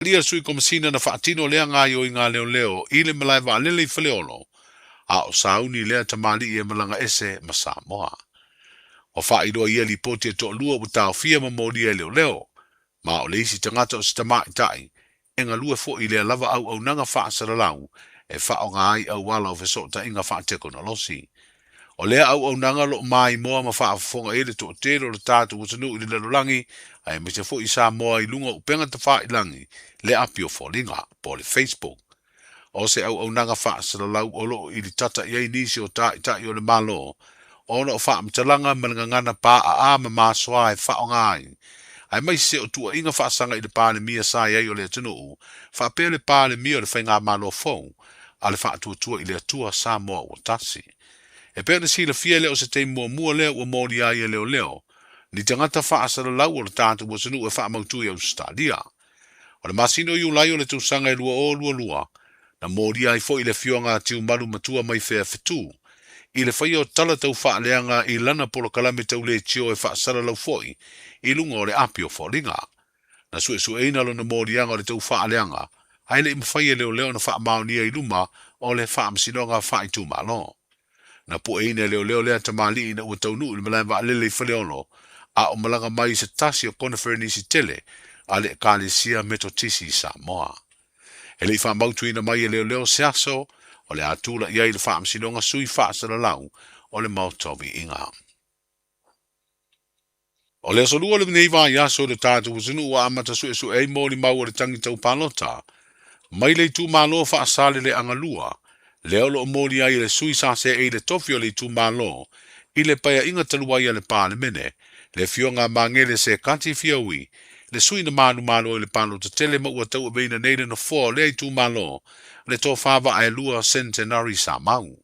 Talia le Sui Komesina na faatino lea gaoioiga a leoleo i le malae vaalele i Faleolo, a o sauni lea tamalii e malaga ese ma Samoa. Ua faailoa i ia lipoti e toalua ua taofia ma molia e leoleo, ma o le isi tagata o se tamaitai e galue foi i lea lava auaunaga faasalalau e faaaoga ai auala o fesootaiga faatekonolosi. O lea auaunaga o lo o maimoa ma faafofoga i ai le toatele o le tatou atunuu i le lalolagi aemaise foi i Samoa i luga o upega tafailagi, le api o foliga, po o le Facebook. O se auaunaga faasalalau o lo o ilitata i ai nisi o taitai o le Malo ona o faamatalaga ma le gagana paaa ma masoa e faaaoga ai, aemaise o tuuaiga faasaga i le Palemia sa i ai o le atunuu faapea le Palemia o le Faigamalo fou a le Faatuatua i le Atua Samoa ua Tasi. E pei ona silafia e le o se taimi muamua lea ua molia ai e leoleo ni tagata faasalalau o le tatou atunuu e faamautu i Ausetalia. O le masina o Iulai o le tausaga e 2022, na molia ai foi le afioga a Tiumalu Matua mai Fea Fetu i le faia o tala tau faaleaga i lana polokalame tau leitio e faasalalau foi i luga o le api o foliga. Na suesueina lona moliaga o le tau faaleaga, ae le i mafai e leoleo ona faamaonia i luma o le Faamasinoga Faaitumalo. Na pueina e leoleo lea tamalii ina ua taunuu i le malae vaalele i Faleolo, a o malaga mai i se tasi o koneferenisi tele a le Ekalesia Metotisi i Samoa. E le i faamautuina mai e leoleo se aso o le a tulai ai le Faamasinoga Sui Faasalalau o le Maota o Viiga. O le aso lua lenei vaiaso i le tatou atunuu ua amata suesue ai molimau o le tagi tau palota mai le itumalo Faasaleleaga 2, lea o lo o molia ai e le sui sa seei le tofi o le itumalo i le paeaiga talu ai a le Palemene, le Afioga a Magele Sekati Fiaui, le sui na manumalo i le palota tele ma ua tauaveina nei le nofoa o lea itumalo, le Tofa Vaaelua Centenary Samau.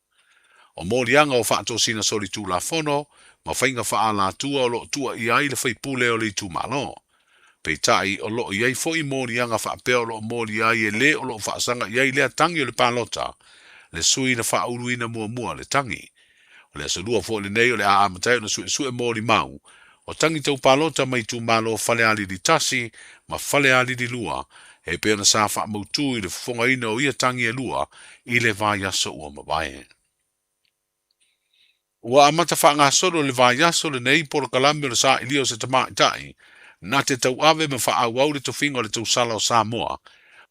O moliaga o faatosina solitulafono ma faiga faaalatua o lo o tuuaia ai le faipule o le itumalo. Peitai, o lo o i ai foi moliaga faapea o lo o molia ai e le o lo o faasaga i ai lea tagi o le palota, le sui na faauluina muamua le tagi. O le aso lua foi lenei o le a amata ai ona suesue molimau o tagi tau palota mai itumalo Falealili 1 ma Falealili 2 e pei ona sa faamautu i le fofogaina o ia tagi e lua i le vaiaso ua mavae. Ua amata faagasolo i le vaiaso lenei polokalame o le sailia o se tamaitai na te tauave ma faaauau le tofiga o le tausala o Samoa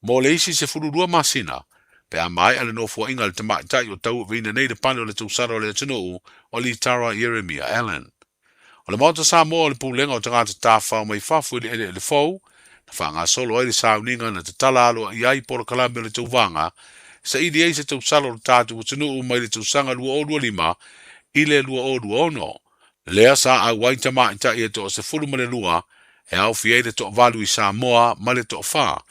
mo le isi 12 masina pe a maea le nofoaiga a le tamaitai o tauaveina nei le pale o le tausala o le atunuu o Litara Ieremia Allan. O le Maota Samoa o le Pulega o Tagata Tafafao mai Fafo i le Eleele Fou, na faagasolo ai le sauniga na tatala aloaia ai polokalame o le tauvaga, saili ai se tausala o le tatou atunuu mai le tausaga 2025 i le 2026, lea sa auai tamaitai e toa-12 e aofia ai le toavalu i Samoa ma le toafa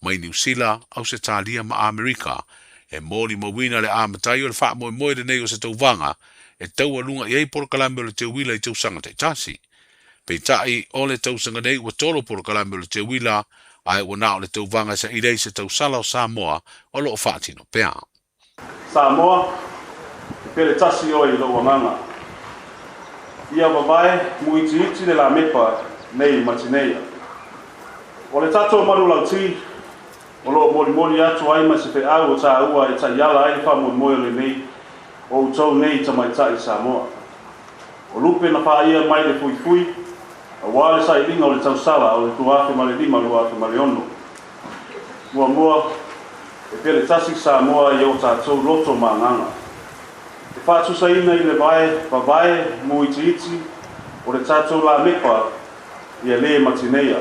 mai Niu Sila, Ausetalia ma Amerika, e molimauina le amatai o le faamoemoe lenei o se tauvaga e taualuga i ai polokalame o le teuila i tausaga taitasi. Peitai, o le tausaga nei ua tolo polokalame o le teuila, ae ua na o le tauvaga e saili ai se tausala o Samoa o lo o faatino pea. Samoa, e pele tasi oe i lou agaga. Ia vavae muitiiti le lamepa nei ma tineia. O le tatou malulauti, o lo o molimoli atu ai ma se feau o tāua e taiala ai le faamoemoe o lenei o outou nei tamaitai Samoa. O lupe na pāia mai le fuifui, auā le sailiga o le tausala o le 2005 2006. Muamua, e pele tasi Samoa i ō tātou loto ma agaga. E faatusaina i le vae vavae mūitiiti o le tātou lamepa ia lē ma tineia.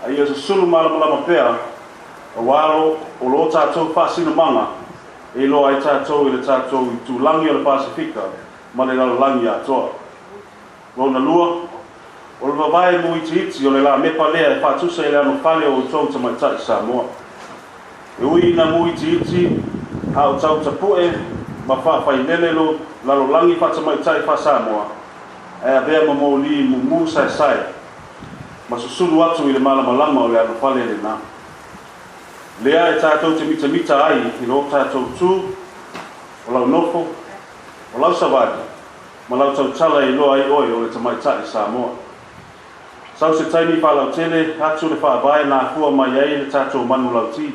A ia susulu malamalama pea auā o lō tātou faasinomaga e iloa ai tātou i le tātou itulagi o le Pasefika ma le lalolagi atoa. Lona lua, o le vavae mūitiiti o le lamepa lea e faatusa i le anofale o outou tamaitai Samoa. E ui ina mūitiiti, a o tau tapu'e ma faafailele lo lalolagi faatamaitai faa-Samoa, ae avea ma moli mumu saesae ma susulu atu i le malamalama o le anofale lenā. Lea e tātou te mitamita ai i lo tātou tū, o lau nofo, o lau savali, ma lau tautala e iloa ai oe o le tamaitai Samoa. Sau se taimi faalautele atu le faavae na afua mai ai le tatou manulauti.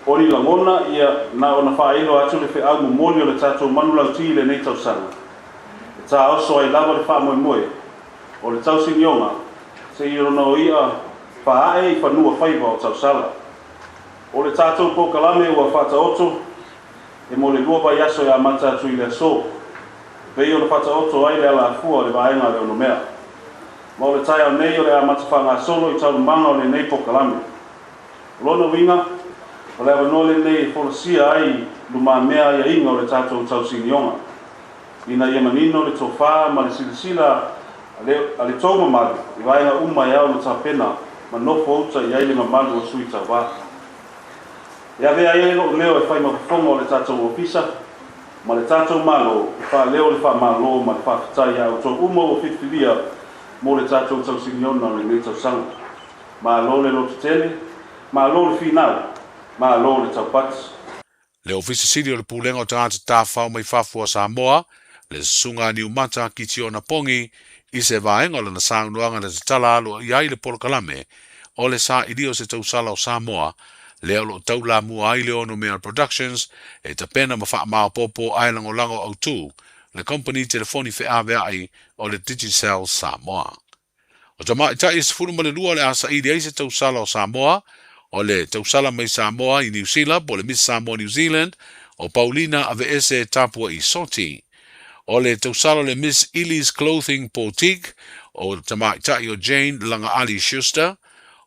O ni lagona, ia, na ona faailoa atu le feau momoli o le tatou manulauti i lenei tausaga, e taoso ai lava le faamoemoe o le tausinioga seia ona o i'a faa'e i fanua faiva o tausala. O le tatou polokalame ua faataoto e mo le lua vaiaso e amata atu i le aso, e pei ona faataoto ai le alafua o le vaega a le onomea. Ma o le taeao nei o le amata faagasolo i taualumaga o lenei polokalame. O lona uiga, o le avanoa lenei e folasia ai i lumamea aiaiga o le tatou tausinioga, ina ia manino le tofa ma le silasila a le tou mamalu i vaega uma e ao ona tapena ma nofo uta i ai le mamalu o sui tauva. E avea ai lou leo e fai ma fofoga o le tatou Ofisa ma le tatou Malo e faaleo le faamalo ma le faafetai ia outou uma ua filifilia mo le tatou tausiniona o lenei tausaga. Malo le lototele, malo le finau, malo le taupati. Le Ofisa Sili o le Pulega o Tagata Tafafao mai Fafo a Samoa, le Susuga a Niumata Kitiona Pongi, i se vaega o lana saunoaga na tatala aloaia ai le polokalame o le sailia o se tausala o Samoa, lea o lo o taulamua ai le Onomea Productions e tapena ma faamaopoopo ae lagolago autu le kompeni telefoni feaveai o le Digicel Samoa. O tamaitai e 12 o le a saili ai se tausala o Samoa, o le tausala mai Samoa i Niu Sila po o le Miss Samoa New Zealand, o Paulina Aveese Tapua'i Soti. O le tausala o le Miss Ili's Clothing Boutique, o le tamaitai o Jane Lagaali Schuster.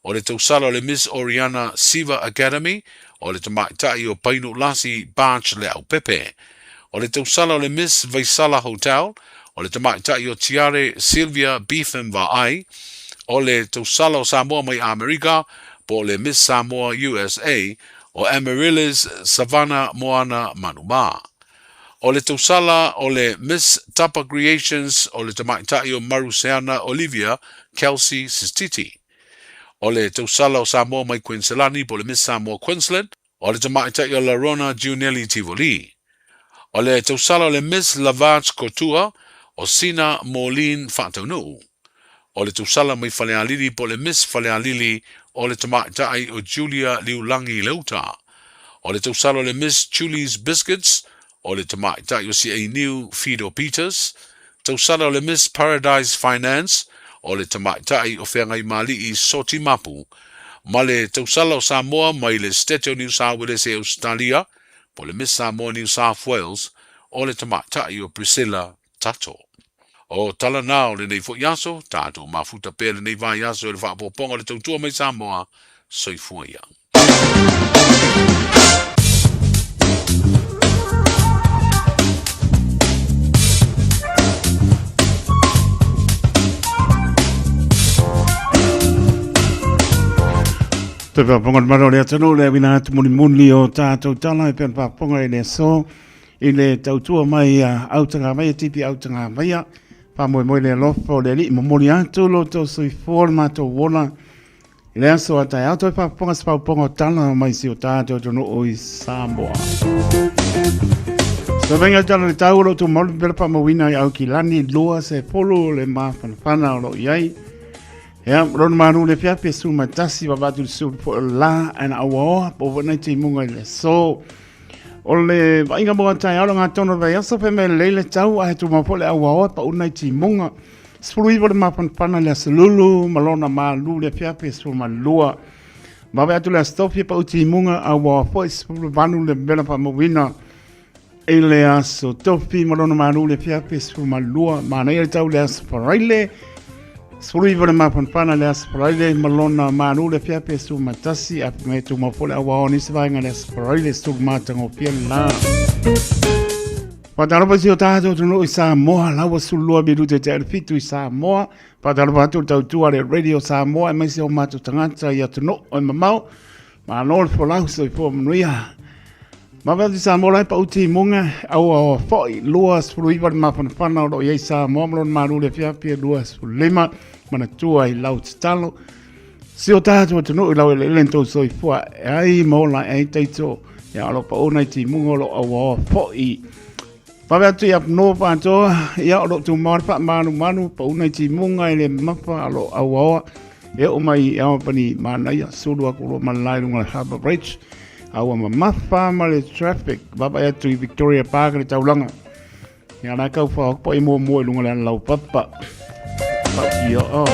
O le tausala o le Miss Oriana Siva Academy, o le tamaitai o Painu Lasi Barch Leaupepe. O le tausala o le Miss Vaisala Hotel, o le tamaitai o Tiare Sylvia Beetham Vaai. O le tausala o Samoa mai Amerika, po o le Miss Samoa USA, o Amaryllis Savannah Moana Manumā. O le tausala o le Miss Tapa Creations, o le tamaitai o Maruseana Olivia Kelsey Sititi. O le tausala o Samoa mai Kuiniselani po o le Miss Samoa Queensland, o le tamaitai o Larona Giunelli Tivoli. O le tausala o le Miss Lavatch Kotua, o Sina Moline Faataunuu. O le tausala mai Falealili po o le Miss Falealili, o le tamaitai o Julia Liulangi Leuta. O le tausala o le Miss Julie's Biscuits, o le tamaitai o Siainiu Fido Peters. Tausala o le Miss Paradise Finance, o le tamaitai o Feagaimali'i Soti Mapu, ma le tausala o Samoa mai le Setete o Niu Sauelese e Ausetalia, po o le Miss Samoa New South Wales, o le tamaitai o Priscilla Tato. O tala na o lenei foi aso, tatou mafuta pea lenei vaiaso i le faaopoopoga o le tautua mai Samoa. Soifua ia. Te whaponga te mara o le atunuu le awina atu mulimuli o tātou tala e pēr whaponga i le aso i le tautua mai a autanga mai tipi autanga mai whamoemoe le alofa o le alii momoli atu lo tau soifua le mātou ola I le aso a taeao toe faafofoga se faaopoopoga o tala mai si o tātou atunuu i Samoa. Sovenga tala le tau o lo tu malu pela faamauina i Aukilani lua se polu le mafanafana o lo i ai. Ea, rona manu le fiafi e su mai tasi wa vatu le su po la ana aua po wa nei timunga i le so. O le vaaiga mo taeao lo ngā tono vai aso fe me leile tau a he tu mau po le aua pa unai timunga. 19 le mafanafana le Aso Lulu ma lona malu le afiafi e 12. Vave atu le Aso Tofi e pau timuga a ua foi 18 le mela faamauina i le Aso Tofi ma lona malu le afiafi e 12. Manaia le tau le Aso Faraile 19 le mafanafana le Aso Faraile ma lona malu le afiafi e 11 a me tumau foi le auao nisi vaega le Aso Faraile 10 matagofie la. Faatalofa si o tātou atunuu i Samoa, la ua 12 minute te 7 i Samoa. Faatalofa atu le tautua le Radio Samoa e mai se o mātou tagata i atunuu e mamao. Malo le folau soifua manuia. Mave atu i Samoa lai pau timuga, aua o foi, 29 le mafanafana o lo o i ai Samoa ma lona malu le afiafi e 25 manatua i lau tatalo. Si o tātou atunuu i lau eleele ni tou soifua e ai ma ola e ai taito ia o lo pau nai timuga o lo aua foi. Vave atu i Apnoa whātoa, ia o lo tū maori wha manu manu, pau nai timuga i le mapa o lo aua. E oo mai i Albany, manaia, sulu aku loa ma le la i luga o le Harbour Bridge, a ua mamafa ma le traffic, vaavaai atu i Victoria Park le taulaga. Ia la kau wha hopo i muamua i lunga le ana laupapa. Ia o.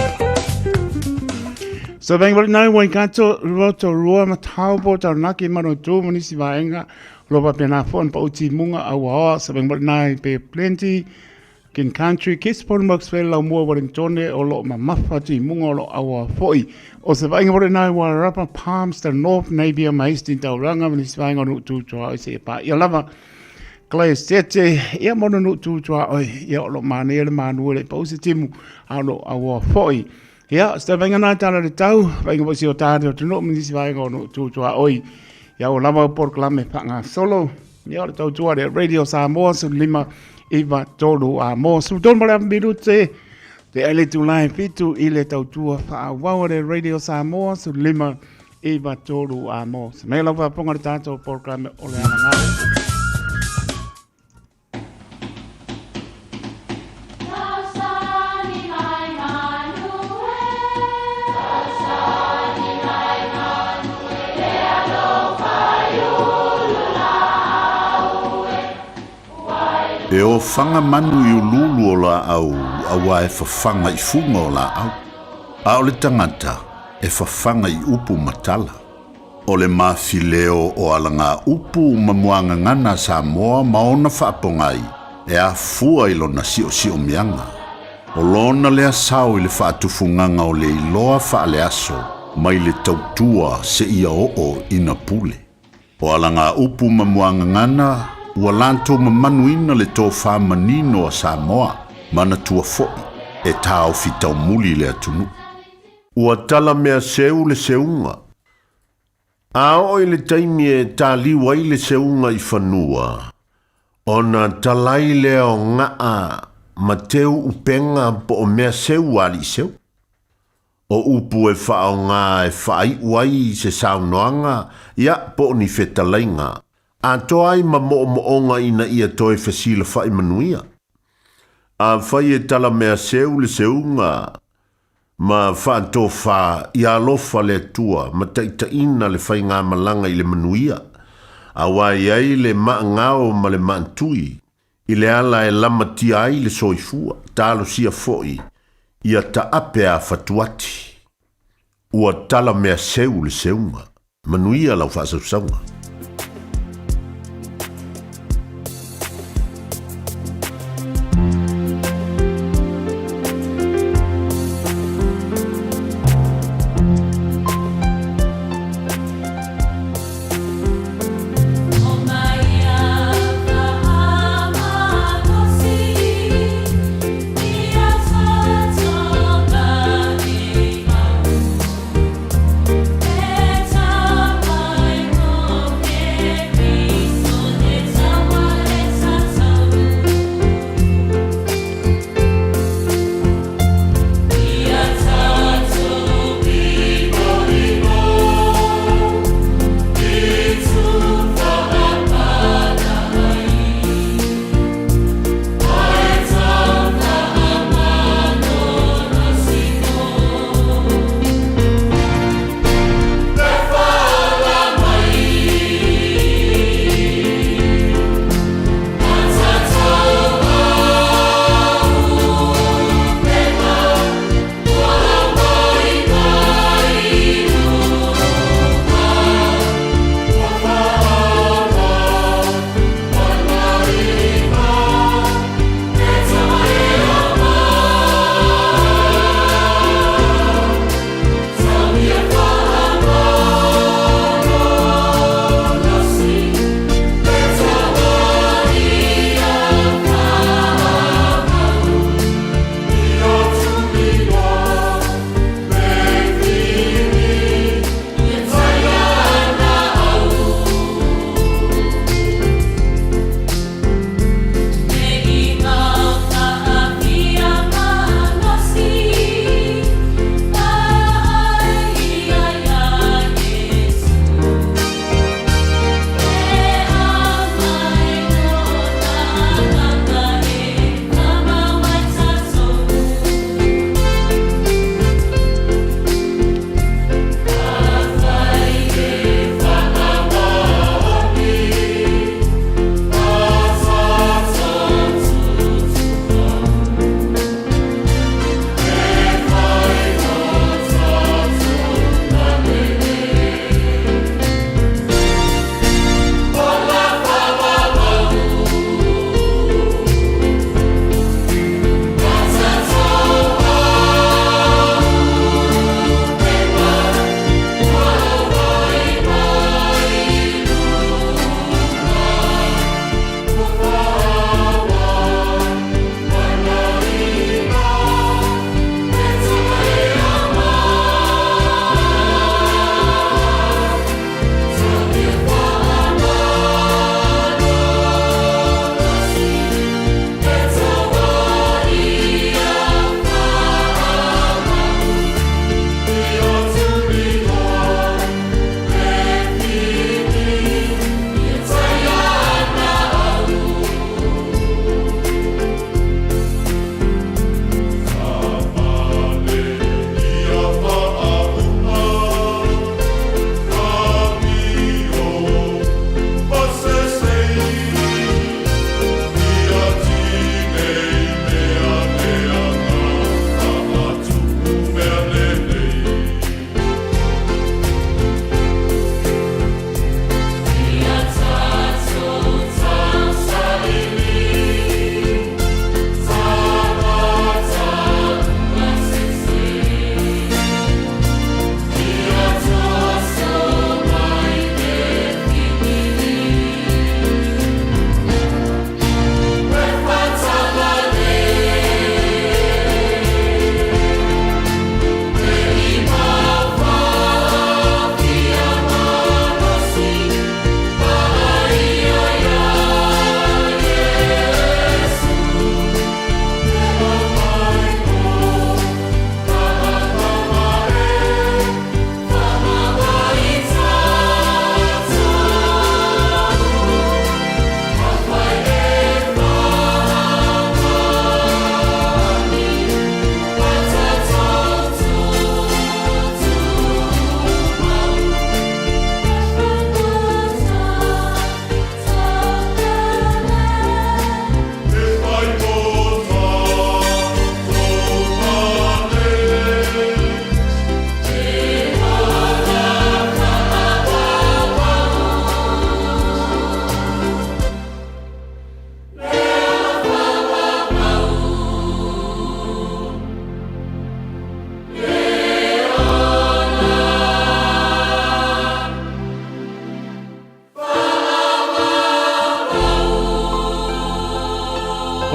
So venga wale nai Waikato, Rotorua, ma Taupo, Taranaki, Manawatu, ma nisi vaega, lo faapena foi ona pau timuga a ua oa, so venga wale nai Bay of Plenty, King Country, Gisborne, Macksville, Laumua, Wellingtone, o lo o mamafa timuga o lo o auoa foi. O se vaaiga wale nai Wairarapa, Palmerston North, Napier ma Hastings, Tauranga, ma nisi vaega o nuu tu tuaoi seia paia lava. Claire Sete, ia mo nuu tu tuaoi, ia o lo o manaia le manu e le i pau se timu, a o lo o auoa foi. Ia, se vaaiga na tala le tau, vaaiga foi si o tāne o tunuu ma nisi vaega o nuu tu tuaoi. Ia ua lava polokalame faagasolo, ia o le tautua le Radio Samoa 15 9 3 a mo 13 ma le afa minute te ai le itula e 7 i le tautua faaauau a le Radio Samoa 15 9 3 a mo se mea lau faafofoga le tatou polokalame o le Alagaupu. E ofaga manu i uluulu o laau auā e fafaga i fuga o laau, a o le tagata e fafaga i upu ma tala. O le mafileo o alagaupu ma muagagana a Samoa ma ona faapogai e afua i lona siosiomiaga. O lona lea sao i le faatufugaga o le iloa faaleaso mai le tautua seia oo ina pule. O alagaupu ma muagagana ua latou mamanuina le tofa manino a Samoa, manatua foi e taofi taumuli le atunuu. Ua tala mea seu le seuga. A oo i le taimi e taliu ai le seuga i fanua, ona talai lea o gaa ma teu upega po o mea seu a alii seu. O upu e faaaoga e faaiu ai se saunoaga, ia, po o ni fetalaiga, atoa ai ma moomooga ina ia toe fesilafai manuia. Afai e tala mea seu le seuga ma faatofa ia alofa le Atua ma taitaiina le faigamalaga i le manuia, auā i ai le maagao ma le maatui i le ala e lamatia ai le soifua, talosia foi ia taape a fatuati. Ua tala mea seu le seuga. Manuia lau faasausauga.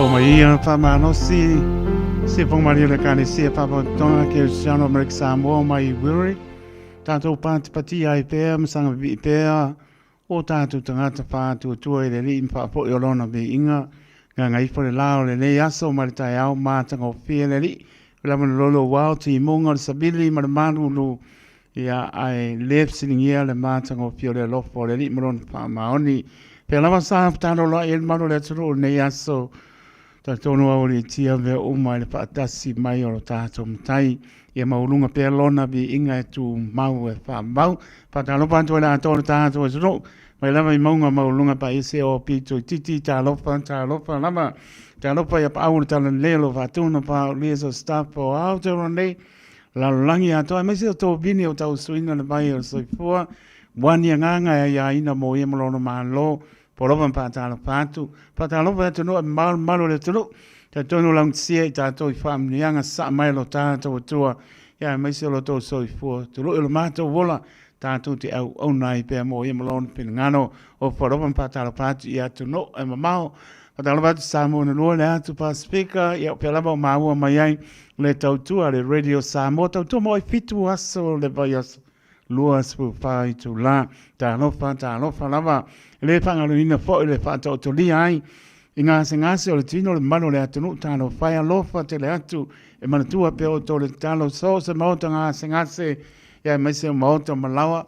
O mai ia whamanosi, se whangamari o le Ekalesia Whapatoga Kerisiano Amerika Samoa mai i Wiri. Tātou pātipati ai pea, masanga bibi pea, o tātou tangata whātuatua i le lii ma whaapoi o lona viiga, gagaifo le la o lenei aso ma le taeao matagofie le Alii. O le avanoa lolo ua ao timuga o le savili ma le malulu, ia ae le fesiligia le matagofie o le alofa o le Alii ma lona faamaoni. Pea lava sa fatalolo ai le malu o le atunuu i lenei aso, talitonu au aliitia mea uma i le faatasi mai o lo tatou Matai. Ia maualuga pea lona viiga e tumau e faamau. Faatalofa atu ai le atoa o le tatou atunuu, mai lava i mauga maualuluga paese o pito itiiti, talofa, talofa lava. Talofa ia paau o le talalelei o lo faatuna paaulia so staff o Aotearoa nei, lalolagi atoa, aemaise o tovini o tausuina le vai o le soifua, ua ni agaga e aiaina mo ia ma lona Malo, Polofa ma faatalofa atu. Faatalofa i atunuu e malumalu o le atunuu. Talitonu laugatasia i tatou i faamanuiaga sasaa mai lo tatou Atua, ia aemaise o lo outou soifua tului o lo matou ola, tatou te auauna ai pea mo ia ma lona finagalo. O Polofa ma faatalofa atu i atunuu e mamao. Faatalofa atu Samoa na lua le atu Pasifika, ia o pea lava o maua mai ai le tautua le Radio Samoa, tautua mo ai 7 aso le vaiaso. 24 itulā. Talofa, talofa lava. E le faagaloina foi le faataotolia ai i gasegase o le tino o le mamalu o le atunuu. Talofa e alofa tele atu e manatua pea outou le tatalo so o se maota gasegase ia aemaise o maota malaoa.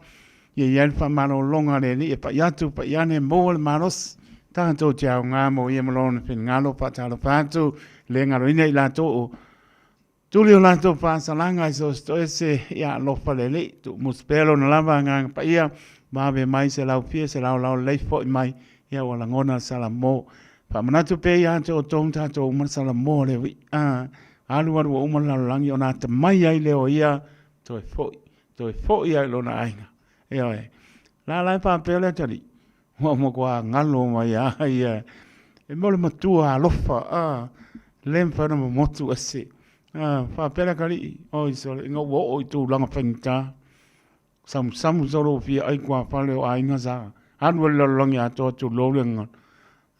Ia i ai le faamalologa a le Alii e pai atu, pai ane, maua le malosi. Tatou te aoga mo ia ma lona finagalo. Faatalofa atu, le galoina i latou o Tuli o latou faasalaga i so o se toese, ia alofa le Alii, tuumusu pea lona lava agaga paia, vave mai se laufia, se laolao lelei foi mai, ia ua lagona le salamo. Faamanatu pea ia te outou ma tatou uma le salamo le uii, a, alualu ua uma le lalolagi ona atamai ai lea o ia, toe foi, toe foi lava i lona aiga. Ioe. La la e faapea le atalii, ua matua galo mai lava ia. E mea o le matua alofa, a, le mafai ona momotu ese. A, faapea le atalii, oi sole, ina ua oo i tulaga faigata, samusamu solo ua fia ai tuafale o aiga sa alu ai i le lalolagi atoa, tulou le gagana.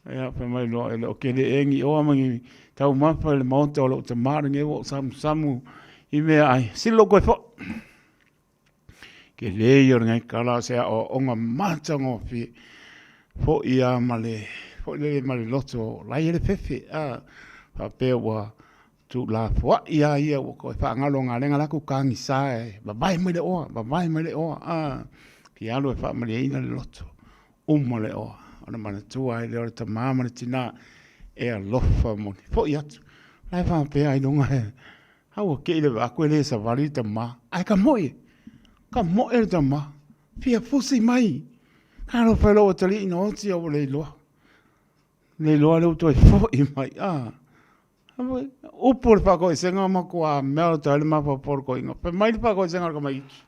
Ia, fai mai loa, e le o kele ea ni oa ma ni taumafa i le maota o lou tama lenei ua ou samusamu i meaai. Sili lou toe foi. Tele ia o lenei tala o se aoaoga matagofie foi a ma le foi lele ma le loto la e i ai le fefe a faapea ua tuulafoai a ia ua toe faagalo galega la atu tagisa e vavae mai le oa vavae mai le oa a ki alu e faamalieina le loto uma le oa ona manatua ai lea o le tama ma le tina e alofa moni foi atu la e faapea ailoga e A ua kei le vaku e le savali le tama. Ae ka moe, ka moe le tama. Fia fusi mai. Ka alofa e lou atalii na oti au ua le iloa. Le iloa le ua toe foi mai. Ah. Upu o le whakoesega ma kua mea o le taele mafaufau o le koinga. Fai mai le whakoesega o le kamaiti.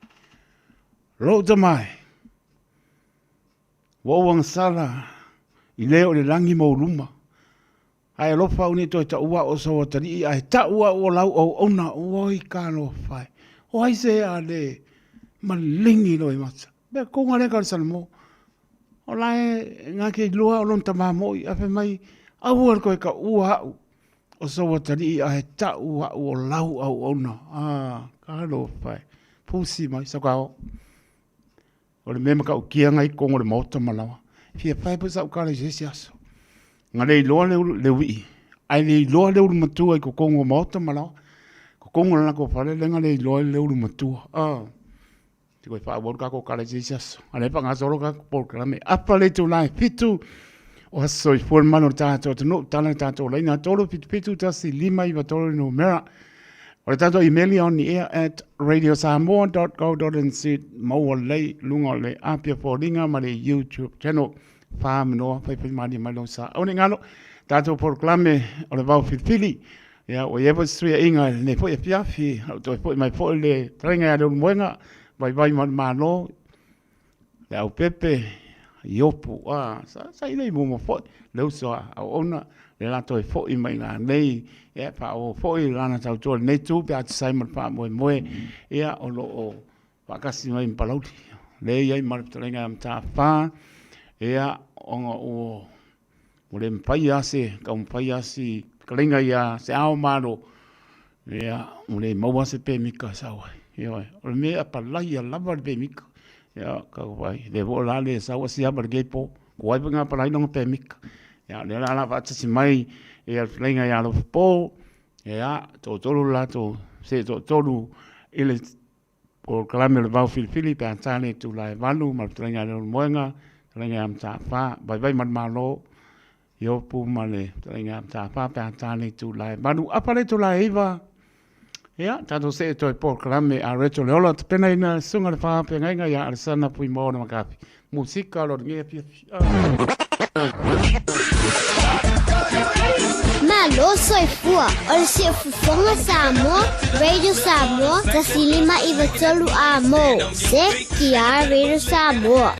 Lou tama e. Ua ou agasala i le o le lagi ma uluma. Ae alofa au nei toe taua au o sou atalii, ae tau au o lau auauna, oi talofa e, o ai se a le maligi loa i mata. Mea koga lea ka le Salamo. O la e nga ke iloa o lona tama moi, ae fai mai, aua le toe taua au o sou atalii, ae tau au o lau auauna. Ah, talofa e, pusi mai, sakao. O le mea matautia na i totonu o le Maota ma lawa. E fia pae pea sau tala i se isi aso. Na le iloa le, le uii, ae le iloa le ulu matua i totonu o Maota ma lawa. Totonu o le latou fale lea na le iloa ai le ulu matua. Ah. Te koe faaauau le tatou tala i se isi aso. A lea e faagasolo tatou polokalame. Apa le itula e 7 o Aso Soifua le Malu o le tatou atunuu, tala le tatou laina 3 7 7 1 5 9 3 le numera. O le tatou email ia oniair@radiosamoa.co.nz maua lelei luga o le Apia Foliga ma le YouTube channel. Whamanoa, whaiwhai malie mai lou sa. Aua ne i galo, tatou polokalame o le vao filifili. Ia, ua i ai foi se suiaiga i lenei foi afiafi, o toe foi mai foi le fetalaiga ia Leulumoega, vaivai ma le Malo, Leaupepe, Iopu, a, sa, sa i lei muamua foi, le uso a auauna, le la toe foi mai ina nei, ia, faaauau foi lana tautua i lenei itu pe a tusa ai ma le faamoemoe, ia, o lo o faatasi mai ma Palauli. Lea e i ai ma le fetalaiga ia Mataafa, ia, ona ua. Ua le mafai lava se taumafai lava si fetalaiga ia se ao malo, ia, ua le maua se pemita e sau ai. Ioe, o le mea e apalaia lava le pemita. Ia, tau fai, lea foi o le a le sau asiava i lenei po, tuai foi ona apalai lona pemita. Ia, o lea la o le a faatasi mai ia le fetalaiga ia Alofapo, ia, toatolu le latou, se toatolu i le Polokalame o le Vao Filifili pe a ta le itula e 8 ma le fetalaiga ia Leulumoega, fetalaiga ia Mataafa, Vaivaimalemalo, Iopu ma le fetalaiga ia Mataafa pe a ta le itula e 8. Apa le itula e 9, ia, tatou see toe polokalame a Rachel Leola, tapenaina e Susuga i le Faafeagaiga ia Alesana Fuimaono Makafi. Musika o lenei afiafi. Malo soifua o le siufofoga Samoa, Radio Samoa, 159 A-mo, CTR Radio Samoa.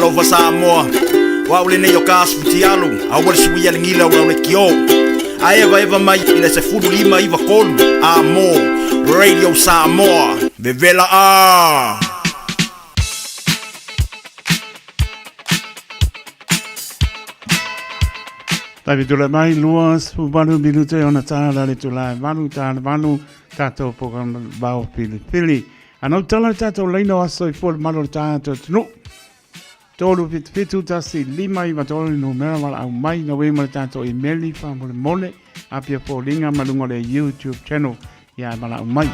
Talofa Samoa, o au lenei o ka asu fitialu, aua le suia le gila o le kio. A evaeva mai i le 15 93 a mo Radio Samoa. Vevela a! Taimi tulai mai, 28 minute ona tāla le tula e valu, tāla valu, tātou program vao pilipili. Anau tala le tātou leina o aso i fua le malo le tātou tunu. 3 7 7 1 5 9 3 numera wala au mai na we ma le tātou email fa mole mole apia fōlinga ma lunga le YouTube channel ia e wala au mai.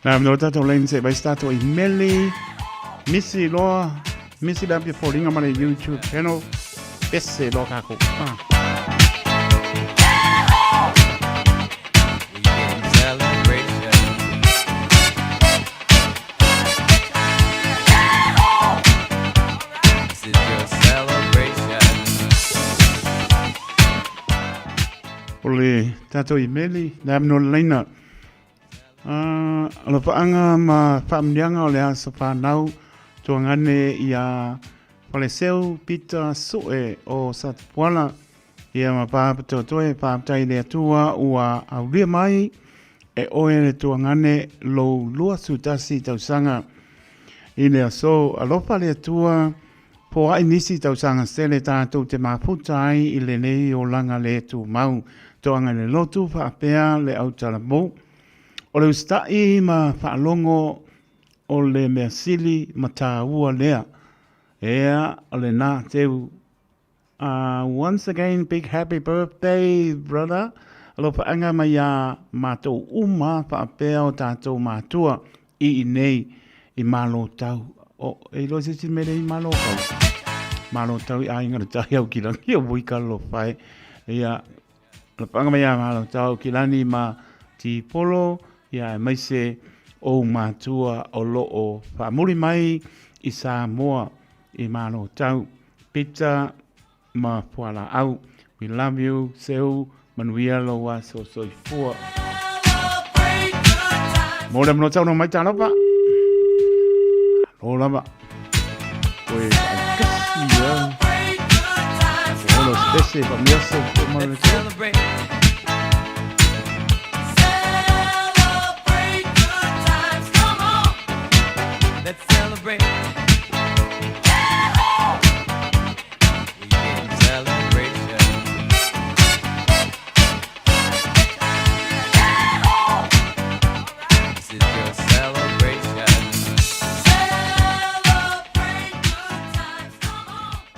Nā, no tātou lane se vai tātou i meli, misi loa, misi la pia fōlinga ma le YouTube channel, pese loa kākou. Ah. O le tātou i meli, nā no leina, uh, alofaaga ma faamanuiaga o le aso fanau tuagane iā Faleseu Peter Soe o Satapuala ia ma Papatoetoe faafetai i le Atua ua aulia mai e oe le tuagane lou 21 tausaga i le aso. Alofa le Atua poaʻi nisi tausaga sele tatou te mafuta ai i lenei olaga le tumau. Toaga i le lotu faapea le autalavou. O le usitaʻi ma faalogo o le mea sili ma tāua lea. Ea, o lenā teu. Once again, big happy birthday, brother. Alofaaga mai iā matou uma faapea o tatou matua i inei i Malotau. O, e iloa se isi mea lea i Malotau. Malotau i aiga le tai au ki langi o vui kalofa e. Ia, alofaaga mai iā Malotau ki lani ma Tipolo, ia aemaise ou matua o loo faamuli mai i Samoa i Malotau. Peter ma Fualaau. We love you, Seu, manuia lou aso soifua. Mo le mano tau mai talofa. Alo lava. Koe kasi ia. Olo spese pa mia so ma le Let's celebrate. We can celebration. This is your celebration.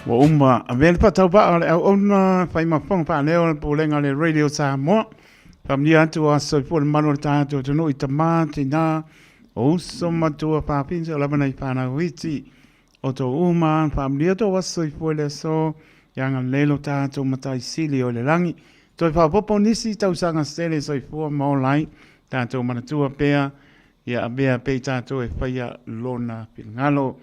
Ua uma avea le faatauvaa o le auauna fai ma fofoga faaleo o le Pulega o le Radio Samoa. Faamanuia atu a soifua le malu o le tatou atunuu i tama, tinā, o uso matua fafine o lava nai fanau iti o tō uma, faamanuia tō aso soifua i le aso, ia agalelei lo tatou Matai Sili o i le lagi. Toe faaopoopo nisi tausaga sele soifua ma ola ai, tatou manatua pea, ia avea pea i tatou e faia lona finagalo.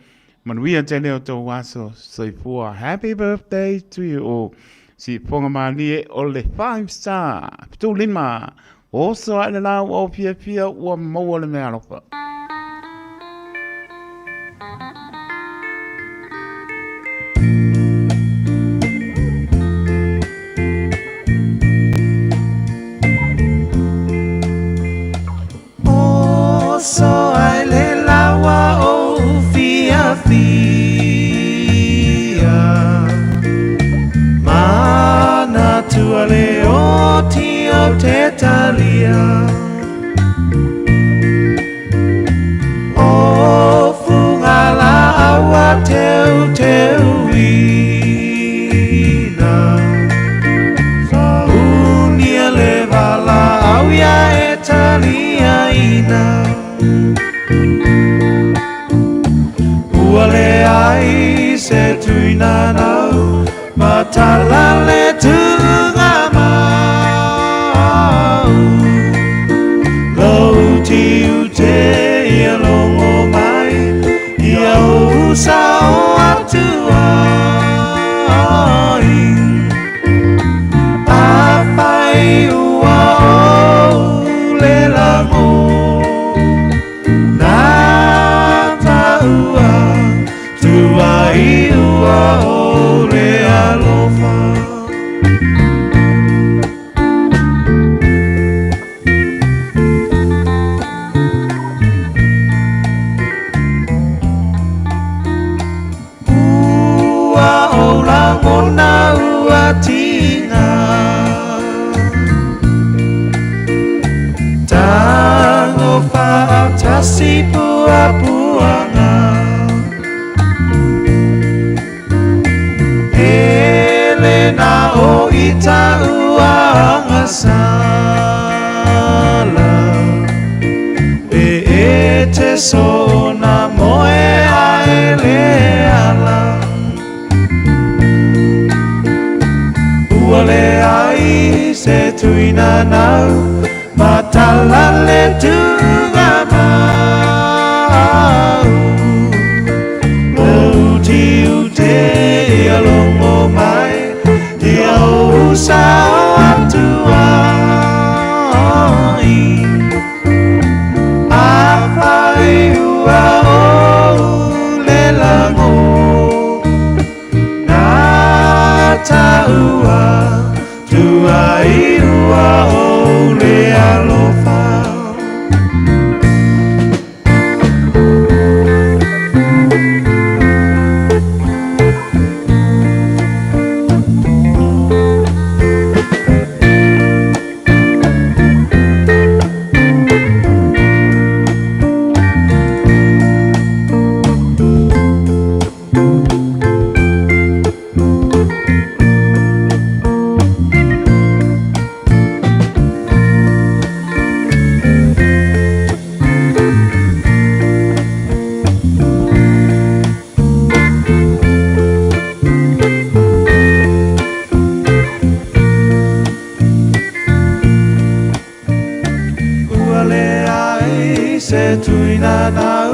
Manuia tele o tou aso soifua. Happy birthday to you all. Siufofoga malie o le five star. 75. Oso ae le la ua o fiafia ua maua le mea alofa. Oso ai le laua o fiafia Manatua le oti o te talia O funga la aua teu teuina Unia le vala au ia se tuina nau Matala le tuga mau Lou tiu te ia longo mai Ia ou sao atu ai Afai ua ou le lago Nā taua tuai ua o le alofa. Ua ou lagona ua tiga Tango faatasi puapuaga Ele na o ita ua agasala E e te sona moe a ele ala Ua leai se tuina nau Matala le tuga mau Lou tiu te ia longo mai Ia ou sao atu ai Afai ua ou le lago Nā taua tuai ua ou le alofa. Ua leai se tuina nau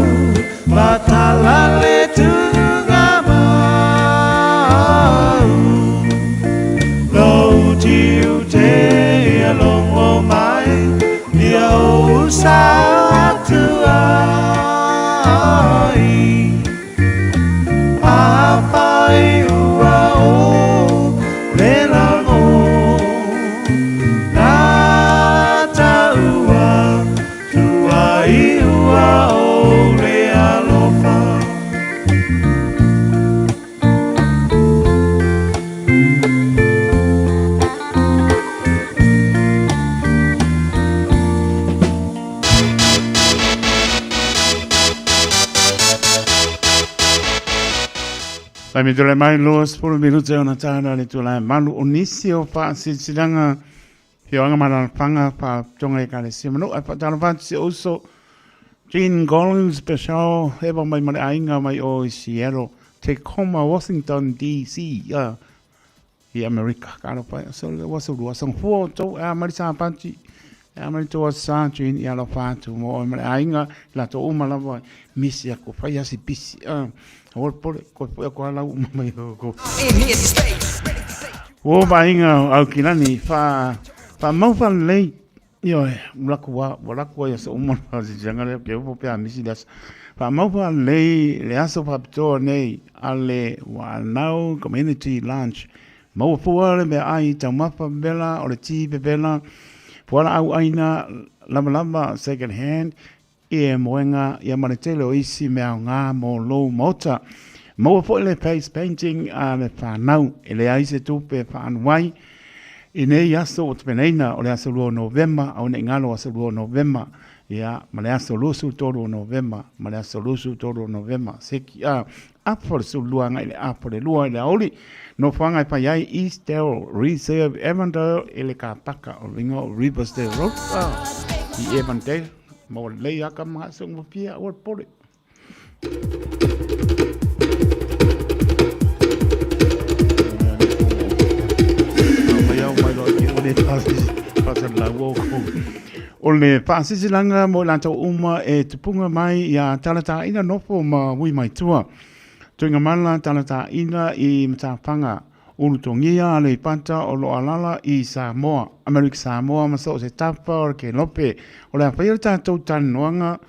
Matala le tuga mau Lou tiu te ia longo mai Ia ou sao atu ai Afai ua o le lago Nā taua tuai ua o le alofa. Taimi tole mai 20 minute ona tāna le tula malu o nisi o whaasilasilaga fioanga ma lalafaga faalapotopotoga Ekalesia ma nuu ae faatalofa atu si ou uso Gene Collins Special eva mai ma le aiga mai o i Seattle Tacoma Washington DC uh, i Amerika. Ka alofa e so le waso lua song fua o tou e a mari sa pati e a mari tou sa Gene i alofa atu mo oe ma le aiga la tou uma lava misi aku fai asi pisi a uh, pole ko foi ko ala uma mai o ko. Ua vaaiga o Aukilani fa fa mau fa lelei Ioe, ua laku a, ua laku ai aso uma la sisiaga lea ke opo pe a misi le aso. Faamau faalelei le aso faapitoa nei a le Whanau Community Lunch. Maua fua le meaai taumafa pepela o le ti pepela, fualaau aina lavalava second hand, Ie moenga ia ma le tele o isi mea aoga mo lou maota. Maua foi le face painting a le whanau e leai se tupe e whaanu ai. I nei aso ua tapenaina o le aso 2 o Novema, aua ne i galo aso 2 o Novema, ia, ma le aso 23 o Novema, ma le aso 23 o Novema, seki a, apo le 12 agai i le apo le 2 i le aoauli. Nofoaga e fai ai Eastdale Reserve Avondale i le kāpaka o Ringo Riversdale Road, i Avondale. Maua lelei a ka maga se ngofia aua le pole. O le faasilasilaga mo i latou uma e tupuga mai ia Talataina nofo ma ui mai tua. Tuigamala Talataina i Matafaga, Ulutogia, Aleipata o lo o alala i Samoa, Amerika Samoa ma so o se tafa o le Kelope. O le a faia le tatou talanoaga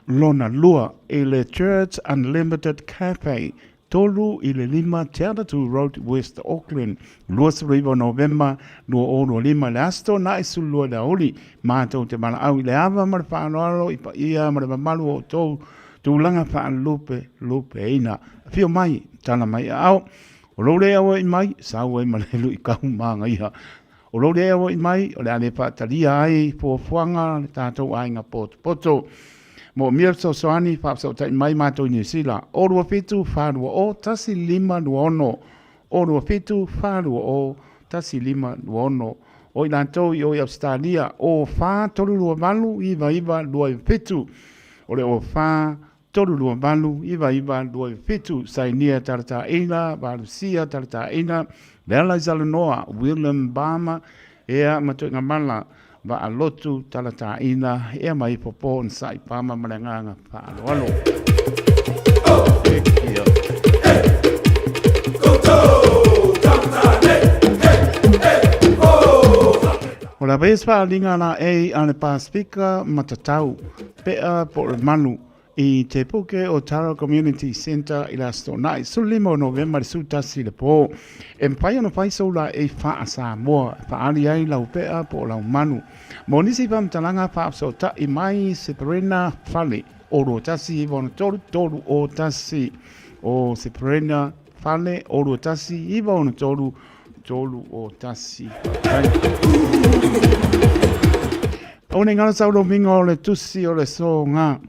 lona lua i le Church Unlimited Cafe, 3 i le 5 Te Atatū Road, West Auckland, 29 o Novema 2025 i le Aso Toonai 12 i le aoauli. Matou te valaau i le ava ma le faaaloalo i paia ma le mamalu o outou tulaga faalupelupeina. Afio mai, tala mai aao. O lou le auai mai, sau ai ma le luitau manaia. O lou le auai mai, o le a le faatalia ai fuafuaga a le tatou aiga potopoto. Moomia fesoasoani, faafesootai mai matou i Niu Sila, 027 420 1526, 027 420 1526. O i latou i o i Ausetalia, 04 328 9927, o le 04 328 9927, Sainia Talataina, Valusia Talataina, Leala Isalanoa, William Bama, ea ma Tuigamala, Vaalotu Talataina, ea ma ifo po onosai Bama ma le agaga faaaloalo. O la vez faaaliga la ei a le Pasifika matatau, pea po o le malu, I te puke o Tara Community Centre i le Aso Toonai, 15 o Novema i le 11 i le pō. E mafai ona fai sou laei faa-Samoa e faaali ai lau pea po o lau manu. Mo nisi faamatalaga faafesootai mai Seferina Fale, 0 2 1 9 6 3 3 0 1. O Seferina Fale, 0 2 1 9 6 3 0 1. Aua ne i galo sau lomiga o le tusi o le soga,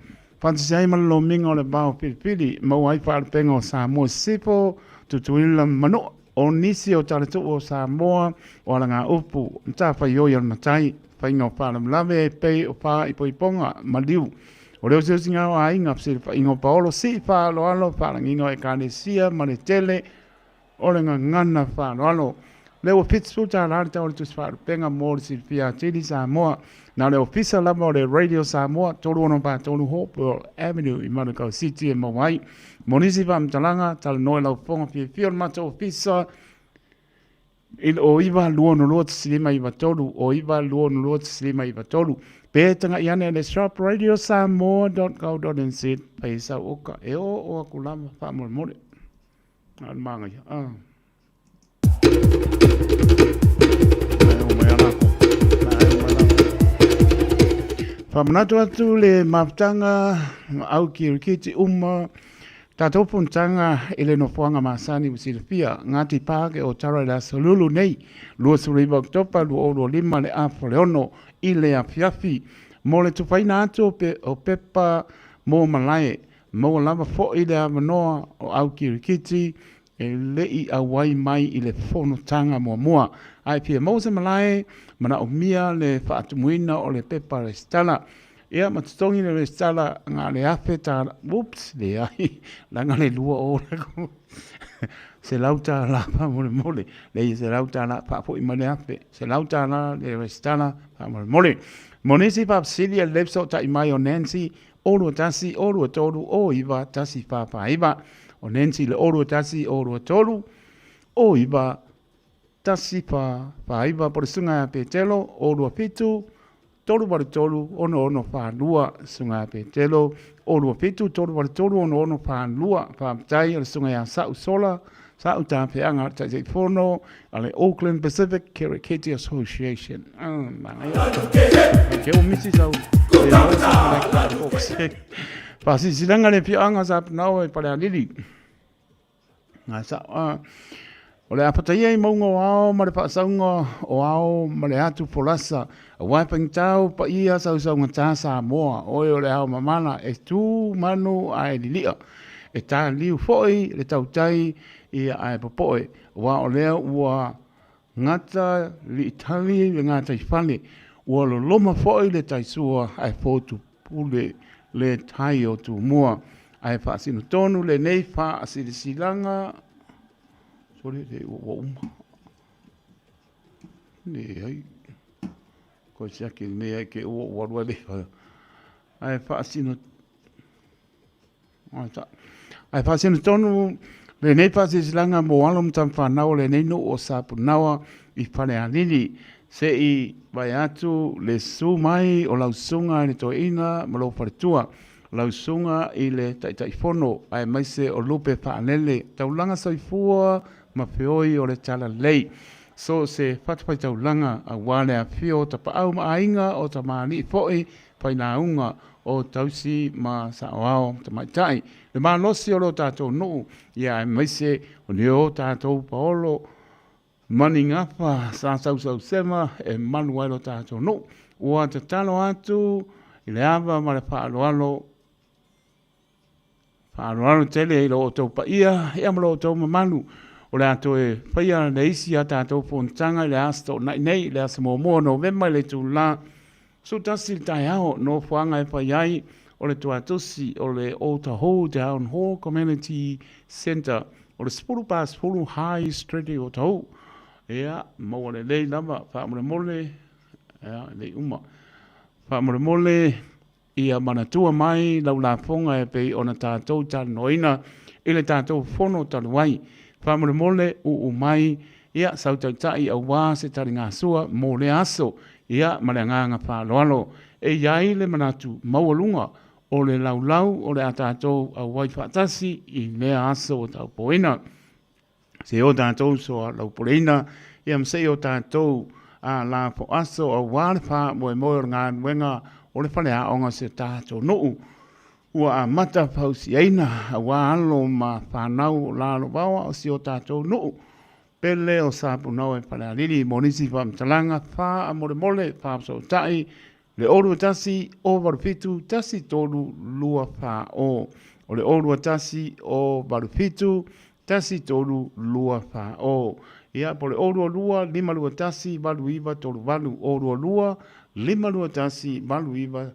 faatasi ai ma le lomiga o le vao filifili, maua ai faalupega o Samoa i sisifo, Tutuila ma Manua. O nisi o talatuu o Samoa o alagaupu, matafaioi a le matai, faiga o faalavelave e pei o faaipoipoga, maliu, o le osiosiga o aiga, fesilafaiga o paolo, sii faaaloalo, faalagiga o ekalesia ma le tele o le gagana faaaloalo. Lea ua $70 le tau o le tusi faalupega mo le silafia atili Samoa. Na o le ofisa lava o le Radio Samoa, 363 Hopewell Avenue i Manukau City e maua ai. Mo nisi faamatalaga, talanoa i lau fofoga fiafia o le matou ofisa i le 09 262 1593, 09 262 1593. Pe tagai ane i le shop radiosamoa.co.nz, fai sau oka e oo aku lava faamolemole. Na o le manaia. Ah. Faamanatu atu le mafutaga au kirikiti uma tatou fonotaga i le nofoaga masani ua silafia Ngāti Pāke o Tara i le aso Lulu nei 29 Oketopa 2025 le afa o le 6 i le afiafi mo le tufaina atu o pepa mo malae Maua lava foi le avanoa o au kirikiti e le i auai mai i le fonotaga muamua. A e fia maua se malae, manaomia le faatumuina o le pepa resitala. Ia ma totogi le resitala na o le $1,000, whoops, leai, leaga le 20 $100 faamolemole, leai $100 faafoi mai le $1,000, $100 le resitala faamolemole. Mo nisi faafesili e lelei fesootai mai o Nancy 0 2 1 0 2 3 0 9 1 4 4 9. O Nancy le 0 2 1 0 2 3 0 9 1 4 4 9. Po le susuga ia Petelo 0 2 7 3 8 3 6 6 4 2. Susuga ia Petelo 0 2 7 3 8 3 6 6 4 2. Faafetai o le susuga ia Sa'u Sola Sa'u Tafeaga Taitaifono a le Auckland Pacific Kiriketi Association. Manaia. Ke o misi sau. Faasisilanga le afioaga sa panao e Falealili. Ngā sa, o le apata ia i maunga o ao ma le faasauga o ao ma le atu folasa. Aua e faigata o paia sausaugata Samoa, oe o le ao mamala e tu manu ae lilia. E tāliu foi le tautai ia ae popoe, aua o lea ua gata liitali le gataifale, ua loloma foi le taisua ae fotu pule le tai o Tumua. Ae faasino tonu lenei faasilasilaga, sole, ua uma. Leai. Koe siaki le mea ke ua ua lua le ae faasino ae faasino tonu lenei faasilasilaga mo alo ma tamafanau o lenei nuu o Sapunaoa i Falealili se i vae atu le susu mai o lau susuga i le toeaina ma lou faletua, lau susuga i le Taitaifono aemaise o lupe faalele, taulaga soifua ma feoi o le Talalelei. So o se fatafaitaulaga aua le afifio o tapaau ma aiga o tamalii foi failauga o tausi ma saoao ma tamaitai, le malosi o lo tatou nuu, ia aemaise o ni o tatou paolo ma ni gafa sa sausausema e malu ai lo tatou nuu. Ua tatalo atu i le ava ma le faaaloalo Faaaloalo tele i lo outou paia ia ma lo outou mamalu. O le a toe faia le isi a tatou fonotaga i le Aso Toonai nei, le aso muamua o Novema i le itula 11 i le taeao. Nofoaga e fai ai o le Tuatusi o le Otahuhu Town Hall Community Centre o le 10:40 High Street i Otahuhu. Ia, maua lelei lava faamolemole, ia, e le i uma. Faamolemole Ia manatua mai lau lafoga e pei ona tatou talanoaina i le tatou fono talu ai. Faamolemole, uu mai, ia, sau taitai aua se taligasua mo lea aso, ia, ma le agaga faaaloalo. E i ai le manatu maualuga o le laulau o le a tatou auai faatasi i lea aso ua taupoina. Se o tatou soalaupuleina, ia ma se i o tatou a lafo aso aua le faamoemoe o le galuega o le faleaoga o si o tatou nuu ua amata fausiaina aua alo ma fanau o lalovaoa o si o tatou nuu pele o Sapunaoa i Falealili. Mo nisi faamatalaga faamolemole faafesootai Le o 21 o 87 1 3 2 4 o. O le o 21 o 87 1 3 2 4 o. Ia, po o le o 22 5 2 1 8 9 3 8. O 22 5 2 1 8 9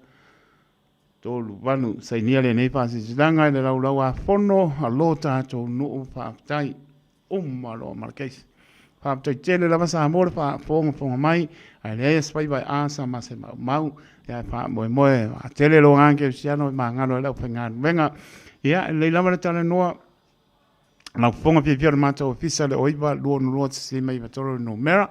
3 8. Sainia lenei faasilasilaga i le laulau a fono a lo tatou nuu faafetai. Uma loa ma le case. Faafetai tele lava Samoa le faafogafoga mai, ae leai se faiva e asa ma se maumau, ia e faamoemoe tele lo agaga kerisiano e magalo ai le aufaigaluega. Ia, e lelei lava le talanoa lau fofoga fiafia o le matou ofisa le 09 262 159 le numera,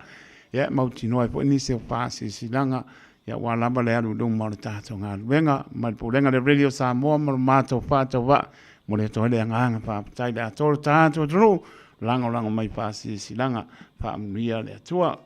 ia e mautinoa ai foi nisi o faasilasilaga ia aua lava le alu i luma o le tatou galuega. Mai le Pulega le Radio Samoa ma lo matou faatauvaa, momoli atu ai le agaga faafetai i le atoa o le tatou atunuu, lagolago mai faasilasilaga, faamanuia le Atua.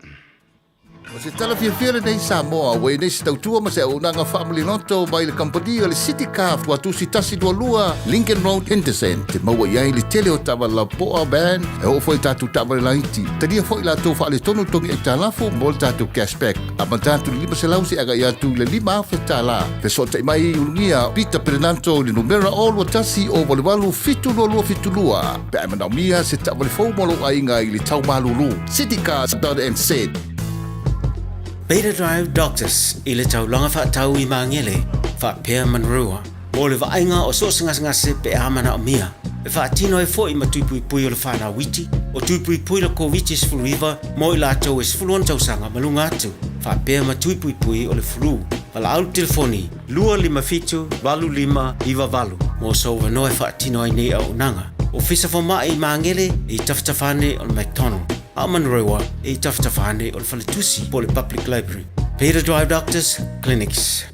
O se tala fiafia lenei Samoa ua i nei se tautua ma se auaunaga faamaliloto mai le kamupani o le City Car Tuatusi 122 Lincoln Road Henderson. Te maua i ai le tele o taavale lapoa van e oo foi i tatou taavale laiti. Talia foi latou faaletonu togi aitalafu mo le tatou cashback. Amata atu i le 500 seia agai atu i le $5,000. Fesootai mai i Ulugia Peter Perenanto i le numera 021 088 72272 pe a e manaomia se taavale fou mo lou aiga i le tau malulu. Citycars.nz. Beta Drive Doctors i le taulaga faatau i Magele faapea Manurewa mo le vaaiga o so o se gasegase pe a manaomia. E faatino ai foi ma tui puipui o le fanau iti, o tui puipui le Koviti-19 mo i latou e 16 tausaga ma luga atu, faapea ma tui puipui o le flu. Valaau le telefoni 257 8598 mo sou avanoa e faatino ai nei auaunaga. Ofisa Fomai i Magele e i tafatafa ane o le McDonald, a o Manurewa e i tafatafa ane o le Faletusi po o le Public Library. Peter Drive Doctors Clinics.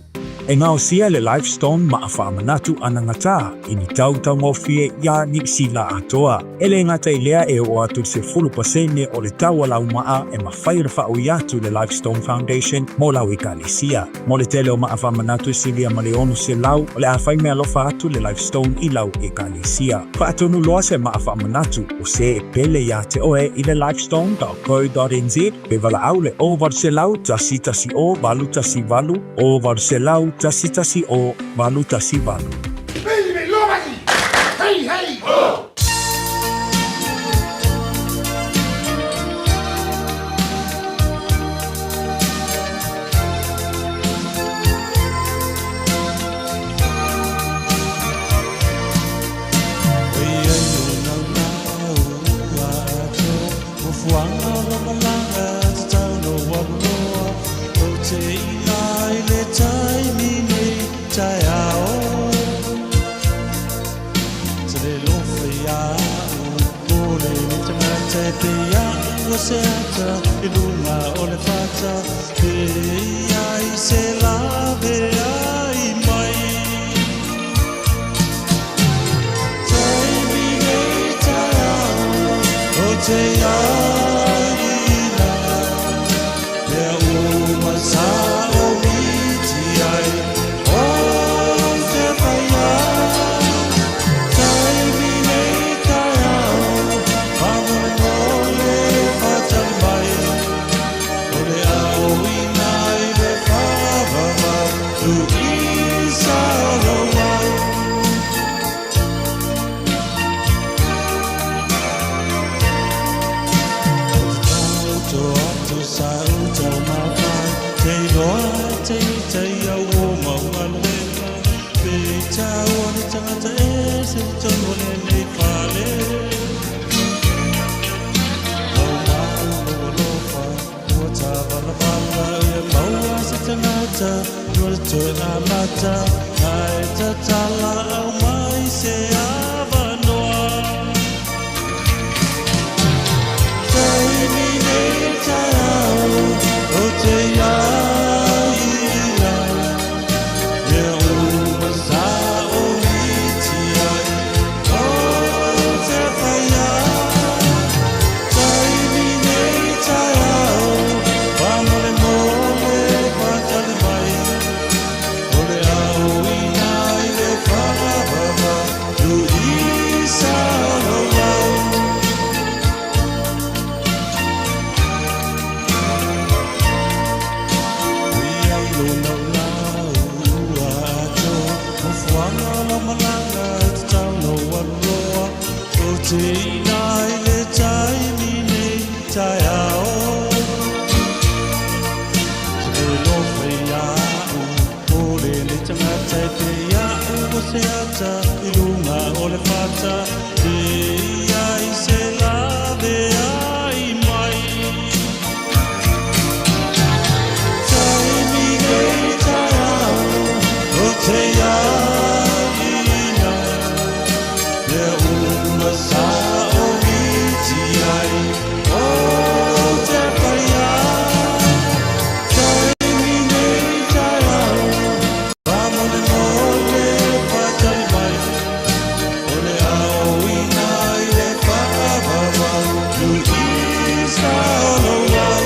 E gaosia le Livestone maa faamanatu anagata i ni tau taugofie iā Niu Sila atoa. E le gata i lea e oo atu i le 10% o le tau a lau maa e mafai ona faaui atu i le Livestone Foundation mo lau ekalesia. Mo le tele o maa faamanatu e silia ma le 600, o le a fai mealofa atu le Livestone i lau ekalesia. Faatonu loa se maa faamanatu o se e pele iā te oe i le livestone.co.nz pe valaau le 0800 110 818 0800 110 818. tagata e pei a'u o se ata i luga o le fata pe i ai se laveai mai. Taimi nei taeao o te aina mea uma sa o miti ai o te whaia. Taimi nei taeao faamolemole faatali mai o le aoina i le faavavau lu'i saolouau. Tauto atu sa utau mawhai Te iloa te ita i au o mau galuega Pe i tāua le tagata e se tonu o lenei fale Lau mau lou alofa ua tāvalavala Ia maua se tagata ua le toe amata Ae tatala au mai se avanoa Taimi nei taeao o te aina Mea uma sa o miti ai o te whaia. Taimi nei taeao faamolemole faatali mai O le aoina i le faavava lu'i saolouau. Ui ai lo laulau ua atoa Nofoaga o lau malaga e tatau ona ou aluloa Ou te iina i le taimi nei taeao Se alofa ia a'u o lenei tagata e pei a'u o se ata i luga o le fata pe i ai se laveai mai. Taimi nei taeao o te aina mea uma sa o miti ai o te whaia. Taimi nei taeao faamolemole faatali mai o le aoina i le faavavau lu'i saolouau.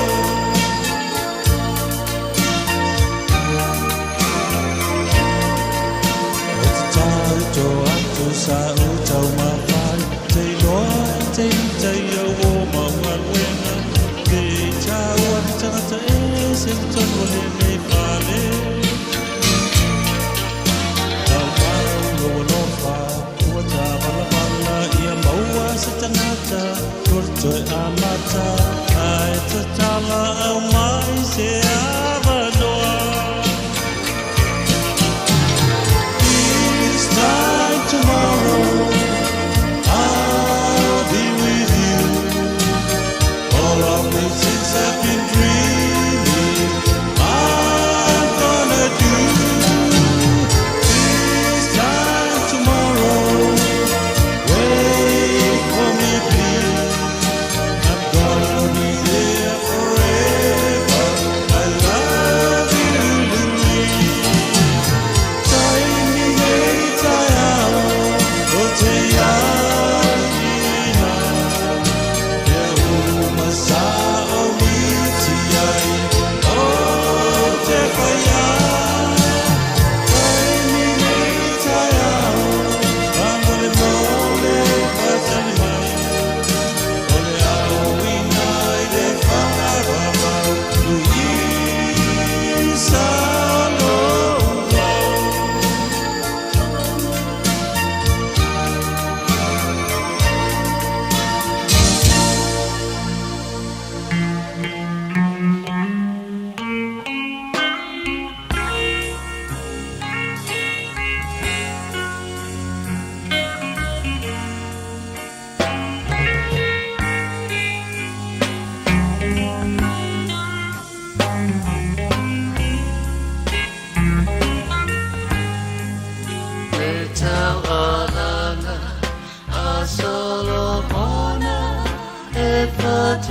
O te tauto atu sa utau mawhai Te iloa e te ita i au o mau galuega Pe i tāua le tagata e se tonu o lenei fale Mau mau lou alofa ua tāvalavala Ia maua se tagata ua le toe amata Ae tatala au mai se avanoa This time tomorrow I'll be with you. All of the things I've been dreaming I'm gonna do. This time tomorrow, wait for me please. I'm gonna be there forever. I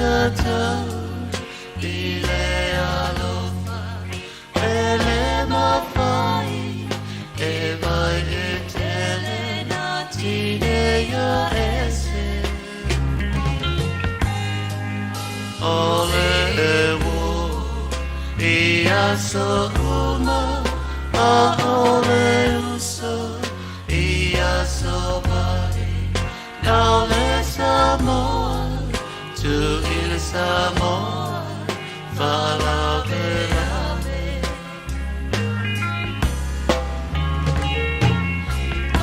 tatau i le alofa e le mafai e mai e tele na tineia ese O le e i aso uma a o le uso i aso mai Na o le Samoa tu i le Samoa faalavelave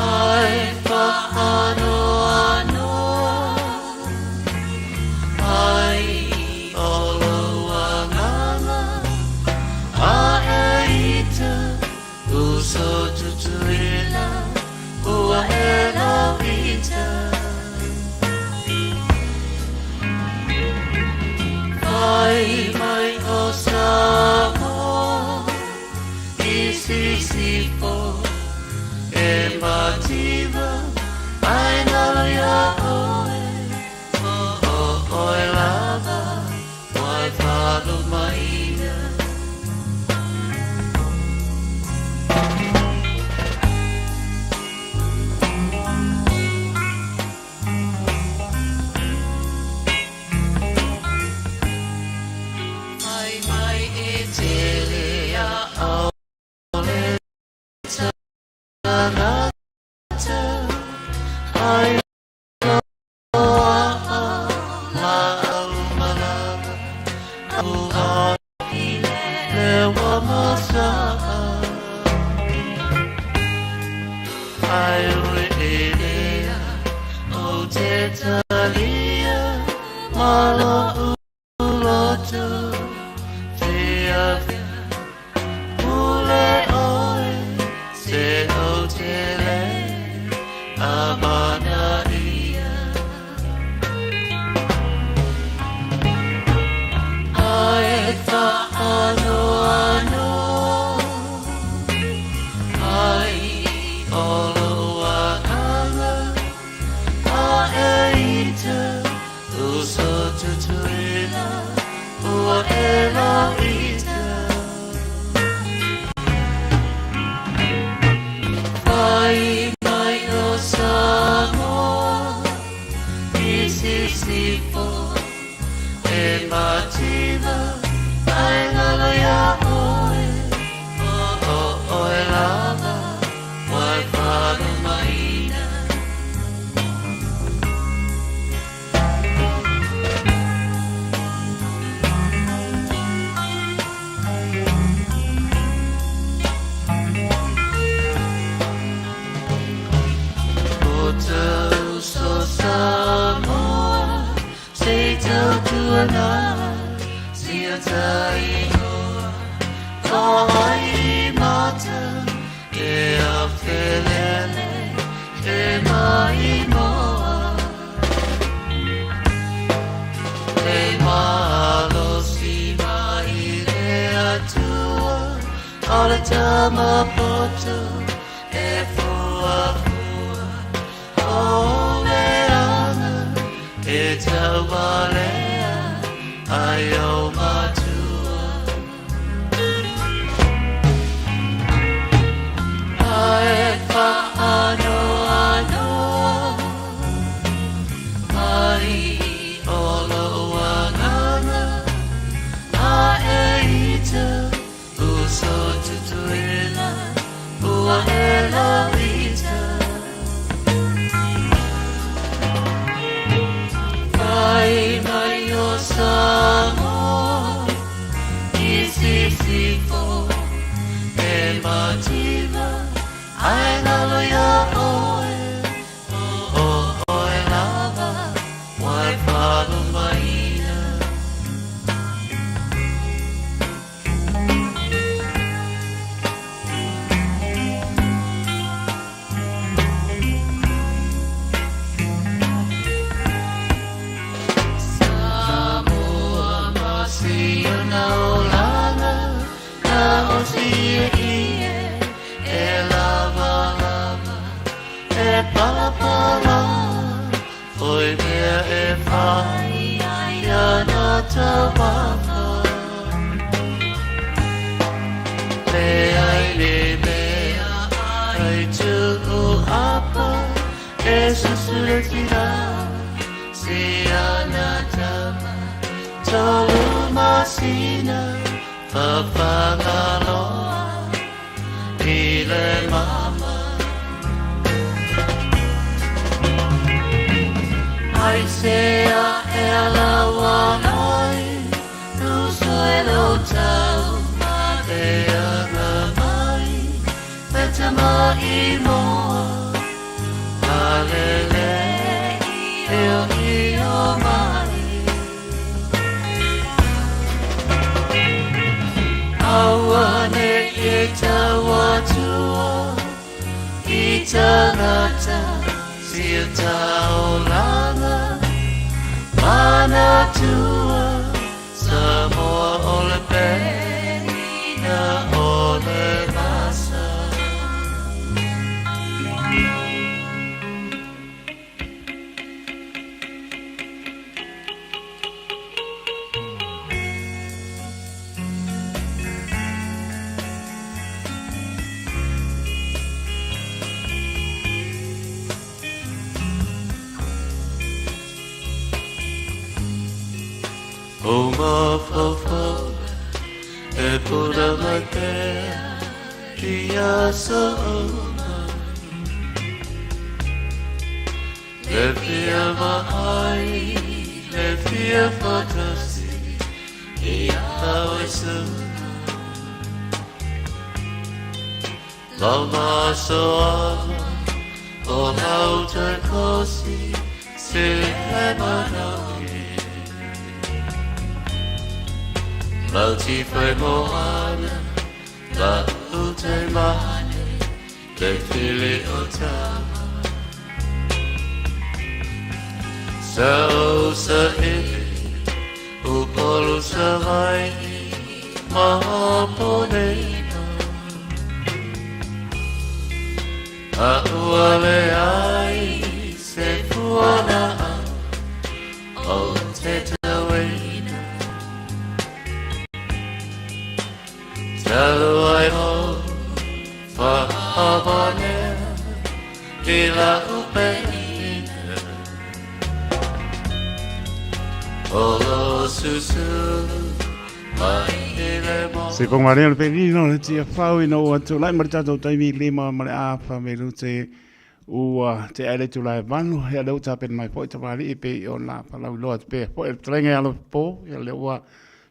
Ai faanoanoa ai o lou agaga A e ita uso Tutuila ua e lauita Fai mai o Samoa i Sisifo e mativa ai nalo iā ʻoe o ʻoe lava wai faalumaina. Fai mai e tele a ʻaʻole tagata ai loaʻa lāʻau malama ua lewa masaʻa ai ui elea o te talia ma loʻu loto fiafia pule ʻoe se o te le a mana ia Ai faanoanoa ai o lou agaga a e ita uso Tutuila ua e lauita Fai mai o Samoa i Sisifo e mativa ai lalo iā ʻoe o ʻoe lava wai faalumaina. O tou uso Samoa, se i tautuana, si o ta ingoa, ko ai mata, e afelele, e maimoa. Le malosi mai le Atua, o le tama poto e fuafua, o le aga e taualea ai o matua. Ae faanoanoa ai o lou agaga, a e ita uso Tutuila ua e lauita. Fai mai o Samoa i Sisifo e mativa ai lalo iā ʻoe o ʻoe lava wai faalumaina. Samoa ma si ona olaga na o si ie e lawalawa e palapala foi mea e fai ai ana. masina Fafagaloa i le mama Aisea e alaua ai Tusoi lo tau Maleaga mai Le tama i moa Alele i o mai Aua ne i tau atua I tangata sia taolanga Manatua Samoa o le penina o le masa. O mafaufau e puna mai pea i aso uma. Le fia vaai, le fia faatasi i a oe suka. Lau masoala o lau tai kosi se le manaoki. Lau tifai moana, lau tai mane, le fili o tama. Sa o sa ili, Upolu Savaii ma Aponena. A ua leai se fualaau o te tauina. Talu ai o faamanea i lau penina. O lo susulu mai i le moana. Se konga lea le pelino le tia fau ina ua tulai ma le tatou taimi lima ma le afa me lute ua te ae le tulai vanu ia le uta pena mai foi tamalii pe i ona palau loa te pea foi le talaga ia alofa po ia le ua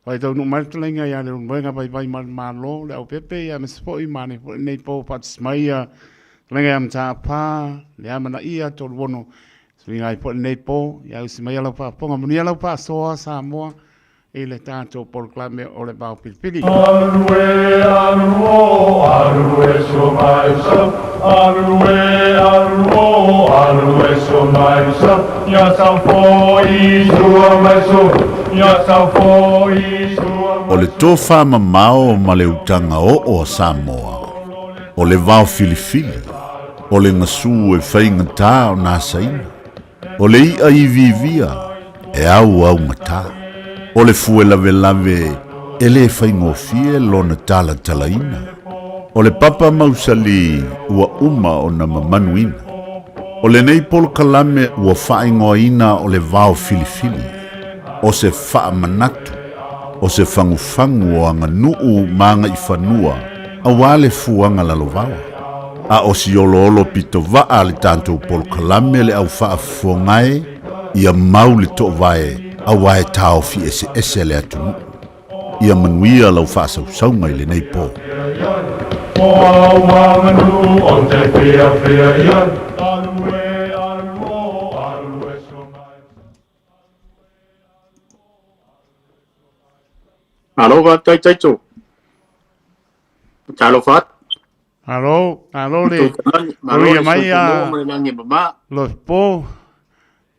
Whai taunu mai le talaga ia le ulumoega vaivai ma le Malo le aupepe ia aemaise foi ma nei foi lenei po faatasi mai ia talaga ia Matapā le amanaia Toluono suiga ai foi lenei po ia usi mai lau faafofoga manuia lau faasoa Samoa i le tatou polokalame o le Vao Filifili. Alu e alu o alu e so mai so alu e alu o alu e so mai so ya sa fo i sua mai so O le tofa mamao ma le utaga oo a Samoa, o le vao filifili, o le gasu e faigata ona asaina, o le iʻa iviivia e auaugata, o le fue lavelave e le faigofie lona talatalaina, o le papa mausali ua uma ona mamanuina. O lenei polokalame ua faaigoaina o le vao filifili, o se faamanatu, o se fagufagu o aganuu ma agaifanua aua le fuaga lalovaoa. A o si oloolo pitovaa a le tatou polokalame le au faafofoga e, ia mau le toovae aua e taofi eseese le atunuu. Ia manuia lau faasausauga i lenei po. Malo faafetai Taito. Talofa atu. Malo, malo le Malo uia le mai soifua a maua ma le lagi e mama. Lopo.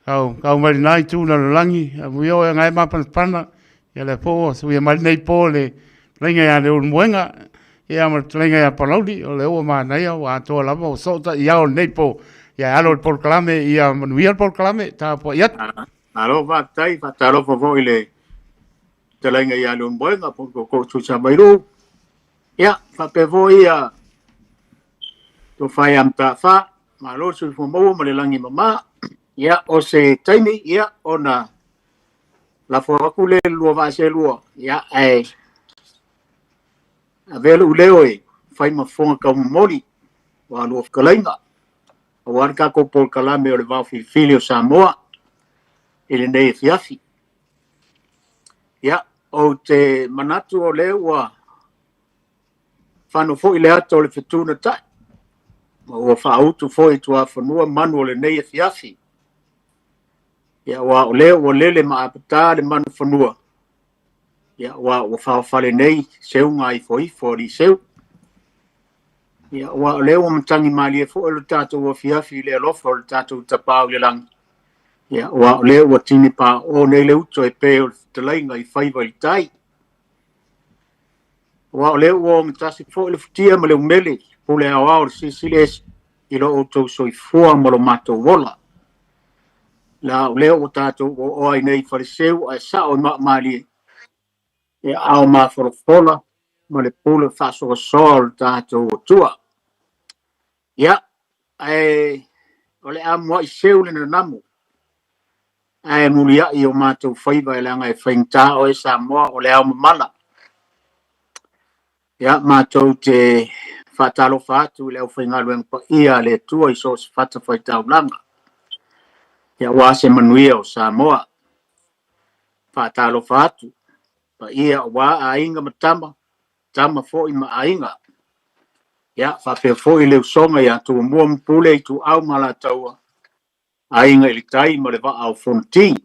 Kau, kau mai lenā itu o le lalolagi, amuia oe agae mapanapana, ia lea foi ua suia mai lenei po le talaiga ia Leulumoega, ia ma le talaiga ia Palauli, o lea ua manaia ua atoa lava ua soota i ao o lenei po. Ia e alo i le polokalame, ia manuia le polokalame, tapuai atu. Malo faafetai, faatalofa foi i le talaiga ia Leulumoega po o ko Tuisamailu. Ia, faapea foi ia Tofa ia Mataafa, malo le soifua maua ma le lagi mama. Ia, o se taimi, ia, ona Lafo atu lea i le lua vaa selua, ia, ae avea lou leo e fai ma fofoga taumomoli o a lua fetalaiga, aua le tatou polokalame o le Vao Filifili o Samoa i lenei afiafi. Ia, ou te manatu o lea ua fano foi le ata o le fetunatai, ma ua faautu foi i tuafanua manu o lenei afiafi. Ia, aua o lea ua lele ma apata le manu fanua, ia, aua ua faofale nei seuga ifoifo a Liseu. Ia, aua o lea ua matagi malie foi lo tatou afiafi i le alofa o le tatou Tapaau i le lagi. Ia, aua o lea ua tini paoo nei le uto e pei o le fetalaiga i faiva i le tai. Aua o lea ua ogatasi foi le futia ma le umele, pule aoao o le Silisili Ese i lo outou soifua ma lo matou ola. La o lea ua tatou ooa ai nei i Faleseu ae sao i Maamalie, e aao mafolafola ma le pule faasoasoa o le tatou Atua. Ia, ae o le a muai seu le nanamu, ae muliai o matou faiva e leaga e faigata oe Samoa o le ao mamala. Ia, matou te faatalofa atu i le aufaigaluega paia a le Atua i so o se fatafaitaulaga, ia aua se manuia o Samoa. Faatalofa atu, paia aua aiga ma tama, tama foi ma aiga. Ia, faapea foi le usoga ia Tumua ma Pule, Ituau ma Alataua, Aiga i le Tai ma le Vaa o Fonoti.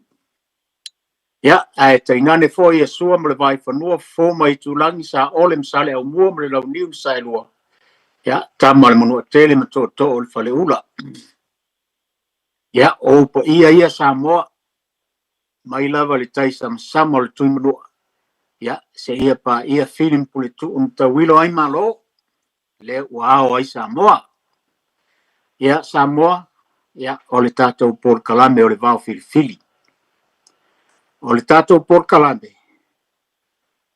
Ia, ae tainane foi ia Sua ma le Vaifanua, Fofo ma Aitulagi, Saole ma Saleaaumua ma le Launiu na Saelua, ia, Tama a le Manuatele ma Tootoo o le Faleula. Ia, o ou paia ia Samoa, mai lava i le tai samasama o le Tuimanua, ia, seia paia Fili ma Puletuu na tauilo ai Malo, lea ua ao ai Samoa. Ia, Samoa, ia, o le tatou polokalame o le Vao Filifili. O le tatou polokalame,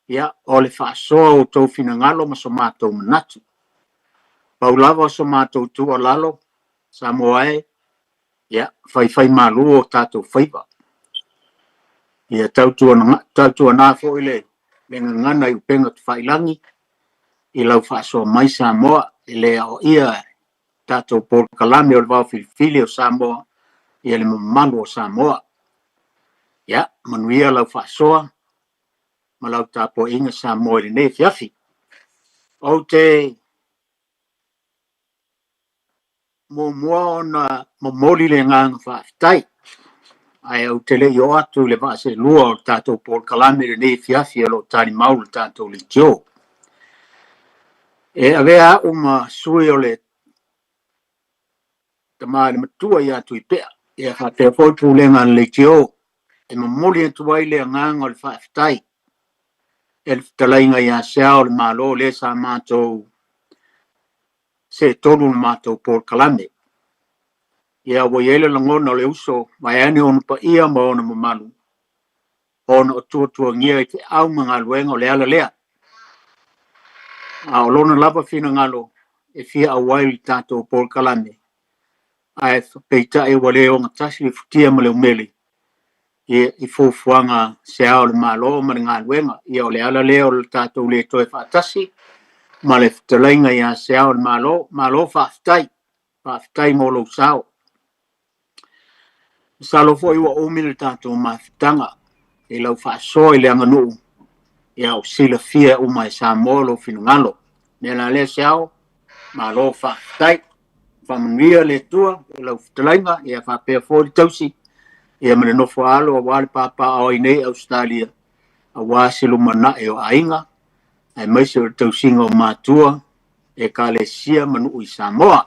ia, o le faasoa o outou finagalo ma so matou manatu. Pau lava o so matou tuualalo, Samoa e, ia, faifaimalu o tatou faiva. Ia tautuana foi le gagana i upega tafailagi i lau faasoa mai Samoa, e le aoaia tatou polokalame o le Vao Filifili o Samoa, ia le mamalu o Samoa. Ia, manuia lau faasoa ma lau tapuaiga Samoa i lenei afiafi. Ou te muamua ona momoli le agaga faafetai, ae ou te le i oo atu i le vaa seelua o le tatou polokalame i lenei afiafi o lo o talimau le tatou leitio. E avea au ma sui o le tama i le matua ia Tuipea, ia faapea foi pulega a le leitio, e momoli atu ai le agaga o le faafetai e le fetalaiga ia Se Ao o le Malo lea sa matou seetolu le matou polokalame. Ia ua i ai le lagona o le uso vaeane ona paia ma ona mamalu, ona o tuatuagia i feau ma galuega o le ala lea. A o lona lava finagalo e fia auai i le tatou polokalame, ae peitai ua le ogatasi le futia ma le umele i fuafuaga Se Ao o le Malo ma le galuega. Ia o le ala lea o le tatou le toe faatasi ma le fetalaiga ia Se Ao o le Malo. Malo faafetai, faafetai mo lou sao. Masalo foi ua umi le tatou mafutaga i lau faasoa i le aganuu, ia ua silafia uma e Samoa lou finagalo. Mea la lea Se Ao, malo faafetai. Faamanuia le Atua i lau fetalaiga, ia faapea foi le tausi, ia ma le nofo alo aua le papaaao ai nei Ausetalia, aua se lumanai o aiga, aemaise o le tausiga o matua, Ekalesia ma nuu i Samoa.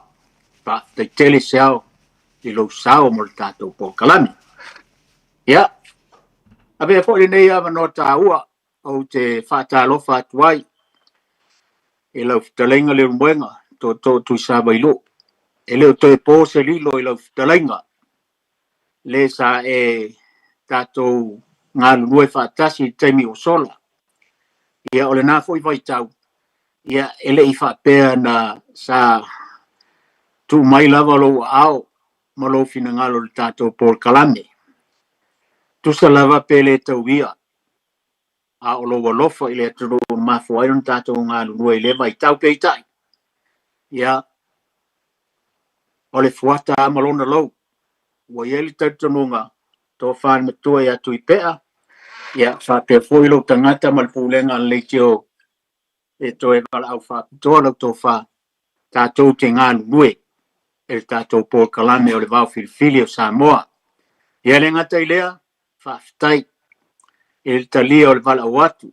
Faafetai tele Se Ao i lou sao mo le tatou polokalame. Ia, avea foi lenei avanoa taua ou te faatalofa atu ai i lau fetalaiga Leulumoega Tootoo Tuisavailuu. E le o toe po se lilo i lau fetalaiga le sa e tatou galulue faatasi i le taimi ua sola. Ia o lena foi vaitau, ia e le i faapea na sa tuu mai lava lou aao ma lou finagalo i le tatou polokalame. Tusa lava pe le tauia, a o lou alofa i le atunuu na mafua ai ona tatou galulue i lea vaitau. Peitai, ia, o le fuata lava ma lona lou. Ua i ai le talitonuga, tofa le matua ia Tuipea, ia, faapea foi lou tagata ma le pulega a le leitio e toe valaau faapitoa lau tofa, tatou te galulue e le tatou polokalame o le Vao Filifili o Samoa. Ia le gata i lea, faafetai i le talia o le valaau atu,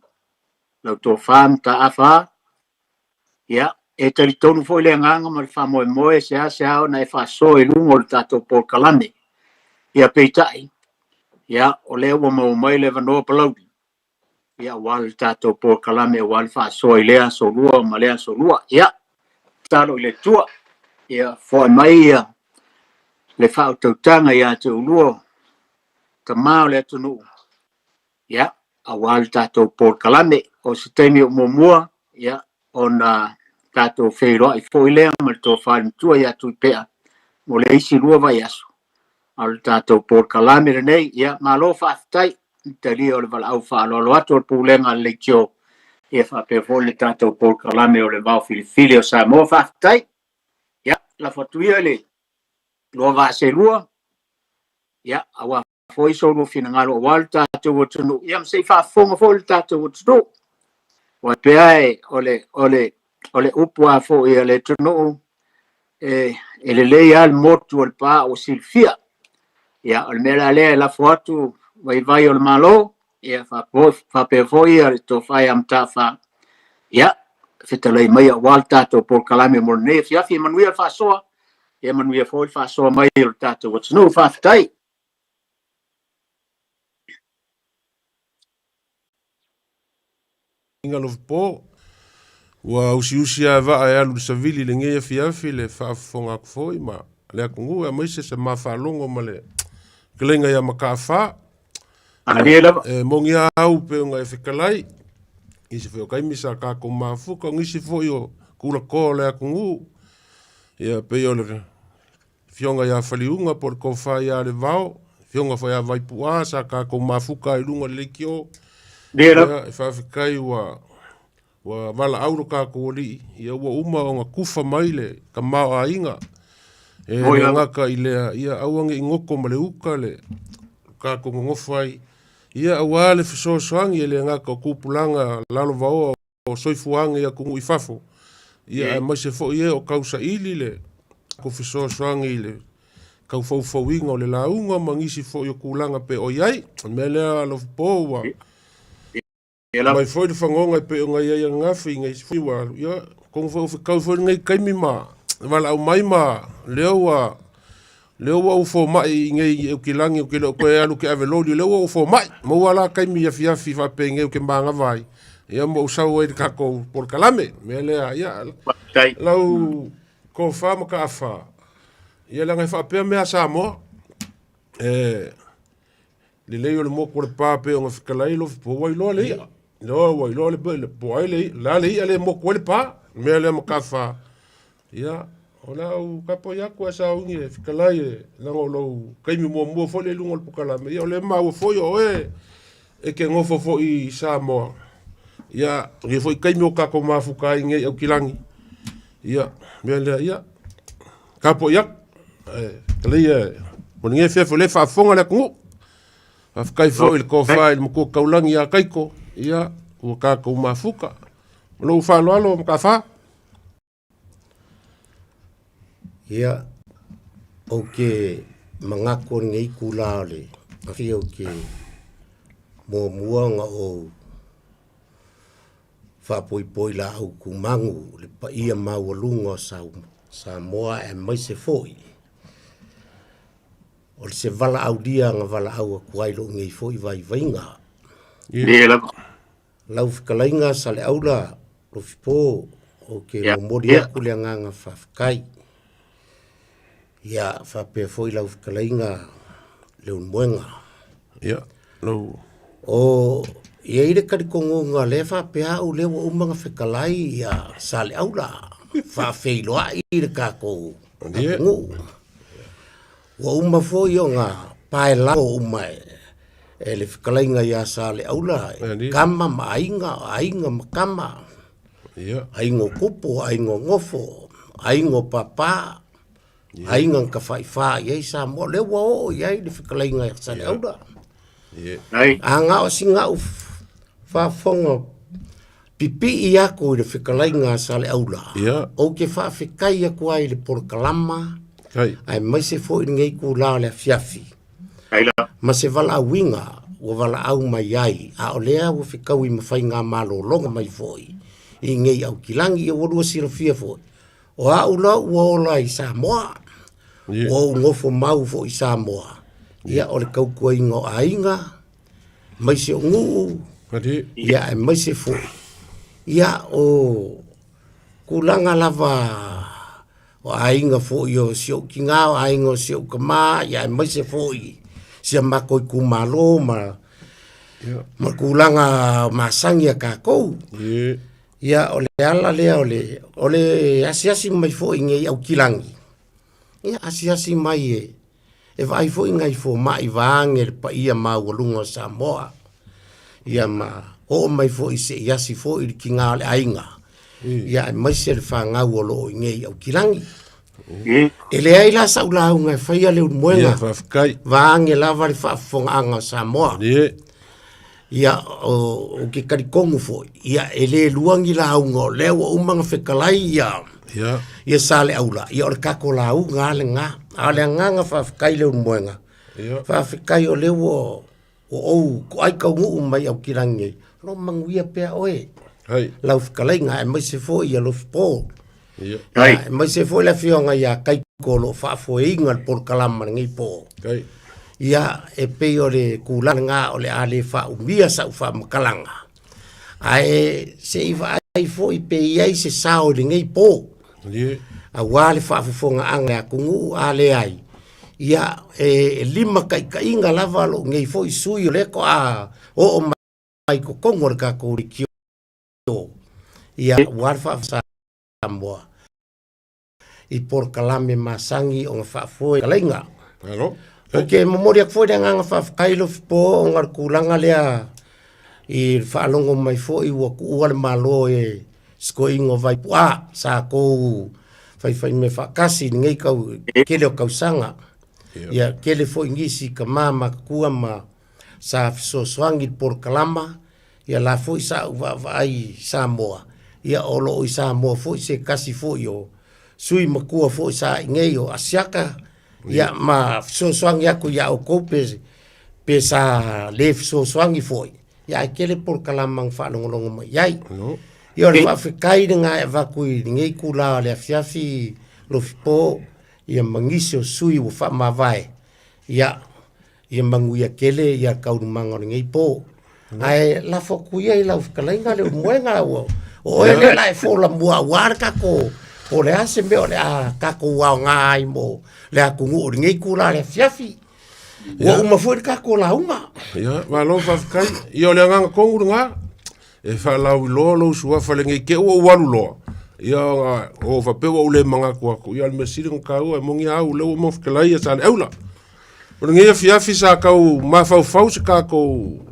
lau tofa mataafa, ia, e talitonu foi le agaga ma le faamoemoe e seasea ona e faasoa i luga o le tatou polokalame. Ia peitai, ia, o lea ua maua mai le avanoa Palauli, ia aua le tatou polokalame aua le faasoa i lea aso lua ma lea aso lua. Ia, tatalo i le Atua, ia foai mai ia le faautautaga ia te oulua tama o le atunuu, ia, aua le tatou polokalame. O se taimi o muamua, ia, ona tatou feiloai foi lea ma le tofa i le matua ia Tuipea mo le isi 2 vaiaso. A o le tatou polokalame lenei, ia, malo faafetai i le talia o le valaau faaaloalo atu o le Pulega a le Leitio, ia faapea foi le tatou polokalame o le Vao Filifili o Samoa. Faafetai. Ia, lafo atu ia i le lua vaa selua, ia, aua foi so lua finagalo aua le tatou atunuu, ia ma se i faafofoga foi le tatou atunuu. Ua pea e o le, o le, o le upu a foi a le atunuu, e, e lelei lava le motu o le pa ua silafia. Ia, o le mea la lea e lafo atu vaivai o le Malo, ia faapea foi ia le tofa ia Mataafa, ia, fetalai mai aua le tatou polokalame mo lenei afiafi. Ia manuia le faasoa, ia manuia foi le faasoa mai o le tatou atunuu. Faafetai. Inga Lofipo, ua usiusi lava e vaa e alu i le savili i lenei afiafi le faafofoga atu foi ma le atunuu aemaise sa ma faalogo ma le fetalaiga ia Mataafa. Malie lava. E moni lava au pei ona e fetalai, nisi foi o taimi sa tatou mafuta, o nisi foi o tulatoa o le atunuu, ia pei o le Afioga ia Faliuga po o le Tofa ia Levao, Afioga foi ia Vaipu'a sa tatou mafuta ai i luga o le leitio. Ia, e faafetai ua ua valaau lo tatou alii, ia ua uma ona tufa mai le tamaoaiga. E le gata i lea, ia aua ne i goto ma le uta le tatou nonofo ai, ia aua le fesoasoani e le gata o tupulaga lalovaoa o soifuaga i atunuu i fafo, ia aemaise foi e o tausaili le tatou fesoasoani i le tau faufauina o le lauga ma nisi foi o tulaga pe o i ai. O le mea lea Alofapo ua mai foi le fagoga e pei ona i ai ananafi i nisi foi ua alu, ia atonu foi ua fetau foi lenei taimi ma valaau mai ma lea ua Lea ua ou fomai i inei i Aukilani ou te le o toe alu ke ave loli, lea ua ou fomai. Maua la taimi i afiafi faapenei ou te manava ai, ia ma ou sau ai i le tatou polokalame. Mea lea, ia, lau tofa ma taafa, ia leaga e faapea mea a Samoa, e lelei o le motu o le pa pei ona fetalai Lofi po ua iloa le i'a. Iloa ua iloa le po ai le i'a, le a le i'a le motu ai le pa. Mea lea ma taafa, Ia, o le a ou tapuai atu ae sauni e fetalai e leaga o lou taimi muamua foi lea i luga o le polokalame. Ia o lea e maua foi o oe e te nofo foi i Samoa. Ia, o lenei foi taimi o tatou mafuta ai nei i Aukilani. Ia, mea lea, ia, tapuai atu. Ae fetalai e, mo lenei afiafi o lea e faafofoga le atunuu. Faafetai foi i le tofa i le matua taulagi ia Kaiko, ia, ua tatou mafuta. Ma lou faaaloalo Mataafa. Ia, ou te manatu o lenei itula o le afiafi ou te muamua ona ou faapoipoi laau tumanu i le paia maualuga o Samoa aemaise foi o se valaaulia na valaau atu ai lou nei foi vaivaiga. Lau fetalaiga Saleaula Lofipo, ou te momoli atu le agaga faafetai. Ia faapea foi lau fetalaiga Leulumoega. Ia, lau... O i ai le talitonuga lea faapea au lea ua uma ona fetalai ia Saleaula, faafeiloai le tatou atunuu. Ua uma foi ona paelago uma e. E le fetalaiga ia Saleaula, e kama ma aiga, o aiga ma kama. Aiga o kupu, aiga o gofo, aiga o papa, aiga na tafaifa i ai Samoa. O lea ua oo i ai le fetalaiga ia Saleaula. A na o sina au faafofoga pipii aku i le fetalaiga a Saleaula, ou te faafetai atu ai i le polokalama, aemaise foi lenei itula o le afiafi. Ma se valaauina ua valaau mai ai, a o lea ua fetaui ma faiga malologa mai foi i nei aukilagi. Ia ua lua silafia foi, o au la ua ola i Samoa, ua ou nofo mau foi i Samoa. Ia o le tautuaina o aiga, aemaise o nuu, ia aemaise foi, ia o tulaga lava o aiga foi o si ou tina, o aiga o si ou tama, ia aemaise foi si a matou itumalo ma ma tulaga masani a tatou. Ia o le ala lea o le o le asiasi mai foi nei Aukilagi, ia asiasi mai e e vaai foi nai fomai vaeane le paia maualuga o Samoa, ia ma oo mai foi se i asi foi le tiga o le aiga, ia aemaise le fanau o lo o i inei i Aukilagi. E leai la sau lauga e faia Leulumoega, vaeane lava le faafofogaaga o Samoa. Ia, ou te talitonu foi, ia e le lua ni lauga o lea ua uma ona fetalai ia, ia Saleaula, ia o le tatou lauga lava lena. A o le agaga faafetai Leulumoega, faafetai o lea ua ou toai taunuu mai Aukilagi nei, o lo o manuia pea oe, lau fetalaiga aemaise foi ia Lofipo, aemaise foi le afioga ia Kaiko o lo o faafoeina le polokalama i lenei po. Ia, e pei o le tulaga lena o le a le faaumia sau faamatalaga, ae se i vaai foi pe i ai se sao i lenei po, aua le faafofogaaga a le atunuu, a leai, ia e limataitaiina lava lou nei foi sui usufono o lea faatoa oo mai i totonu o le tatou leitio, ia aua le faasamoa i polokalame masani ona faafoe fetalaiga. Ou te momoli atu foi le agaga faafetai Lofipo ona o le tulaga lea i le faalogo mai foi ua tuua le Malo e si toeaina o Vaipu'a sa tou faifaimea faatasi i lenei tau tele o tausaga. Ia tele foi nisi tama matutua ma sa fesoasoani i le polokalama Ia la foi sa ou vaavaai i Samoa, ia o lo o i Samoa foi se tasi foi o sui matua foi sa i nei o Asiata, ia ma fesoasoani atu ia outou pe, pe sa le fesoasoani foi, ia ae tele polokalama na faalogologo mai i ai. Ia o le faafetai lena e avatu i lenei itula o le afiafi Lofipo, ia ma nisi o sui ua faamavae, ia Ia manuia tele ia taualumaga o lenei po. Ae lafo atu ia i lau fetalaiga Leulumoega ua o oe lea la e fola mua aua le tatou po o le a se mea o le a tatou aoga ai mo le atunuu i lenei itula o le afiafi. Ua uma foi le tatou lauga. Ia, malo faafetai. Ia o le agaga tonu lena e faalauiloa lou suafa lenei te i ua ou alu loa. Ia ona o faapea ua ou le manatu atu. Ia o le mea sili ona taua e moni lava au lea ua uma ona fetalai ia Saleaula. O lenei afiafi sa tau mafaufau se tatou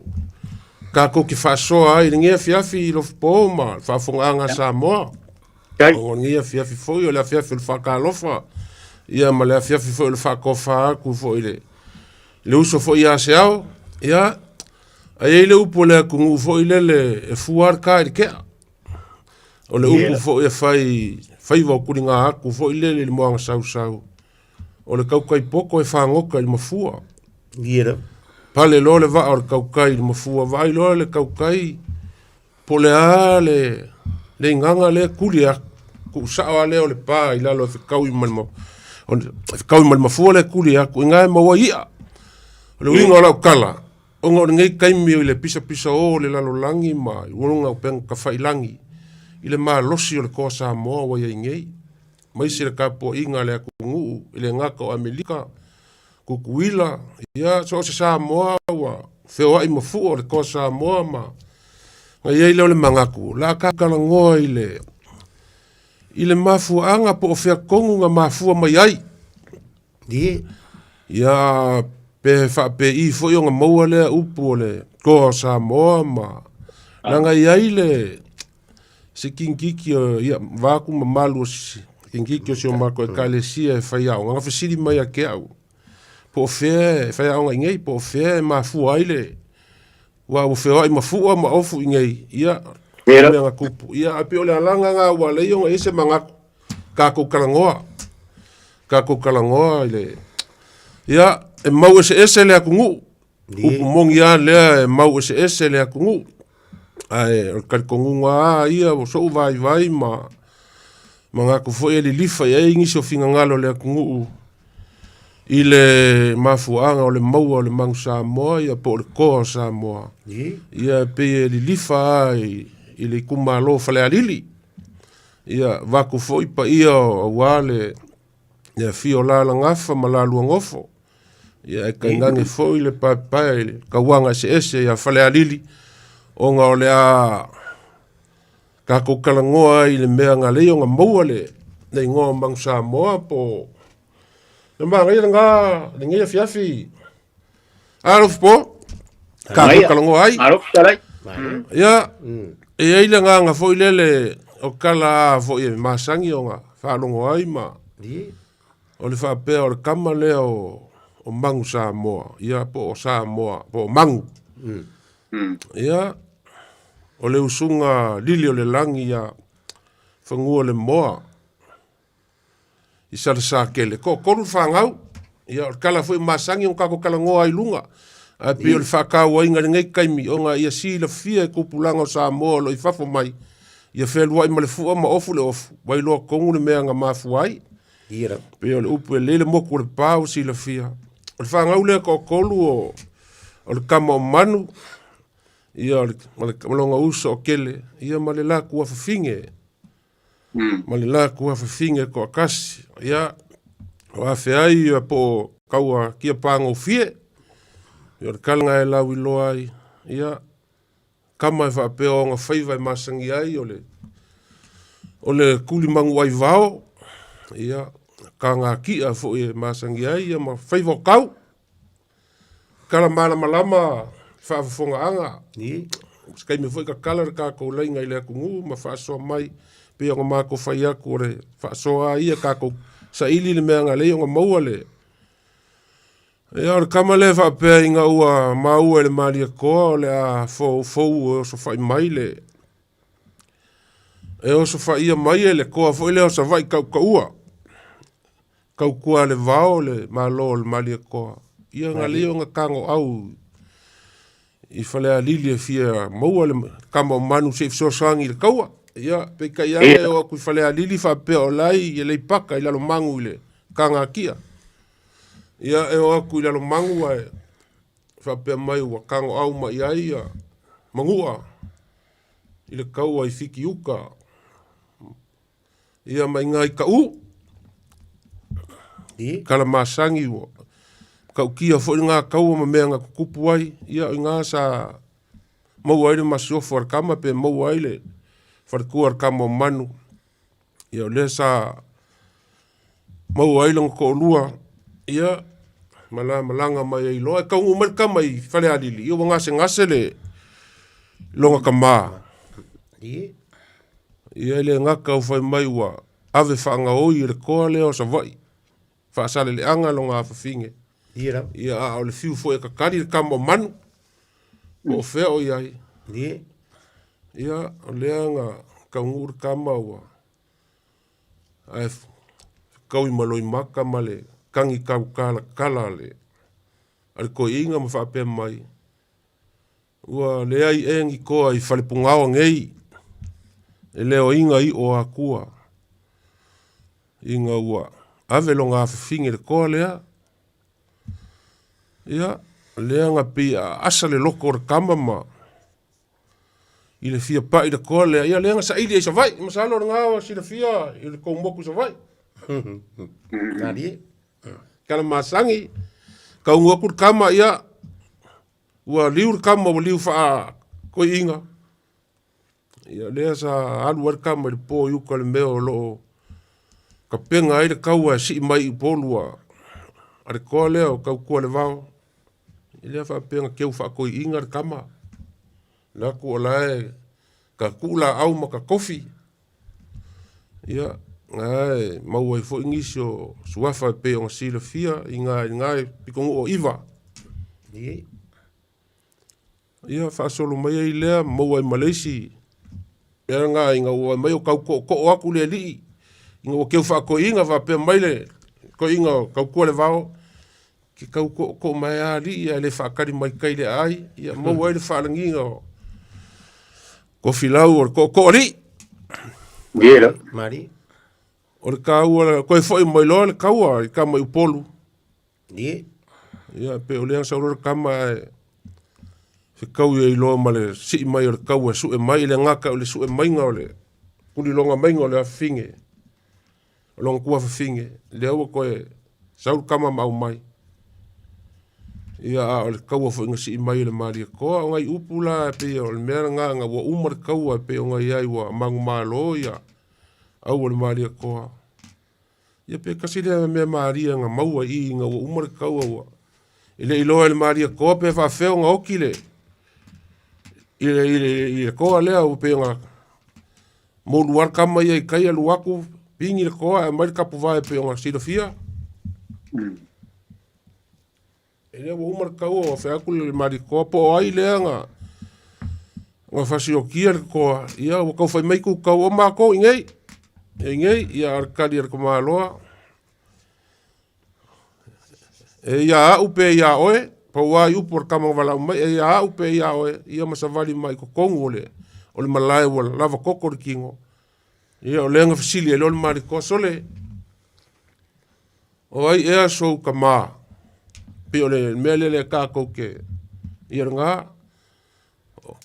tatou te faasoa ai i lenei afiafi i Lofipo ma le faafofogaaga a Samoa. O lenei afiafi foi o le afiafi o le faatalofa, ia ma le afiafi foi o le faatofa atu foi i le, le uso foi ia Seao. Ia, ae i ai le upu a le atunuu foi lele e fua lava le ta i le tea. O le upu foi e fai faiva o tuliga atu foi lele i le moana sausau. O le tautai poto e fagota i le mafua. Pale loa le vaa o le tautai i le mafua, vaai loa le tautai po o le a le le igaga lea e tuli atu, tuusao lava lea o le pa i lalo e fetaui ma le fetaui ma le mafua lea e tuli atu, i ina e maua ai i'a. O le uiga o lau tala, ona o lenei taimi i le pisapisao o le lalolagi ma luga o upega tafailagi i le malosi o le Toa Samoa ua i ai nei. aemaise le tapuaiga a le atunuu e le gata o Amerika, Tutuila, ia so o se Samoa ua feoai ma fua o le Toa Samoa ma na i ai lea o le manatu, o le a tatou talanoa i le i le mafuaaga po o fea tonu na mafua mai ai. Ia. Ia Pe faapei foi ona maua lea upu o le Toa o Samoa ma leaga e i ai le se kingkiki o ia vaeatu mamalu o se kingkiki o si o matou ekalesia e faiaoga na fesili mai ia te au po o fea e faiaoga i nei po o fea e mafua ai le aua ua feoai ma fua ma ofu i nei ia mea na tupu ia ae pei o le alaga lena ua ala ai ona i ai se manatu tatou talanoa tatou talanoa i le ia e mau eseese le atunuu upu moni lava lea e mau eseese le atunuu ae o le talitonuga lava ia o sou vaivai ma manatu foi e lilifa i ai nisi o finagalo o le atunuu i le mafuaaga o le maua o le Manu Samoa ia po o le Toa o Samoa. Ia e pei e lilifa lava i le itumalo o Falealili. Ia vaeatu foi paia aua le afio o Lalagafa ma lalua nofo. Ia ae tainane foi le paepae i le tauaga eseese ia Falealili ona o le a tatou talanoa ai i le mea na ala ai ona maua le igoa o Manu Samoa po o le manaia lena lenei afiafi. Alofa po, tatou talanoa ai. Malo fetalai. Ia, e i ai le agaga foi lele o tala foi e masani ona faalogo ai ma o le faapea o le kama lea o Manu Samoa, ia po o Samoa, po o Manu. Ia, o le usuga lili o le lagi ia Fanualemoa i Salesatele. Toatolu le fanau, ia o le tala foi masani ona tatou talanoa ai i luga. Ae pei o le faatauaina i lenei taimi ona ia silafia e tupulaga o Samoa o lo o i fafo mai, ia fealuai ma le fua ma ofu le ofu, ua iloa tonu le mea na mafua ai. Pei o le upu e lelei le motu o le pa ua silafia. O le fanau lea toatolu o le tama o Manu, ia o le, ma lona uso o Kele, ia ma le latua fafine. Ma le latua fafine toatasi. Ia, o afe ai ia po o kaua kia pagofie. Ia o le tala e lauiloa ai, ia, kama e faapea o ona faiva e masani ai o le o le tuli manu aivao, ia, kagatia foi e masani ai ia ma faiva o tau. Tala malamalama faafofogaaga. Se taimi foi tatala le tatou laina i le atunuu ma faasoa mai pei ona matou fai atu o le faasoa lava ia tatou saili le mea na ala ai ona maua le Ia o le kama lea e faapea ina ua maua e le Malietoa o le a foufou e osofai mai le e osofaia mai e le toa foi lea o Savaii tautaua tautua le vao le Malo o le Malietoa ia na ala ai ona tagoau i Falealili e fia maua le tama o Manu se i fesoasoani i le taua. Ia, peitai ane e oo atu i Falealili faapea o la e i Aleipata i Lalomagu i le Kagatia. Ia, e oo atu i Lalomagu ae faapea mai ua tagoau mai ai ia Manua i le taua i Fitiuta. Ia ma i Kaʻū. Tala masani ua matautia foi lena taua ma mea na tutupu ai. Ia o i ina sa maua ai le masiofo a le tama pe maua ai le faletua a le tama o Manu. Ia o lea sa maua ai lona toalua, ia ma la malaga mai ai loa. E taunuu mai le tama i Falealili, ia ua gasegase le lona tama. Ia e le gata ua fai mai ua ave faagaoi e le toa lea o Savaii, faasaleleaga lona afafine. Ia a o le fiu foi e tatali le tama o Manu, po o fea o i ai. Ia o lea na taunuu le tama ua ae fetaui ma Loimata ma le tagi tautalatala a le toeaina ma faapea mai, Ua leai ea ni toa i Falepugaoa nei e leoina iʻo o Akua ina ua ave lona afafine i le toa lea. Ia, lea na pei a asa le loto o le tama ma i le fia paʻi i le toa lea, ia lea na saili ai i Savaii. Masalo o lena ua silafia i le tou motu i Savaii. Tala masani, taunuu atu le tama, ia, Ua liu le kama ua liu faakoiina. Ia lea sa alu ai le kama i le po i uka i le mea o lo o tapena ai le taua e sii mai i Upolu a le toa lea o Tautua le Vao. E lea faapea na keu faakoiina le kama. La ku o la e ka kuu laau ma ka kofi. Ia, na e maua ai foi nisi o suafa e pei ona silafia i ngā i ngā pitonuu o Iva. Ia, faasolo mai ai lea, maua ai ma le isi mea lena ina ua mai o tau tootoo atu le alii, ina ua keu faakoiina faapea mai le toeaina o Tautua le Vao, ke tau tootoo mai a alii ae le faatali mai tai le aai, ia maua ai le faalagiga o Tofilau o le tootoo alii. Ia. Mari. O le taua, toe foi mai loa le taua i tama i Upolu. Ie. Ia, pe o lea sau loa le tama ae fetau ia iloa ma le sii mai o le taua e sue mai, le gata o le sue maiga o le tuliloga maiga o le afafine, o lona tuafafine, lea ua toe sau le tama ma aumai. Ia, a o le taua foi na sii mai e le Malietoa, o nai upu la e pei o le mea lena ina ua uma le taua e pei ona i ai ua manumalo ia au o le Malietoa. Ia pe tasi lea mea malie na maua i i ina ua uma le taua ua e le i iloa e le Malietoa pe faafefea ona oti le i le, i le, i le toa lea ua pei ona moulu lava le tama ia i tai alu atu pigi le toa ae aumai le tapuvae e pei ona silafia. E lea ua uma le taua ua fai atu le Malietoa po o ai lea na na fasiokia le toa, ia ua tau fai mai tutau o matou i nei. I nei, ia a o le tali a le tamaloa, e ia au pe ia oe, pau lava i upu a le tama na valaau mai, e ia au pe ia oe, ia ma savali mai i totonu o le, o le malae ua lava toto le tino. Ia o lea na fesili ai loa le Malietoa, sole, O ai ea sou tama? Pei o le mea lea lea tatou te ia lena.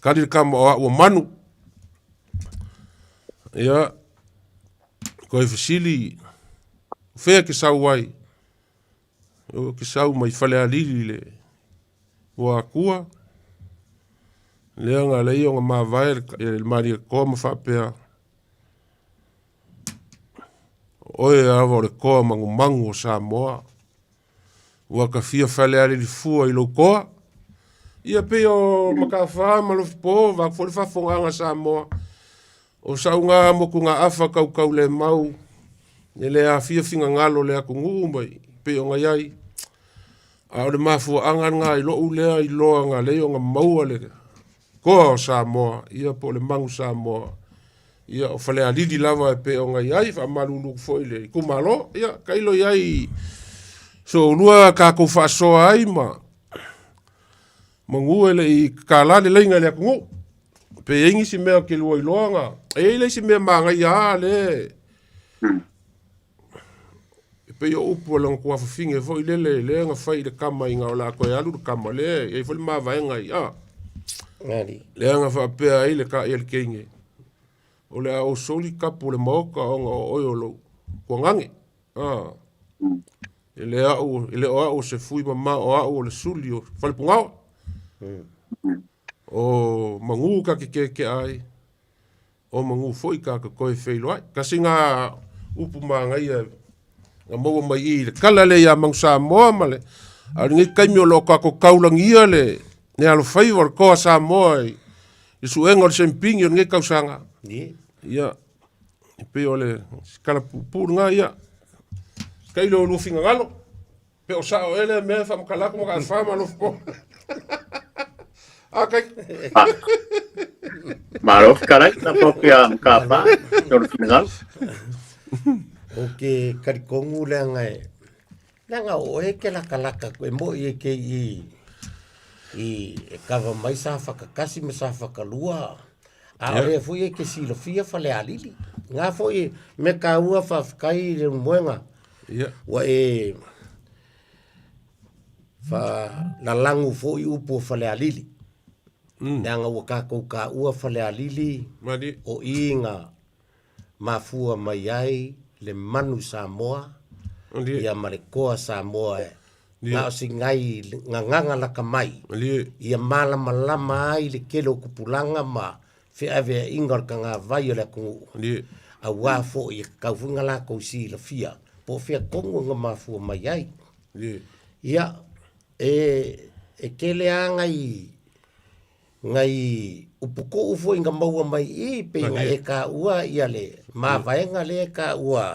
Kali le tama o au o Manu. Ia, koe fesili, o fea ke sau ai? O ke sau mai Falealili le ua akua. Lea na alai ona mavae le Malietoa ma faapea, Oe lava o le toa magumagu o Samoa, ua ta fia falealili fua i lou toa. Ia pei o Mataafa ma Lofipo, vaeatu foi le faafofogaaga a Samoa, o sauga motugaafa tautaulemau, e le aafia finagalo o le atunuu ma pei ona i ai. A o le mafuaaga lena i lou lea iloa na ala ai ona maua le toa o Samoa, ia po o le magu Samoa. Ia, o Falealili lava e pei ona i ai, faamalulu atu foi i le itumalo. Ia, tailo i ai soulua tatou faasoa ai ma manu e le i tatala le laina i le atunuu. Pe i ai nisi mea ou te lua iloa na, e i ai le isi mea manaia lava lea e pei o upu a lona tuafafine foi lele lea na fai i le tama ina o le a toe alu le tama lea e i ai foi le mavaega i a lea na faapea ai le taʻi a le teine o le a ou soli tapu o le maota ona o oe o lou tuagage a e le au e le o au o se fui mamao o au o le suli o Falepugaoa o Magū ka ke kekeʻa ai O Magū foi ka ka toe feiloai. Kasi ngā upu manaia na maua mai i le kala lea iā Manu Samoa ma le a o lenei taimi o lo o tatou taulagia le le alofaiva o le toa Samoa i le suega o le sempini o lenei tausaga. Ia, e pei o le kala puupuu lena, ia, tailo o lua finagalo. Pe o sao ea lea mea e faamatala atu ma ka afa ma alofa po. Okay. Malo fetalai, na po pia ka pa, tolu finagalo. O ke karikongu leaga e, leaga o oe ke lakalaka koe mo i e ke i, i e kava mai sa whakakasi ma sa whakalua. A o lea foi e ke silafia Falealili. Ngā foi me ka ua whawhikai i le moenga. Ua e whalalagu foi upu o Falealili. Leaga ua kākou kāua Falealili o i nga mafua mai ai le manu Samoa ia ma le koa Samoa e na o si ngai gagaga laka mai ia malamalama ai le tele o tupulaga ma feaveaiga o le tagavai o le atunuu auā foi e tatau foi ona latou silafia po o fea tonu e mafua mai ai. Ia, e e tele lava nai nai uputuu foi na maua mai i i pei ona e taua ia le mavaega lea e taua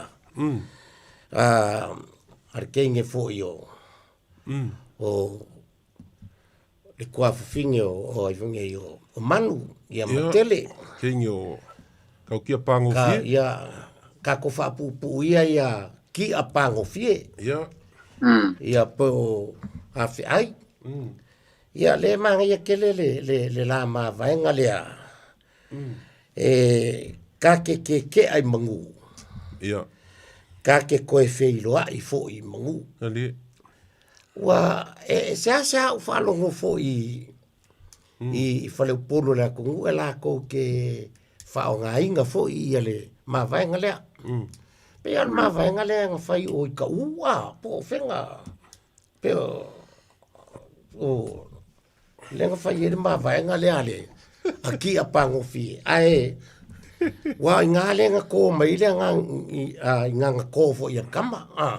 a le teine foi o o le tuafafine o o ai foi nei o o Manu ia Matele. Teine o Kaukia Pagofie. Ka ia tatou faapuupuu ia ia Kia Pagofie. Ia. Ia po o Afeai. Ia lea e manaia tele le le le la mavaega lea. E ka te keke'a i manu. Ia. Ka te toe feiloa'i foi i manu. Alie. Ua e seasea ou faalogo foi i i faleupolu o le atunuu e latou te faaaogaina foi ia le mavaega lea. Pei lava o le mavaega lea na fai o i Kaʻū a po o fega pe o o lea na fai ai le mavaega lea a le a Ki'a Pagofie ae ua i ina lea na to mai ai le agaga i na to foi a le tama a.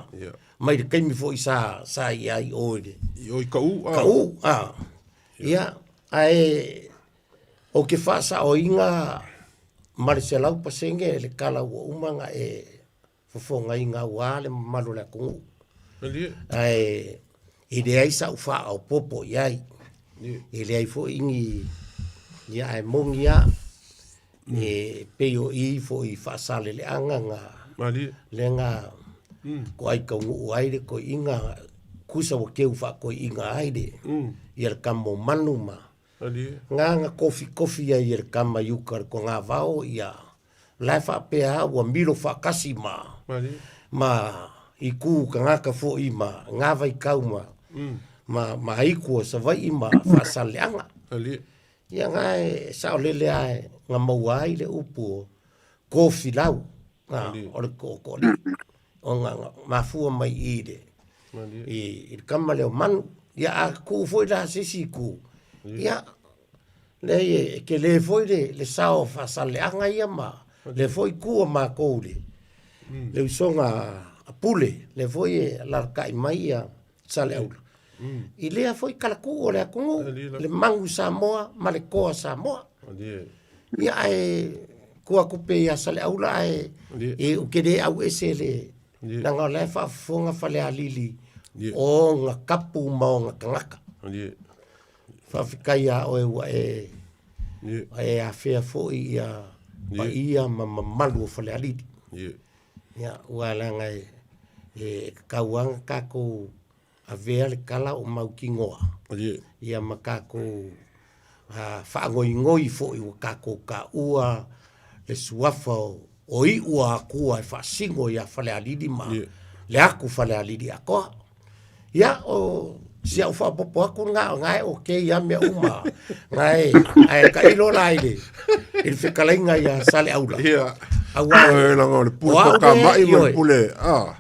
Mai le taimi foi sa sa i ai o i le I o i Kaʻū a. Kaʻū a. Ia ae ou te faasaoina ma le 100% le tala ua uma ona e fofogaina aua le mamalu o le atunuu. Ae e leai sau faaopoopo i ai. E leai foi ni ia ae moni lava e pei o i foi i Faasaleleaga na lea na toai taunuu ai le toeaina tusa ua teu faatoeaina ai le ia le tama o Manu ma na na tofitofi ai e le tama i uka i le togavao ia la e faapea lava ua milo faatasi ma ma itu tagata foi ma na vaitau ma ma ma aitu o Savaii ma Faasaleleaga. Ia na e saolele lava na maua ai le upu o tofilau, o le tootooalii ona na mafua mai i le i le tama lea o Manu. Ia a tuu foi la se isi itu, ia Leai e tele foi le, le sao o Faasaleleaga ia ma lea foi itu o matou le, le usoga a Pule, lea foi e alalatai mai ia Saleaula. I lea foi talatuu o le atunuu, le Manu Samoa ma le Toa Samoa. Ia ae tuu atu pea ia Saleaula ae e, ou te le au ese le, leaga o la e faafofoga Falealili o ona kapu ma ona tagata. Faafetai ia oe ua e e afea foi ia paia ma mamalu o Falealili. Ia, ua leaga e e tatau lava ona tatou avea le tala o mautinoa ia ma tatou faangoingoi foi ua tatou taua le suafa o iu a Atua e faasino ia Falealili ma le atu Falealili atoa. Ia, o si au faaopoopo atu lena, o lena e okay lava mea uma. Na e, ae tailo la i le, i le fetalaiga ia Saleaula. Ia. Aua, Oi, leaga o le pule o au pākāmaʻi lea, ma le ioe. pule, ah.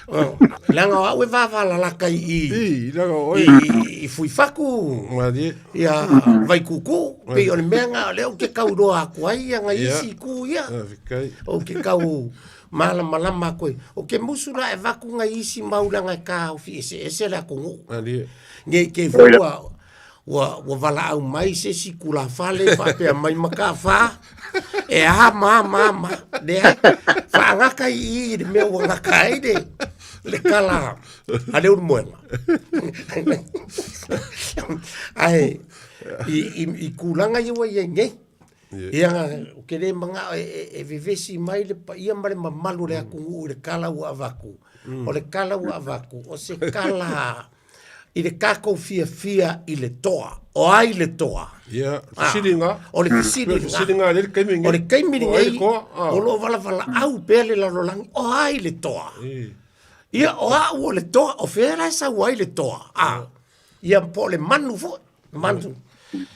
Oh, leaga o au e vavalalata i i, I, leaga o oe. i, i Fuifatu, Malie. ia Vaikuku, pei o le mea lena o lea ou te tau iloa atu ai ia nai Ia. isi itu ia. Ah, faafetai. Ou te tau Malamalama atu ai. O ke musu la e vaku ngai isi mau leaga e taofi eseese le atunuu. Alie. Nei te foi ua, ua, ua valaau mai se isi tulafale faapea mai Mataafa, e a ma ma ma. Leai, faagata i i i le mea ua gata ai le, le tala a Leulumoega. Ae, i, i, i tulaga ia ua i ai nei, Ia, ou te le manao e, e, e vevesi mai le paia ma le mamalu o le atunuu i le tala ua avatu. O le tala ua avatu, o se tala i le tatou fiafia i le toa. O ai le toa? Ia, fesiliga. O le fesiliga. O le fesiliga lea le taimi lenei. O le taimi O ai le lenei, toa? Ah. o lo o valavala'au pea le lalolagi, o ai le toa? Ia, o au o le toa, o fea la e sau ai le toa? Ah. Ia, po o le manu foi, manu.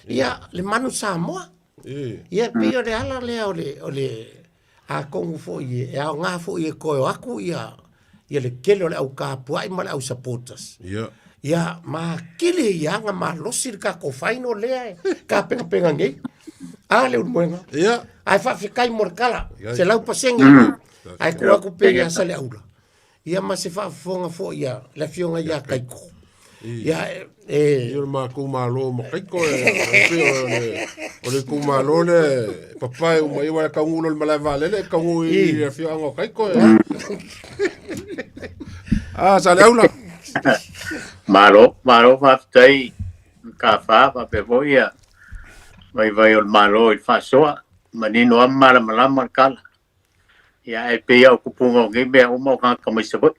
Ia, le manu Samoa. Ia, pei o le ala lea o le, o le, atonu foi e aoga foi e toe o atu ia, ia le tele o le au tapuai ma le au supporters. Ia. Ia, makili ia aga malosi le tatou final lea e tapenapena nei. A Leulumoega. Ia. Ae faafetai mo le tala, 100%. Ae tuu atu pea ia Saleaula. Ia ma se faafofoga foi a le Afioga ia Kaiko. Ia, e... Ia o le matou malo ma kaiko e, e pei o le, o le itumalo lea e papae uma i aua e taunuu loa i le malae vaalele e taunuu i le afioaga o Kaiko e. Ah, Saleaula. Malo, malo faafetai Kafa faapea foi ia vaivai o le Malo i le faasoa, manino lava ma malamalama le tala. Ia, ae pei lava o tupuga o nei mea uma o tagata mai Savaii.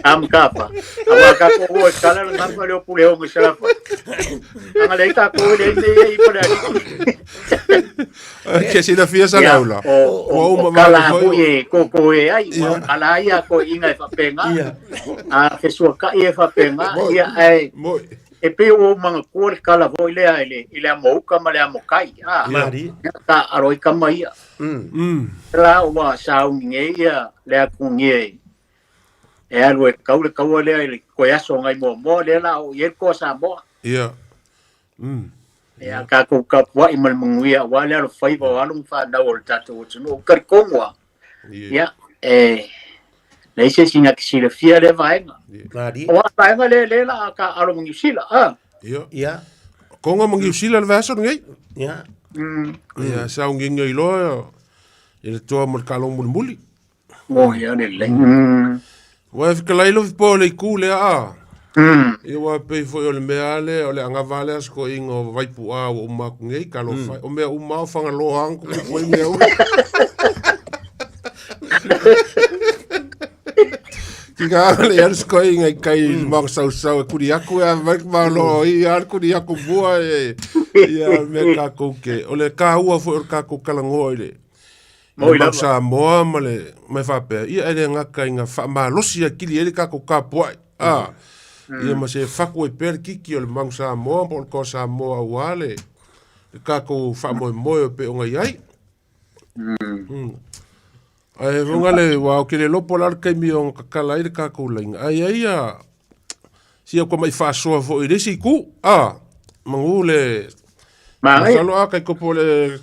A ma Kafa, aua tatou o e tala le gafa lea o Puleono i Salafai. Aga leai tatou e leai mea ia i Falealili. Ke silafia Saleaula. O, Ua o, uma o kala vale foi foi e koko e ai, Ia. ua o kala ia ko inga e faapena. A fesuakai e faapena, Moi. ia ae Moi. e pei ua ou manatua le kala foi lea i le, i le amo uka ma le amo kai. A, Mari. ia ka aro i kama ia. La ua sauni nei ia le atu e e alu e kau le kaua lea i le koe aso ngai muamua lea la o i ai le koa Samoa. Ia. Ia tatou tapuai ma le manuia aua le alofaiva o alo ma fanau o le tatou atunuu. Talitonu lava, ia, e leai se isi na te silafia lea vaega. Mari. O a vaega lea lea la a taaalo ma Niu Sila, a. Ia. Ia. Konga ma Niu Sila le vaiaso lenei. Ia. Ia, sa ugiga i loa i le toa mo le taaloga mulimuli. Mo ia lelei. Ua e fetalai lofi po o le itu lea a. Ia ua pei foi o le mea lea o le agava lea se toeaiga o Vaipu'a ua uma atu nei talofa e. O mea uma o Fagaloa lava na tutupu ai mea uma. Tika le ia le toeaiga i kai i le masausau e kuli atu e ave mai le tamaloa o ia le kuli atu mua e ia mea tatou ke. O le taua foi o le tatou talanoa i le Moi le mau lava. Samoa ma le ma e faapea, ia e le gata ina faamalosi atili ai le tatou tapuai, a, ia ma se fatu ai pea le kiki o le mau Samoa po o le toa Samoa aua le le tatou faamoemoe e pei ona i ai. Ae foga le, aua ou te le iloa po o le a le taimi e ono tatala ai le tatou laina, ae i ai ia sia tamai faasoa foi i le isi itu, a, manu le, Manaia. masalo a taitopo le,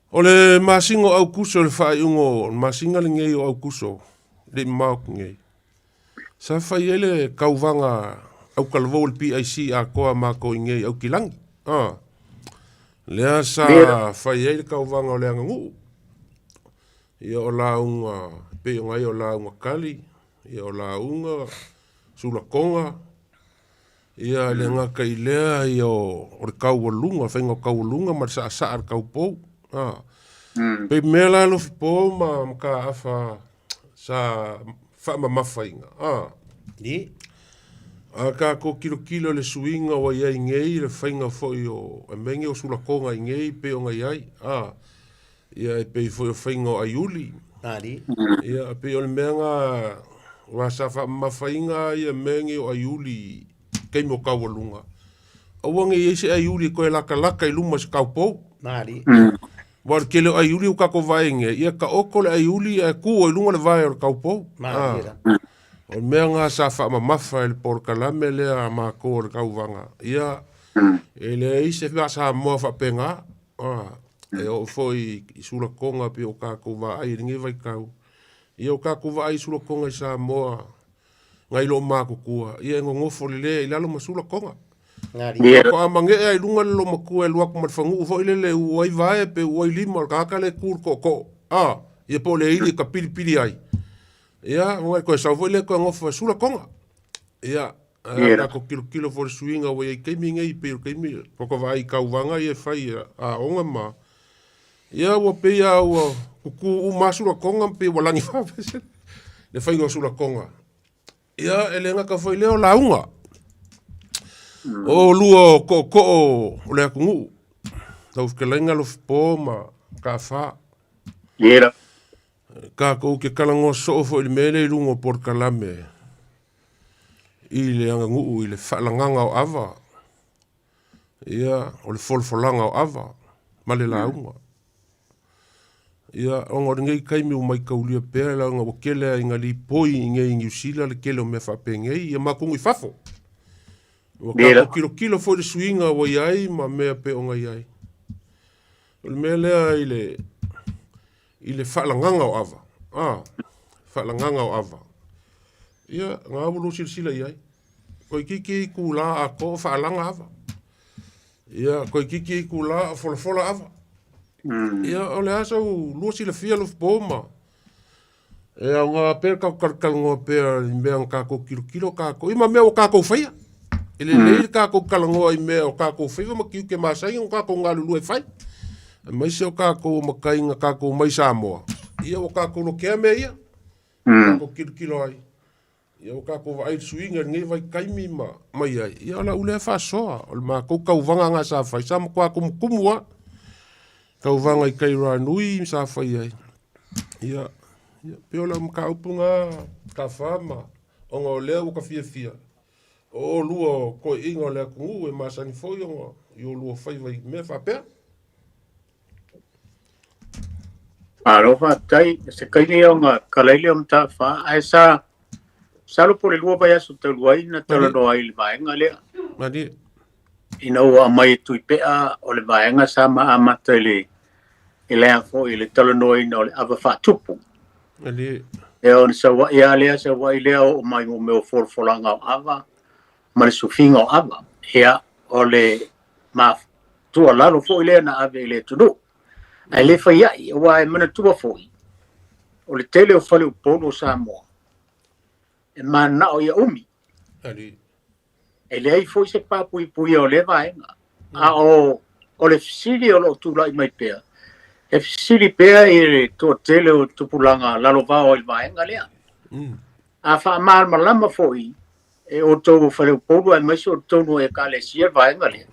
O le masina o Aukuso le faaiuga o le masina lenei o Aukuso, le i mamao atu nei, sa fai ai le tauvaga autalavou o le PIC atoa a matou i inei i Aukilagi. A, lea sa fai ai le tauvaga o le aganuu, ia o lauga pei ona i ai o lauga kali, ia o lauga sulakoga, Ia, e le gata i lea, ia, o le taualuga, faiga o taualuga ma le saasaa o le taupou. A. Pei mea la alofi po ma mataafa sa faamamafaina. A. I. A tatou tilotilo i le suiga ua i ai nei, le faiga foi o, e mea nei o sulakoga i nei pei ona i ai. A. Ia, e pei foi o faiga o aiuli. Ali. Ia, e pei o le mea na, aua sa faamamafaina ia mea nei o aiuli i taimi o taualuga. Aua ne i i ai se aiuli e toe latalata i luma o se taupou. Ali. Aua o le tele o aiuli ua tatou vaai nei, ia taoto le aiuli ae tu ai i luga le vae o le taupou. Mali la. O le mea na sa faamamafa e le polokalame lea a matou o le tauvaga, ia, e leai se mea Samoa faapena. E oo foi i sulakoga pei o tatou vaai i lenei vaitau. Ia o tatou vaai i sulakoga i Samoa nai loo matutua, ia e nonofo lelei ai i lalo ma sulakoga. Faatoa magee lava i luga le loomatua e alu atu ma le faguu foi lele e uu ai vae pe uu ai lima o le tagata lea e tu i le tootoo, a, ia po o le ili e tapilipili ai. Ia, ona e toe sau foi lea toe nofo e sulakoga. Ia, ae a tatou tilotilo foi i le suiga ua i ai i taimi nei, pei o le taimi ua vaai i tauvaga ia e fai a aoga ma, ia ua pei lava ua tutu uma lava sulakoga ma pei ua lagi vave le faiga o sulakoga. Ia, e le gata foi i lea o lauga. O lua o tootoo o le atunuu, lau fetalaiga Alofipo ma Kafa. Ia. Tatou te talanoa soo foi i le mea lea i luga o polokalame i le aganuu i le faalagaga o ava, ia, o le folafolaga o ava ma le lauga. Ia, ona o lenei taimi ua maitaulia pea leaga ua tele lava ina lipoi i inei i Niu Sila le tele o mea faapenei, ia matou i fafo. Ua tatou tilotilo foi i le suiga ua i ai ma mea e pei ona i ai. O le mea lea i le i le faalagaga o ava, a, faalagaga o ava. Ia, na ua lou silasila i ai. Toeitiiti itula atoa o faalaga ava. Ia, toeitiiti itula o folafola ava. Ia, o le a sau lua silafia Alofapo ma e aoga pea le tatou talatalanoa pea i mea na tatou tilotilo tatou, ia ma mea ua tatou faia. E lelei le tatou talanoa i mea o tatou faiva ma tiute masani ona tatou galulue fai. Aemaise o tatou o matai na tatou mai Samoa, ia ua tatou lotea mea ia. Tatou tilotilo ai. Ia ua tatou vaai i le suiga i lenei vaitaimi ma ma i ai, ia o lau lea faasoa, o le matou tauvaga lena sa fai, sa matua tumutumu lava. Tauvaga i tai Ranui sa fai ai. Ia, ia pei o lau mataupu lena Tafa ma ona o lea ua ta fiafia, o oulua o toeaiina o le atunuu e masani foi ona i oulua faiva i mea faapea. Malo faafetai. O se taimi ona talai lea o Mataafa, ae sa masalo po o le 2 vaiaso talu ai na talanoa ai i le vaega lea. Malie. Ina ua aumai e Tuipea o le vaega sa ma amata i le i le a foi i le talanoaina o le ava faatupu. Malie. E ona sauai lava lea, sauai lea oo mai mo mea o folafolaga o ava ma le sufiga o ava. Ia, o le ma tuualalo foi lea na ave i le atunuu. Ae le fai ai, aua e manatua foi, o le tele o fale Upolu o Samoa, e mananao ia umi. E leai foi se papuipuia o lea vaega. A o, o le fesili o lo o tulai mai pea, e fesili pea i le toatele o tupulaga lalovaoa i le vaega lea. A faamalamalama foi e outou o Faleupolu aemaise o totonu o Ekalesia le vaega lea.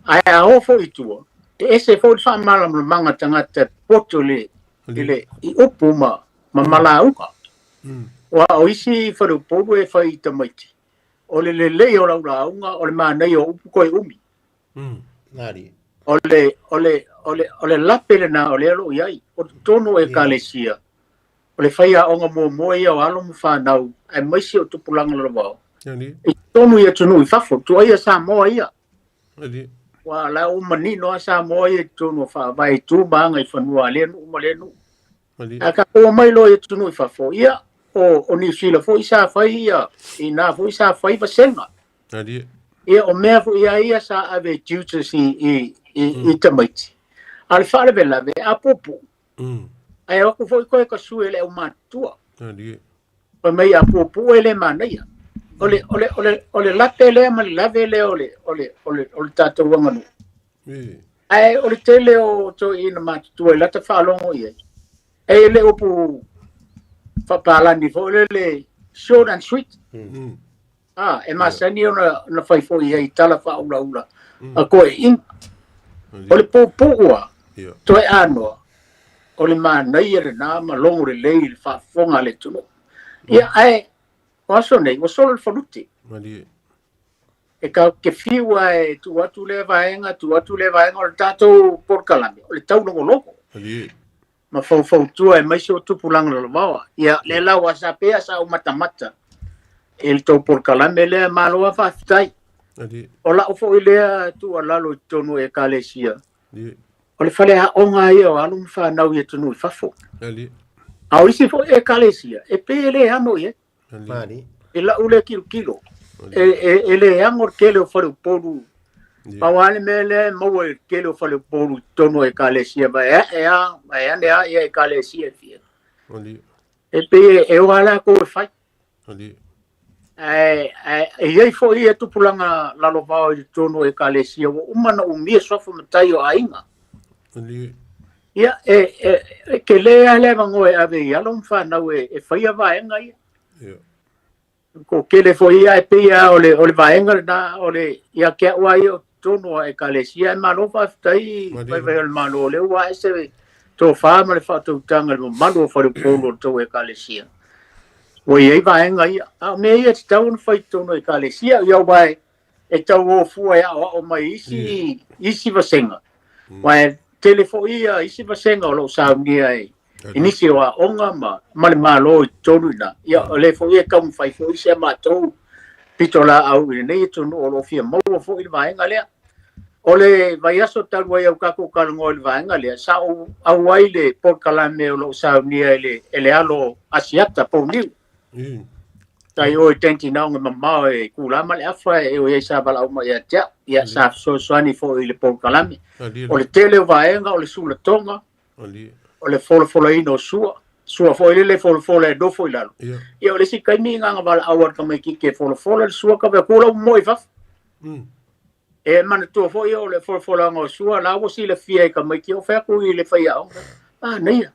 Ae a o foi i tua, e ese foi le faamalamalamaga a tagata e popoto i le, i le i upu ma, ma malauga. Aua o isi Faleupolu e fai i tamaiti, o le lelei o lau lauga, o le manaia o upu toe umi. O le, o le, o le, o le lape lena o lea o lo o i ai. O totonu o Ekalesia, o le faiaoga muamua ia o alo ma fanau aemaise o tupulaga lalovaoa i totonu i atunuu i fafo, tuaia Samoa ia. Ua la ua manino lava Samoa ia i totonu o faavae i tu ma aga i fanua a lea nuu ma lea nuu. Ae tatou omai loa i atunuu i fafo, ia, o, o Niu Sila foi sa fai ia, i na foi sa fai vasega. Ia, o mea foi a ia sa ave e tutors i, i, i, i tamaiti. A o le faalavelave, a puupuu, Ae o atu foi koe ka sue i le aumatutua. Fai mai a puupuu e le manaia. O le, o le, o le, o le lape lea ma le lave lea o le, o le, o le, o le tatou aganuu. Ae o le tele o toeaiina matutua i lata faalogo i ai, e le upu faapalani foi lele short and sweet. Ah, e masani ona na fai foi i ai tala faaulaula a toeaiina. O le puupuu lava, toe anoa, o le manaia lena ma logo lelei i le faafofoga a le atunuu. Ia, ae o aso nei, ua solo le falute. E tatou te fiu lava e tuu atu lea vaega, tuu atu lea vaega, o le tatou polokalame, o le taulogologo. Ma faufautua aemaise o tupulaga lalovaoa. Ia, lea la ua sa pea sa ou matamata i le tou polokalame lea, malo lava faafetai. O lau foi lea tuualalo i totonu o Ekalesia, o le faleaoga ia o alo ma fanau i atunuu i fafo. A o isi foi Ekalesia, e pei e le ano i ai. I lau lea tilotilo, e, e, e le ano le tele o faleupolu. Pau lava le mea lea e maua i le tele o faleupolu i totonu o Ekalesia, ma e ae lava, ma e ane lava ia Ekalesia e fia. E pei e, e o lava latou e fai. Ae, ae e i ai foi ia tupulaga lalovaoa i totonu o Ekalesia ua uma ona umia suafa matai o aiga. Ia, e, e, e tele lava le avanoa e ave i alo ma fanau e, e faia vaega ia. Toatele foi ia, e pei lava o le, o le vaega lena, o le, ia te au lava ia o totonu o Ekalesia, ae malo faafetai vaivai o le Malo, o lea ua ae se tofa ma le faautautaga i le mamalu o faleupolu o le tou Ekalesia. Ua i ai vaega ia. A o mea ia e tatau ona fai i totonu o Ekalesia, ia aua e, e tau o fua e aoao mai isi, isi vasega. Aua e tele foi ia isi vasega o lo o saunia e, i nisi o aoga ma, ma le Malo i totonu i ina. Ia, o lea foi e taumafai foi si a matou pitolaau i lenei atunuu o lo o fia maua foi le vaega lea. O le vaiaso talu ai au tatou talanoa i le vaega lea, sa ou auai i le polokalame o lo o saunia e le, e le alo Asiata Pouniu. Tai o i tenti naonga mamao e kula ma le afa e o iai sa valaau mai ia te au. Ia sa fesoasoani foi i le polokalame. O le tele o vaega o le sulatoga, o le folafolaina o sua, sua foi lele e folafola e nofo i lalo. Ia o le isi taimi na ona valaau a le tamaitiiti e folafola le sua ka fai atu la ua moe i fafo. E manatua foi o le folafolaga o sua la ua silafia e tamaiti o fai atu i le faiaoga. Manaia.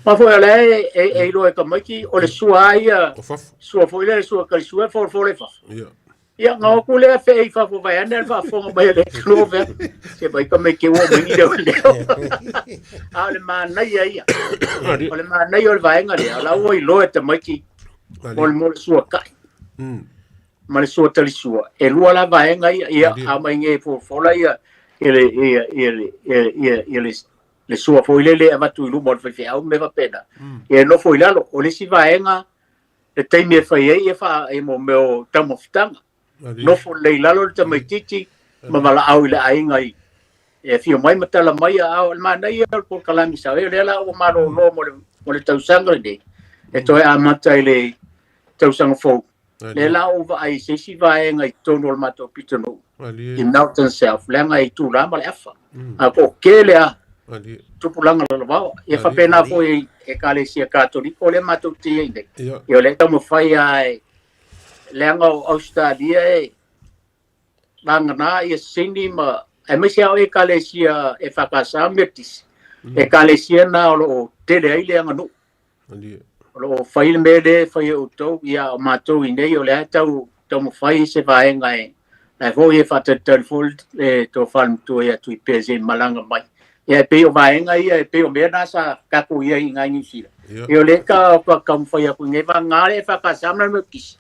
Ma foi o la e, e, e iloa e tamaiti o le sua a ia, sua foi lea, sua talisua e folafola i fafo. Ia, na o atu lea fee i fafo vaeane le faafofoga mai a le atunuu fea. Se vai tamaiti ua mai ni leo leo. A o le manaia ia. O le manaia o le vaega lea, o la ua iloa e tamaiti o le mo le sua kai. Ma le sua talisua. E lua la vaega ia, ia a mai nei folafola ia ia le ia ia le ia ia le le sua foi lele e avatu i luma o le faifeau ma mea faapena. Ia e nofo i lalo. O le isi vaega le taimi e fai ai e faa e mo mea o taumafataga. Nofo lelei i lalo le tamaitiiti ma valaau i le aiga i e afio mai ma tala mai a o le manaia o le polokalame sa o lea la ua malolo mo le mo le tausaga lenei e toe amata i le tausaga fou. Lea la ua vaai i se isi vaega i totonu o le matou pitonuu i Melton South, leaga e itula ma le afa. A po o tele lava tupulaga lalovaoa. Ia faapena foi i Ekalesia Katoliko lea matou te i ai nei. Ia o lea e taumafai lava e, leaga o Ausetalia e vagana ia Sini ma aemaise lava o Ekalesia EFKS ma Metotisi. Ekalesia na o lo o tele ai le aganuu. O lo o fai le mea lea e fai e outou, ia o matou i nei o lea e tau taumafai se vaega e la foi e faatalitali foi le tofa le matua ia Tuipea se i malaga mai. Ia e pei o vaega ia, e pei o mea na sa tatou i ai i Niu Sila. Ia o lea ka taumafai atu i nei vaega lea e EFKS ma le Metotisi.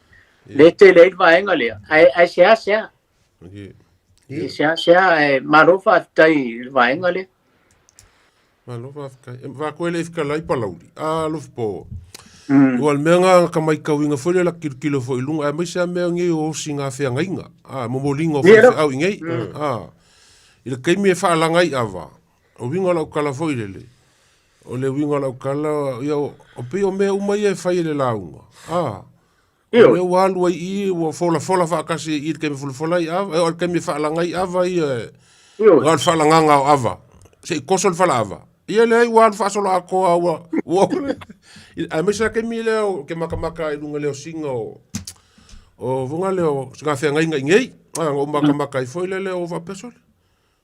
Lea e tele ai le vaega lea, ae seasea. E seasea, ae malo faafetai i le vaega lea. Malo faafetai. E vakoe le ifkalai palauli. A alofi po. Ua le mea nga ka maitauina foi le la kilokilo foi i luga aemaise a mea nei o osi ngā feagaiga. A momoliga o faifeau i nei. A i le taimi e faalaga ai ava, o uiga o lau tala foi lele, o le uiga o lau tala, ia o pei o mea uma ia e fai e le lauga. A O lea ua alu ai i i, ua folafola faatasi i i le taimi e folafola ai ava, e oo i le taimi e faalaga ai ava ia, na o le faalagaga o ava, se i koso le falaava. Ia leai ua alu faasoloatoa ua, ua, aemaise lava taimi lea ou te matamata i luga lea o siga o, o foga lea o siga feagaiga i nei, na ou matamata ai foi lea o faapea sole.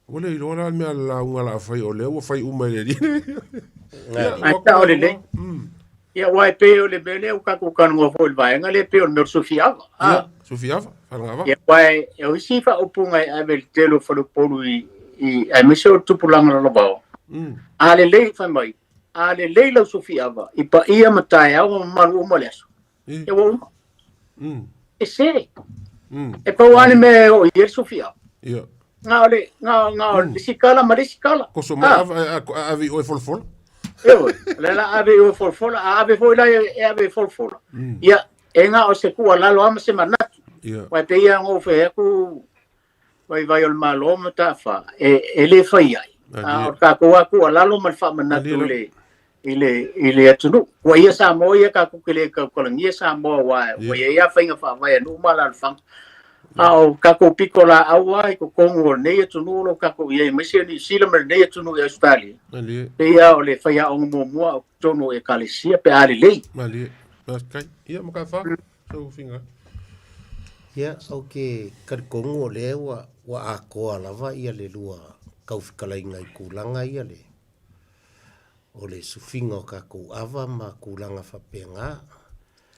Ua le iloa la le mea a le lauga o le a fai, o lea ua fai uma e le alii. Ae sao lelei. Ia, aua e pei o le mea lea ua tatou talanoa foi i le vaega lea, e pei o le mea o le sufiava. Ia, sufiava, faalagava. Ia, aua e, o isi faaupuga e ave i le tele o faleupolu i, i, aemaise o le tupulaga lalovaoa. A lelei, fai mai, a lelei lau sufiava i paia ma taeao ma mamalu uma o le aso, ia ua uma. E se. E pau lava le mea e oo i ai le sufiava. Ia. Na o le, na, na o le isi kala ma le isi kala. Koso mai ava, ave i oe folafola. Ioe, o lea la ave i oe folafola, a ave foi la e ave i folafola. Ia, e na o se tuualalo lava ma se manatu. Ia. Aua e pei lava ona ou fai atu, vaivai o le Malo ma Mataafa, e, e le fai ai. A o le tatou lava tuualalo ma le faamanatu i le, i le, i le atunuu. Ua ia Samoa ia tatou te le tautalagia Samoa aua ua i ai lava faiga faavae a nuu ma alaalafaga. A o tatou pitolaau lava i totonu o lenei atunuu o lo o tatou i ai, aemaise o Niu Sila ma lenei atunuu i Ausetalia, Malie. pei lava o le faiaoga muamua o totonu o Ekalesia pe a lelei. Malie. Faafetai. Ia, Mataafa, sou finagalo. Ia, ou te talitonu o lea ua, ua atoa lava ia le lua taufikalaiga i tulaga ia le, o le sufiga o tatou ava ma tulaga faapena.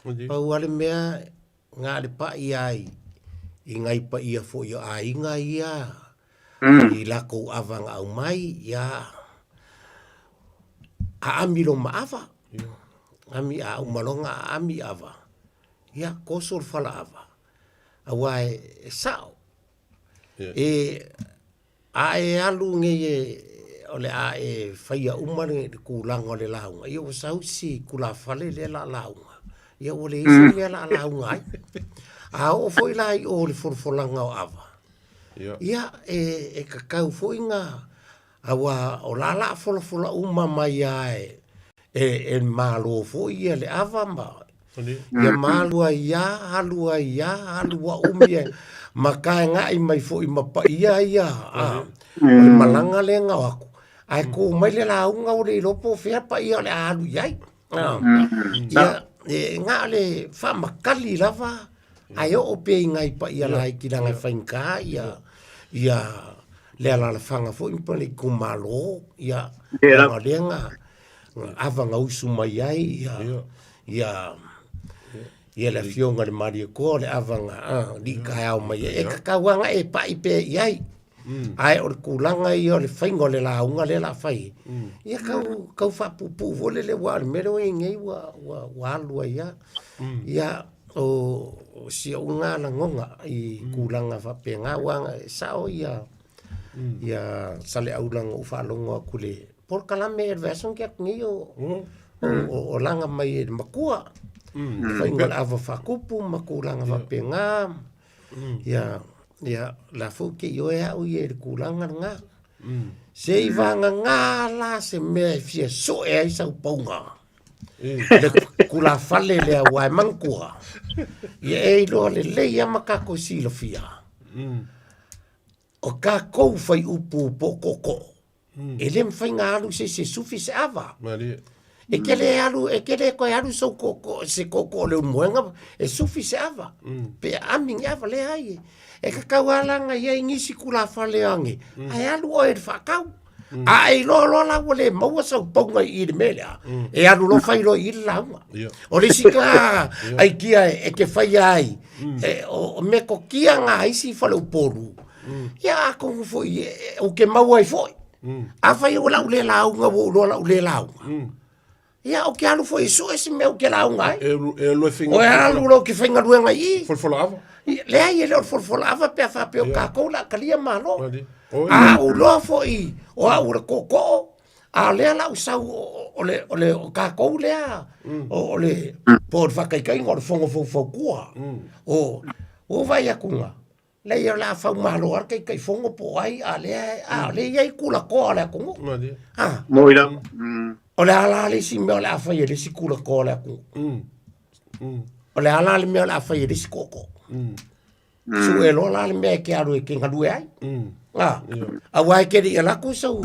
Pau lava le mea, na o le pai lava i nai paia foi o aiga ia i latou ava na aumai, ia aami loma ava. Ami, a uma loa ona aami ava, ia koso le falaava, aua e sao. E A e alu nei e, o le a e faia uma le tulaga o le lauga, ia ua sau si tulafale lea o le a lauga, ia ua leai se mea o le a lauga ai. A oo foi la i o i le folafolaga o ava, ia e tatau foi na, aua o la o le a folafola uma mai lava e le Malo foi ia le ava ma... Ia ma alu ai a, alu ai a, alu ua umi ai, ma kaegaʻi mai foi ma paia ia, a, o le malaga lea na o aku, ae kū mai le lauga ua le iloa po o fea paia o le a alu i ai. A, ia, e na o le faamakali lava, ae oo pea i nai paia laiti leaga e faigata ia, ia le alaalafaga foi ma le itumalo, ia, leaga o lea na, ava na usu mai ai ia, ia, ia le afioga i le Malietoa o le ava na alii taeao mai ai. E tatau lava ona e pai pea i ai. Ae o le tulaga ia o le faiga o le lauga lea o le a fai, ia tau, tau faapuupuu foi lele aua o le mea lea ua i ai nei ua, ua, ua alu ai lava. Ia, o si ou na lagona i tulaga faapena, aua e sao ia, ia Saleaula na ou faalogo atu i le polokalame ea i le vaiaso na tea atu nei o, o, o laga mai e le matua. Le faiga o le ava faatupu ma tulaga faapena. Ia, ia, la foi ou te ioe au ia i le tulaga lena. Se i vagana la se mea e fia sue ai sau pauga. Le tulafale lea aua e manatua. Ia e iloa lelei lava ma tatou silafia. O tatou faiupu po o tootoo, e le mafai ona alu se isi e sufi se ava. E te le alu, e te le toe alu sou tootoo, se tootoo o Leulumoega e sufi se ava, pe ami ni ava, leai. E tatau lava la ona i ai nisi tulafale ane, ae alu oe i le faatau. A e iloa loa la ua le maua sau pauga i i le mea lea, e alu loa fai loa i i le lauga. O le isi lena aikia e te faia ai, e, o metotia na a isi faleupolu, ia atonu foi ou te maua ai foi. Afai o lau le lauga ua ou iloa lau le lauga, ia ou te alu foi e sue se mea ou te lauga ai. E alu e alu e faiga. O e alu loa ou te faigaluega i i. Folafola ava. Leai e le o le folafola ava pe a faapea o tatou o le a talia Malo. A ou iloa foi o au o le tootoo, a o lea la ua sau o le, o le, o tatou lea, o le, po o le faataitaiga o le fono faufautua. O, ua ou vaai atu na, leai o le a faumalo lava le Taitaifono po o ai, a o lea, a o lea e i ai tulatoa o le atunuu. A. Moi lava. O le a la le isi mea o le a fai e le isi tulatoa o le atunuu? O le a la le mea o le a fai e le isi tootoo? Sue loa la le mea e te alu e te galue ai. A, aua e te le i alu atu sau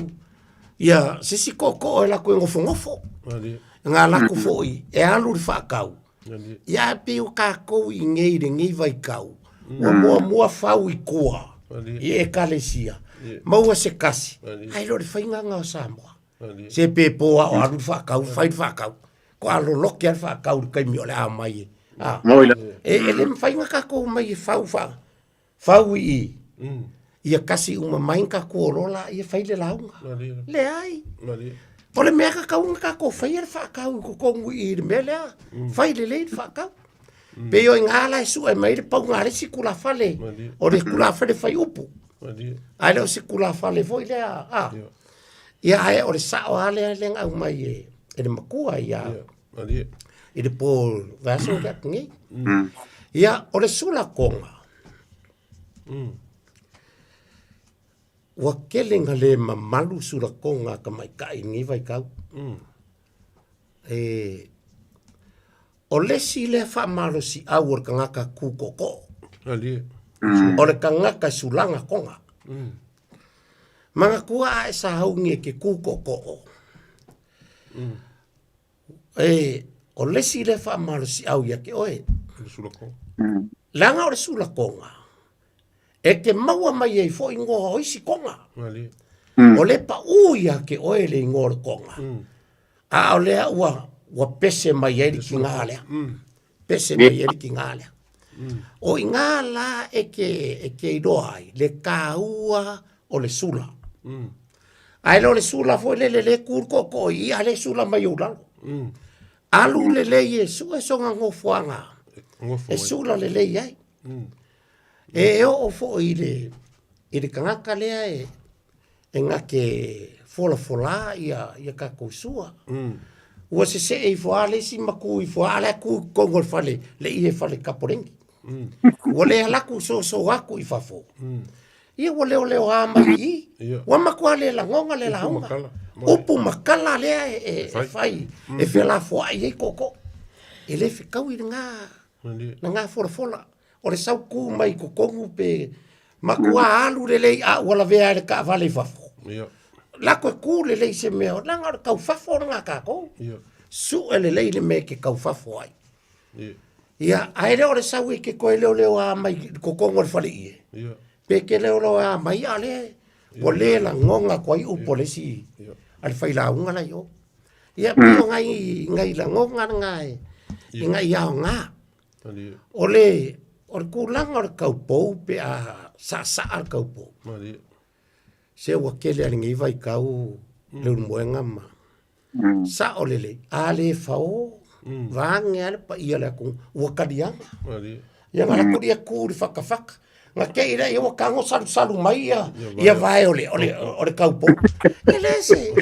ia se isi tootoo e alu atu e nofonofo. Na alu atu foi e alu le faatau. Ia ae pei o tatou i inei i lenei vaitau, ua muamua fau i tua i Ekalesia, maua se tasi, ae le o le faiga lena o Samoa. Se pe po lava o alu le faatau, fai le faatau, toa loloke lava le faatau i le taimi o le a omai e. E le mafai ona tatou omai e fau fau i i, ia kasi uma mai ona tatou o loa laia fai le lauga. Leai. O le mea tatau ona tatou faia le faatau i totonu i i le mea lea, fai lelei le faatau. Pei o i ina la e sue mai ai le pauga a le isi tulafale, o le tulafale fai upu, ae le o se tulafale foi lea, a. Ia ae o le sao lava lea lea na aumai e le matua ia i le po vaiaso na tea atu nei. Ia, o le sulakoga, ua tele ina le mamalu sulakoga a tamaitai i lenei vaitau. E, o le isi lea faamalosiau o le tagata tu tootoo, o le tagata e sulaga toga. Manatua a e sauni e te tu tootoo, E, o le isi lea faamalosiau ia te oe. Leaga o le sulakoga, e te maua mai ai foi igoa o isi koga. O le pau ia te oe le igoa o le koga, a o lea ua, ua pese mai ai le tiga lea. Pese mai ai le tiga lea. O i ina la e te, e te iloa ai le taua o le sula. Ae le o le sula foi lele le tu le tootoo i i, a le sula mai ou lalo. Alu lelei e sue sona nofoaga e sula lelei ai. E oo foi i le, i le tagata lea e, e na te folafola ia, ia tatou sua. Ua sesee ifo lava le isi ma tu ifo lava, a o la e tu i totonu o le fale, le ie fale tapoleni. Ua le alu atu soso atu i fafo. Ia ua leoleoa mai i i. Ua matua le lagona le lauga. Upu ma tala lea e fai, e felafoai ai tootoo. E le fekaui le ngā, na ngā folafola. O le sau ku mai i totonu pe matua alu lelei a ua lavea ai le taavale i fafo. Lako e ku lelei se mea, leaga o le taufafo lena a tatou. Sue lelei le mea e te taufafo ai. Ia, ae le o le sau e te toe leoleoa mai i totonu o le faleie. Pe te leoleoa mai, a le, ua le lagona atu ai upu a le isi, a le failauga la i o. Ia, pei o nai, nai lagona na e, i nai aoga. O le, o le tulaga o le taupou pe a saasaa le taupou. Se ua tele lava i lenei vaitau le ulumoega ma sao lelei, a le fao, vaeane lava le paia o le atunuu, ua taliaga. Ia na latou ia tu i le fatafata, na te i lea ua tago salusalu mai ia, ia vae o le, o le, o le taupou. E le se,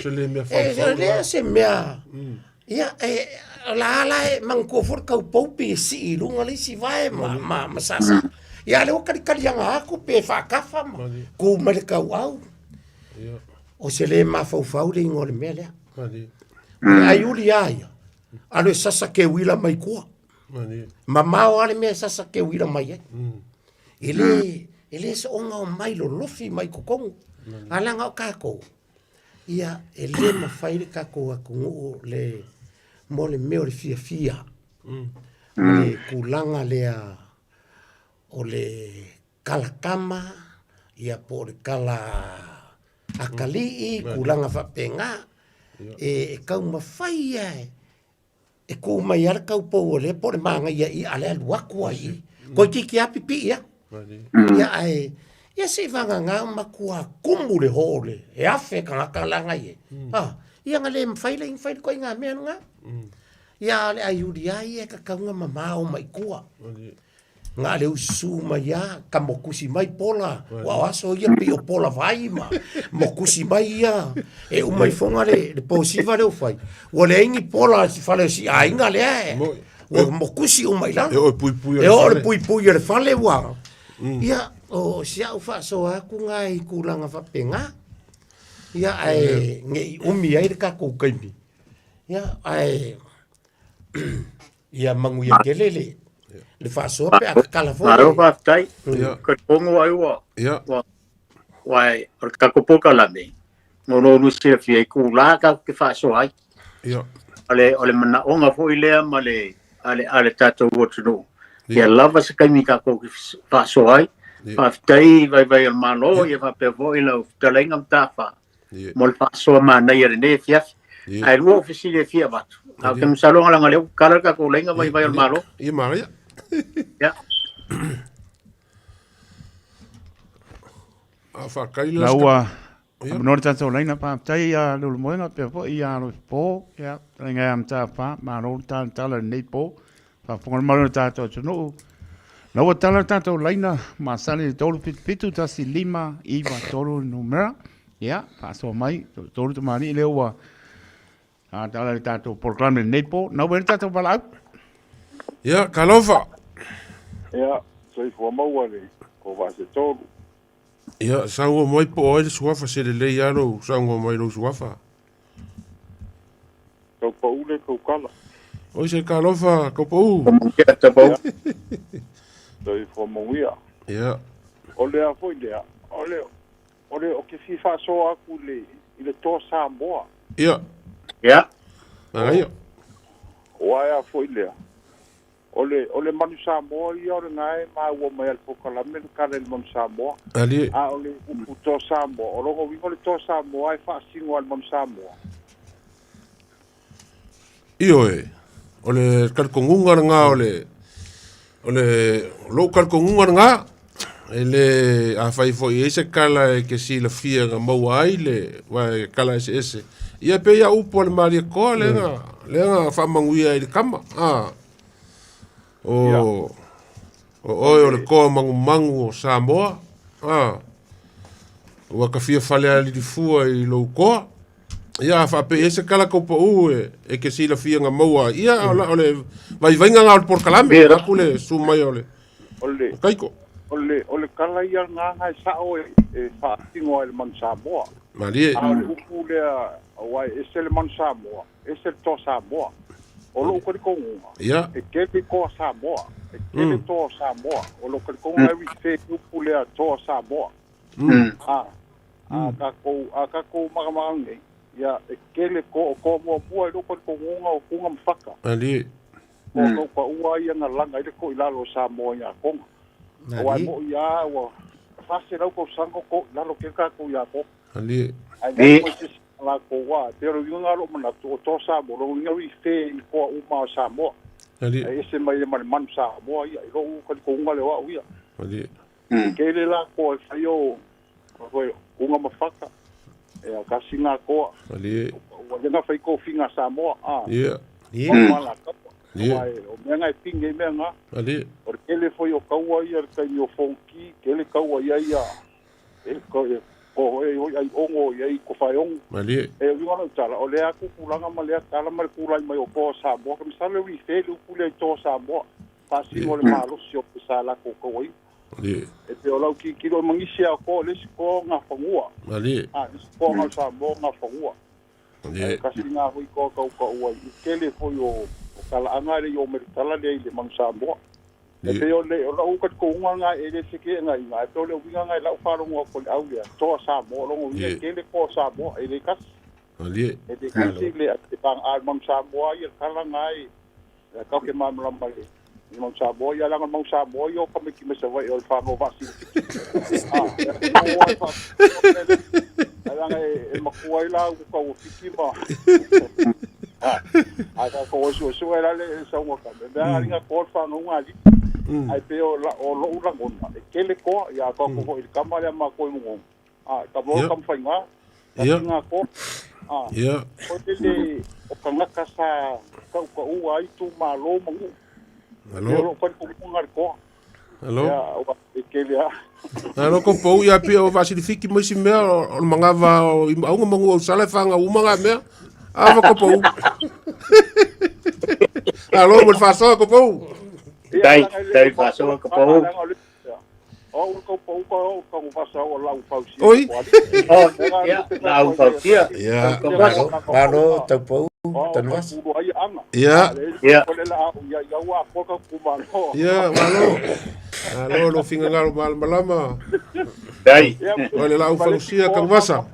e le se mea, ia, e, la la e manatua foi le taupou pe sii i luga le isi vae ma, ma, ma saasaa. Ia a lea ua kalikaliaga atu pe faatafa ma tu mai le tauau. O se le mafaufau le igoa o le mea lea. O le aiuli a ia, alu e sasa keuila mai tua. Mamao lava le mea e sasa keuila mai ai. E le, e le soona omai lolofi mai totonu. A leaga o tatou, ia e le mafai le tatou atunuu le, mo le mea o le fiafia. Ma le tulaga lea o le kala tama, ia po o le kala atalii, tulaga faapena, e taumafai lava e tu mai lava le taupou o lea po o le manaia i a o le alu atu lava i i. Toeitiiti lava pipii atu. Ia ae, ia se i vagana ua matua tumu le hall e 1000 tagata la na i ai. Ia na le mafai lea ona fai le ituaiga mea lena. Ia a o le aiuli lava ia e tatau ona mamao mai tua. Na o le usu mai lava, ka mokusi mai pola, aua o aso ia pei o pola vai ma mokusi mai ia. E uma ifoga le posiva lea ua fai, ua leai ni pola i le fale o si aiga lea, ua mokusi uma i lalo. E oo i puipui o le E oo fale. le puipui o le fale ua... Ia, o si au faasoa atu lena i tulaga faapena. Ia, ae ne i umi ai le tatou taimi. Ia, ae ia manuia tele le le faasoa pe a tatala foi. Malo faafetai. Talitonu ai ua ua ua o le tatou polokalame mo lo lu silafia i tulaga tatou te faasoa ai. O le manaoga foi lea ma le a le tatou atunuu ia lava se taimi tatou te faasoa ai. Faafetai vaivai o le Malo ia faapea foi lau fetalaiga Mataafa mo le faasoa manaia i lenei afiafi. Ae lua ou fesili e fia avatu. Ae ou te masalo leaga o lea ua tatala le tatou laina vaivai o le Malo. Ia manaia. Ia. A faatali le La ua avanoa le tatou laina, faafetai ia Leulumoega pea foi ia Alofi Po, ia fetalaiga ia Mataafa, malo le talatala i lenei po. Faafofoga le malu o le tatou atunuu. La ua tala le tatou laina masani i le 377 15 93 le numera. Ia, faasoa mai, tolu tamalii lea ua tala le tatou polokalame i lenei po. Na ua i le tatou valaau. Ia, talofa. Ia, soifua maua le kovaa se tolu. Ia, saunoa mai po o ai le suafa, se lelei lava lou saunoa mai i lou suafa. Taupau le tautala. Oi se talofa, Taupau. Manuia, Taupau. Soifua manuia. Ia. O le a foi lea, o le, o le, ou te fia faasoa atu i le, i le Toa Samoa. Ia. Ia. Manaia. O ae a foi lea, O le, o le manu Samoa ia o lena e maua mai a le polokalame le tala i le manu Samoa. Alie. A o le upu Toa Samoa, o lona uiga o le Toa Samoa e faasino a le manu Samoa. Ioe, o le talitonuga lena o le, o le, lou talitonuga lena, e le, afai foi e i ai se tala e te silafia na maua ai le, aua e tala eseese, ia pei lava upu a le Malietoa lea na, lea na faamanuia ai i le tama, a, o, o oe o le toa manumanu o Samoa, a, ua ta fia falealilifua i lou toa. Ia, a faapea i ai se tala tau pau e te silafia na maua ai, ia, o le vaivaiga lena o le polokalame, vaeatu le susu mai o le O le, Kaiko. o le, o le tala ia lena na e sao e, e faatino ai e le manu Samoa. Malie. A o le upu lea, aua e ese le manu Samoa, ese le toa Samoa. O lou talitonuga, Ia. e tele toa Samoa, e tele toa Samoa. O lou talitonuga e refer i upu lea toa Samoa. A, a tatou, a tatou magamagaga nei, ia, e tele toa, o toa muamua i lou talitonuga o Kuga ma Faka. Alie. Toa taupaua ia na laga ai le toilalo o Samoa ia Toga. Aua e mo'i lava ua 400 tausaga o toilalo tele tatou ia Toga. Alie. Ae leai mai se isi o latou a, e pei o le uiga lena o lou manatu, o toa Samoa, o lona uiga refer i toa uma o Samoa. Alie. Ae ese mai ai ma le manu Samoa ia, i lou talitonuga lea o au ia. Alie. E tele la toa e fai o, o Kuga ma Faka, ia kasi ngā toa. Alie. Ua lenga fai tofiga a Samoa, a. Ia. Ia. Ma Alataua. Ia. Aua o mea nga e pine ai mea nga. Alie. O le tele foi o taua ia i le taimi o Fonoti, tele taua i ai ia, e ko e ko e oi ai ongo i ai ko whaeongo. Malie. E uiga lau tala, o lea tupulaga ma lea tala ma le tulai mai o toa Samoa, ka masalo e refer le upu lea i toa Samoa, faasino le malosi o pesa a latou tauaiga. Malie. E pei o lau tilotilo e magisi a toa le isi toa gafanua. Malie. A, le isi toa ga o Samoa gafanua. Malie. Ae kasi na foi toa tautaua i tele foi o talaaga e le i oo mai le tala lea i le manu Samoa. E pei o le o lau talitonuga lena e le feke'enaiga, ae pei o le uiga lena i lau faalogo atu i le au lea, toa Samoa, o lona uiga e tele toa Samoa, e le tasi. Malie. E le tasi le le paga'a le manu Samoa ia, le tala lena e tatou te malamalama i le manu Samoa ia, leaga o le manu Samoa ia o tamaiti mai Savaii o le fanua vaasilisili. A, e leaga e matua ai la ua tau o Fiti ma Ae tatou o suesue la le sauga kame. Mea ali nga toa le whanau ali. Ai pe o, la, o lou lagona, e tele toa, ia a tatou foi i le kama lea matou i Mugogo. A, kama o kama whainga, kasi ngā toa. A, o le o kangaka sa kaukaua ai tu malo ma nuu. Alo. E o lou talitonuga le toa. Alo. Ia, ua e tele a. Alo ko pau ia pia o vasilifiki mai si mea o le magava o i maunga mangu o sala e whanga uma ngā mea. Ava ko pau. Alo, mo le whasoa ko pau. Tai, tai whasoa ko pau. O ko pau ko o ko whasa o lau fausia. Oi. Oh, ia, lau fausia. Ia. Malo, tau pau, tanuasa. Ia. Ia. Ia, malo. Alo, lo fingangalo malamalama. Dai. O le lau fausia Tanuvasa.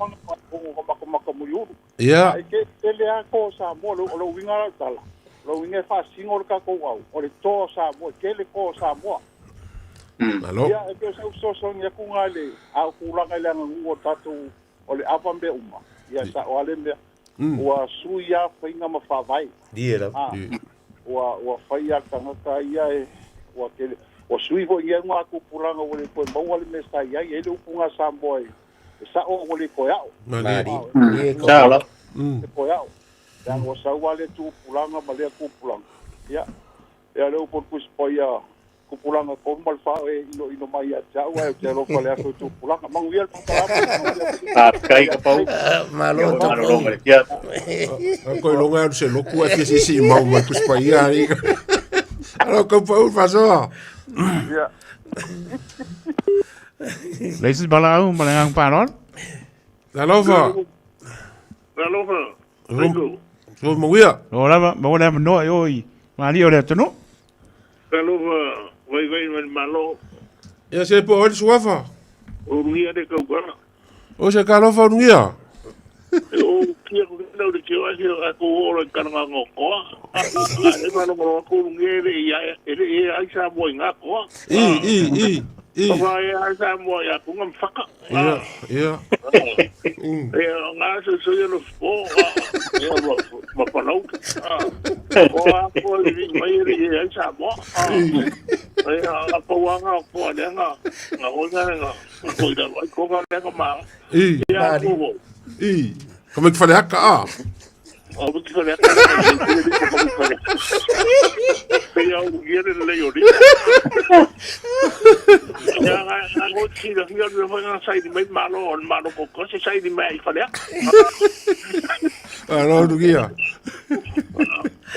Ia. Ai ke tele a ko Samoa lo lo winga la tala. Lo winga fa singo le ka ko au. O le to Samoa, ke le ko Samoa. Malo. Ia e pe sau so so ni ku ngale a ku langa le ngu o tatu o le ava mea uma. Ia sa o ale mea. Ua sui a fainga ma faavae. Ie lava. A, ua ua fai a tagata ia e ua tele ua sui foi ia ngā tupulaga ua le toe maua le mea sa i ai, e ai le upu ngā Samoa e e sa'o ua le toe a'o. Malie. Malie. Sao lava. Le toe a'o. Leaga ua sau lava lea tupulaga ma lea tupulaga. Ia, ia le upu o le Tusi Paia Tupulaga 34 e inoino mai ia te au, ae ou te alofa le aso i tupulaga. Manuia le polokalame, manuia foi. Faafetai ka pau. Malo Ia tau malolo pau. ma le fiafi. A ko ilonga alu se loku a fia sisi i mau mai kuspa ia ari. Alo ko pau fasoa. Ia. Leisi balaau ma le ngang parol. Alofa. Alofa. Aiko. So mawia. O lava, ma wala manoa i oi. Malie o le atunuu. Talofa vaivai ma le Malo. Ia se po oi suafa. O ulugia le kaukala. O se kalofa ulugia. E o kia ko kena o le keo ake o ako o olo i karanga ngō koa. A le malongolo ako ulugia e le ia e le e ai sa moa i ngā koa. I, i, i. I. Ofa e ai sa moa i aku ngā mwhaka. Ia, ia. E ngā so so ia no fo. Ia ma ma palau. O a ko i mai e le ai sa moa. E a pauanga o koa le nga nga hoinga nga ko i ai ko nga le nga ma. I. Ia ko. I. Ka mai ki whare haka a. O ki whare haka. Pe au ia le le ori. Ia nga nga ko ti la fia le whanga sai ni mai malo on malo ko ko se sai ni mai whare haka. Alo rugia.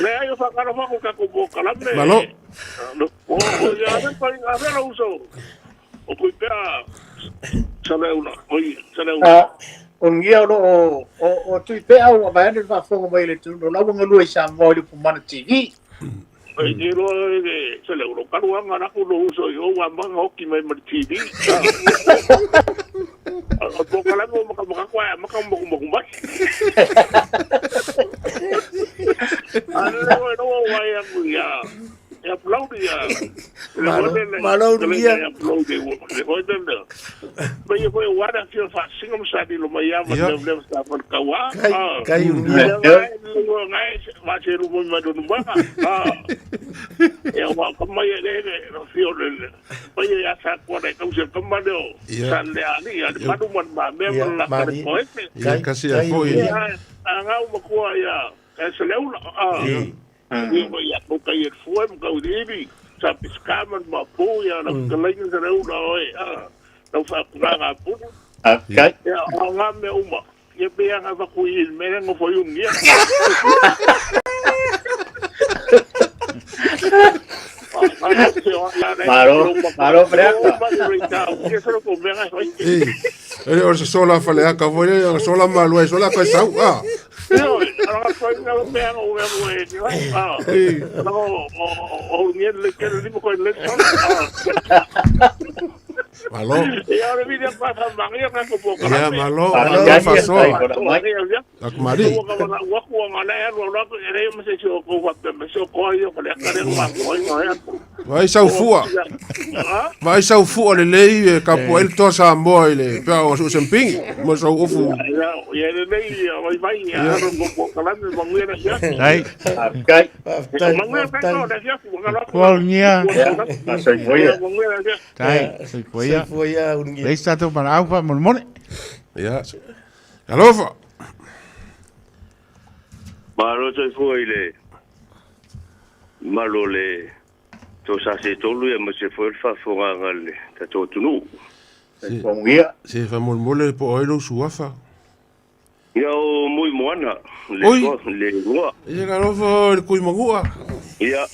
Le ai o whakaro whako ka ko mo kalame. Malo. O ia le pai nga whera uso. O kui pea sa le una. Oi sa le una. Ulugia o loo o Tuipe'a ua vae ane le faafofoga mai a le atunuu o la ua galue i Samoa i le Upumana TV. Ai te iloa le se le ulo kalu anga la ku lo uso i o wa manga oki mai ma le TV. O po kala mo maka maka kwa maka mo mo mo. Ale o no wa ya ku ya. E upload ya. Malo, malo unugia. E upload e le hoi tele. Mai e foi wara fia fa singa mo sa di lo mai ya ma le le sa fa ka wa. Kai kai unugia. Ngai ma se ru mo ma do no ma. Ah. E wa ka mai e le le fio le. Mai e asa ko le ka se ka ma le o. Sa le ani ya ma du ma ma me ma la ka ko e. Ia kasi a foi. A ngau ma ko ya. E se le una. Ah. Ia mai ia ko kai e fue mo kau divi. Sa piskama ma pu ia na ka leina se le una oe. Ah. Nau fa nga puna. Okay. Ia o ngā mea uma. Ia pe anga fa ku i me ngo fo yung ia. Malo, malo Faleata. E le o se sola Faleata foi le sola malu e sola kai sau a. Malo. Ia malo, malo fasoa. Aku mari. Vai sau fua. Vai sau fua le lei e ka po el to sa moa i le pea o su semping. Mo sau ofu. Ai. Kai. Kualnia. Soifoia. Tai, soifoia. Soifoia unugia. Leis tatou malaau fa molemole. Ia. Alofa. Malo soifua i le malo le to sa se tolu ia ma se foi le faafofogaga le tatou atunuu. Se fa molemole po o ai lou suafa. Ia o Mui Moana le Oi. soa le igoa. Ia ka alofa le kui magua. Ia.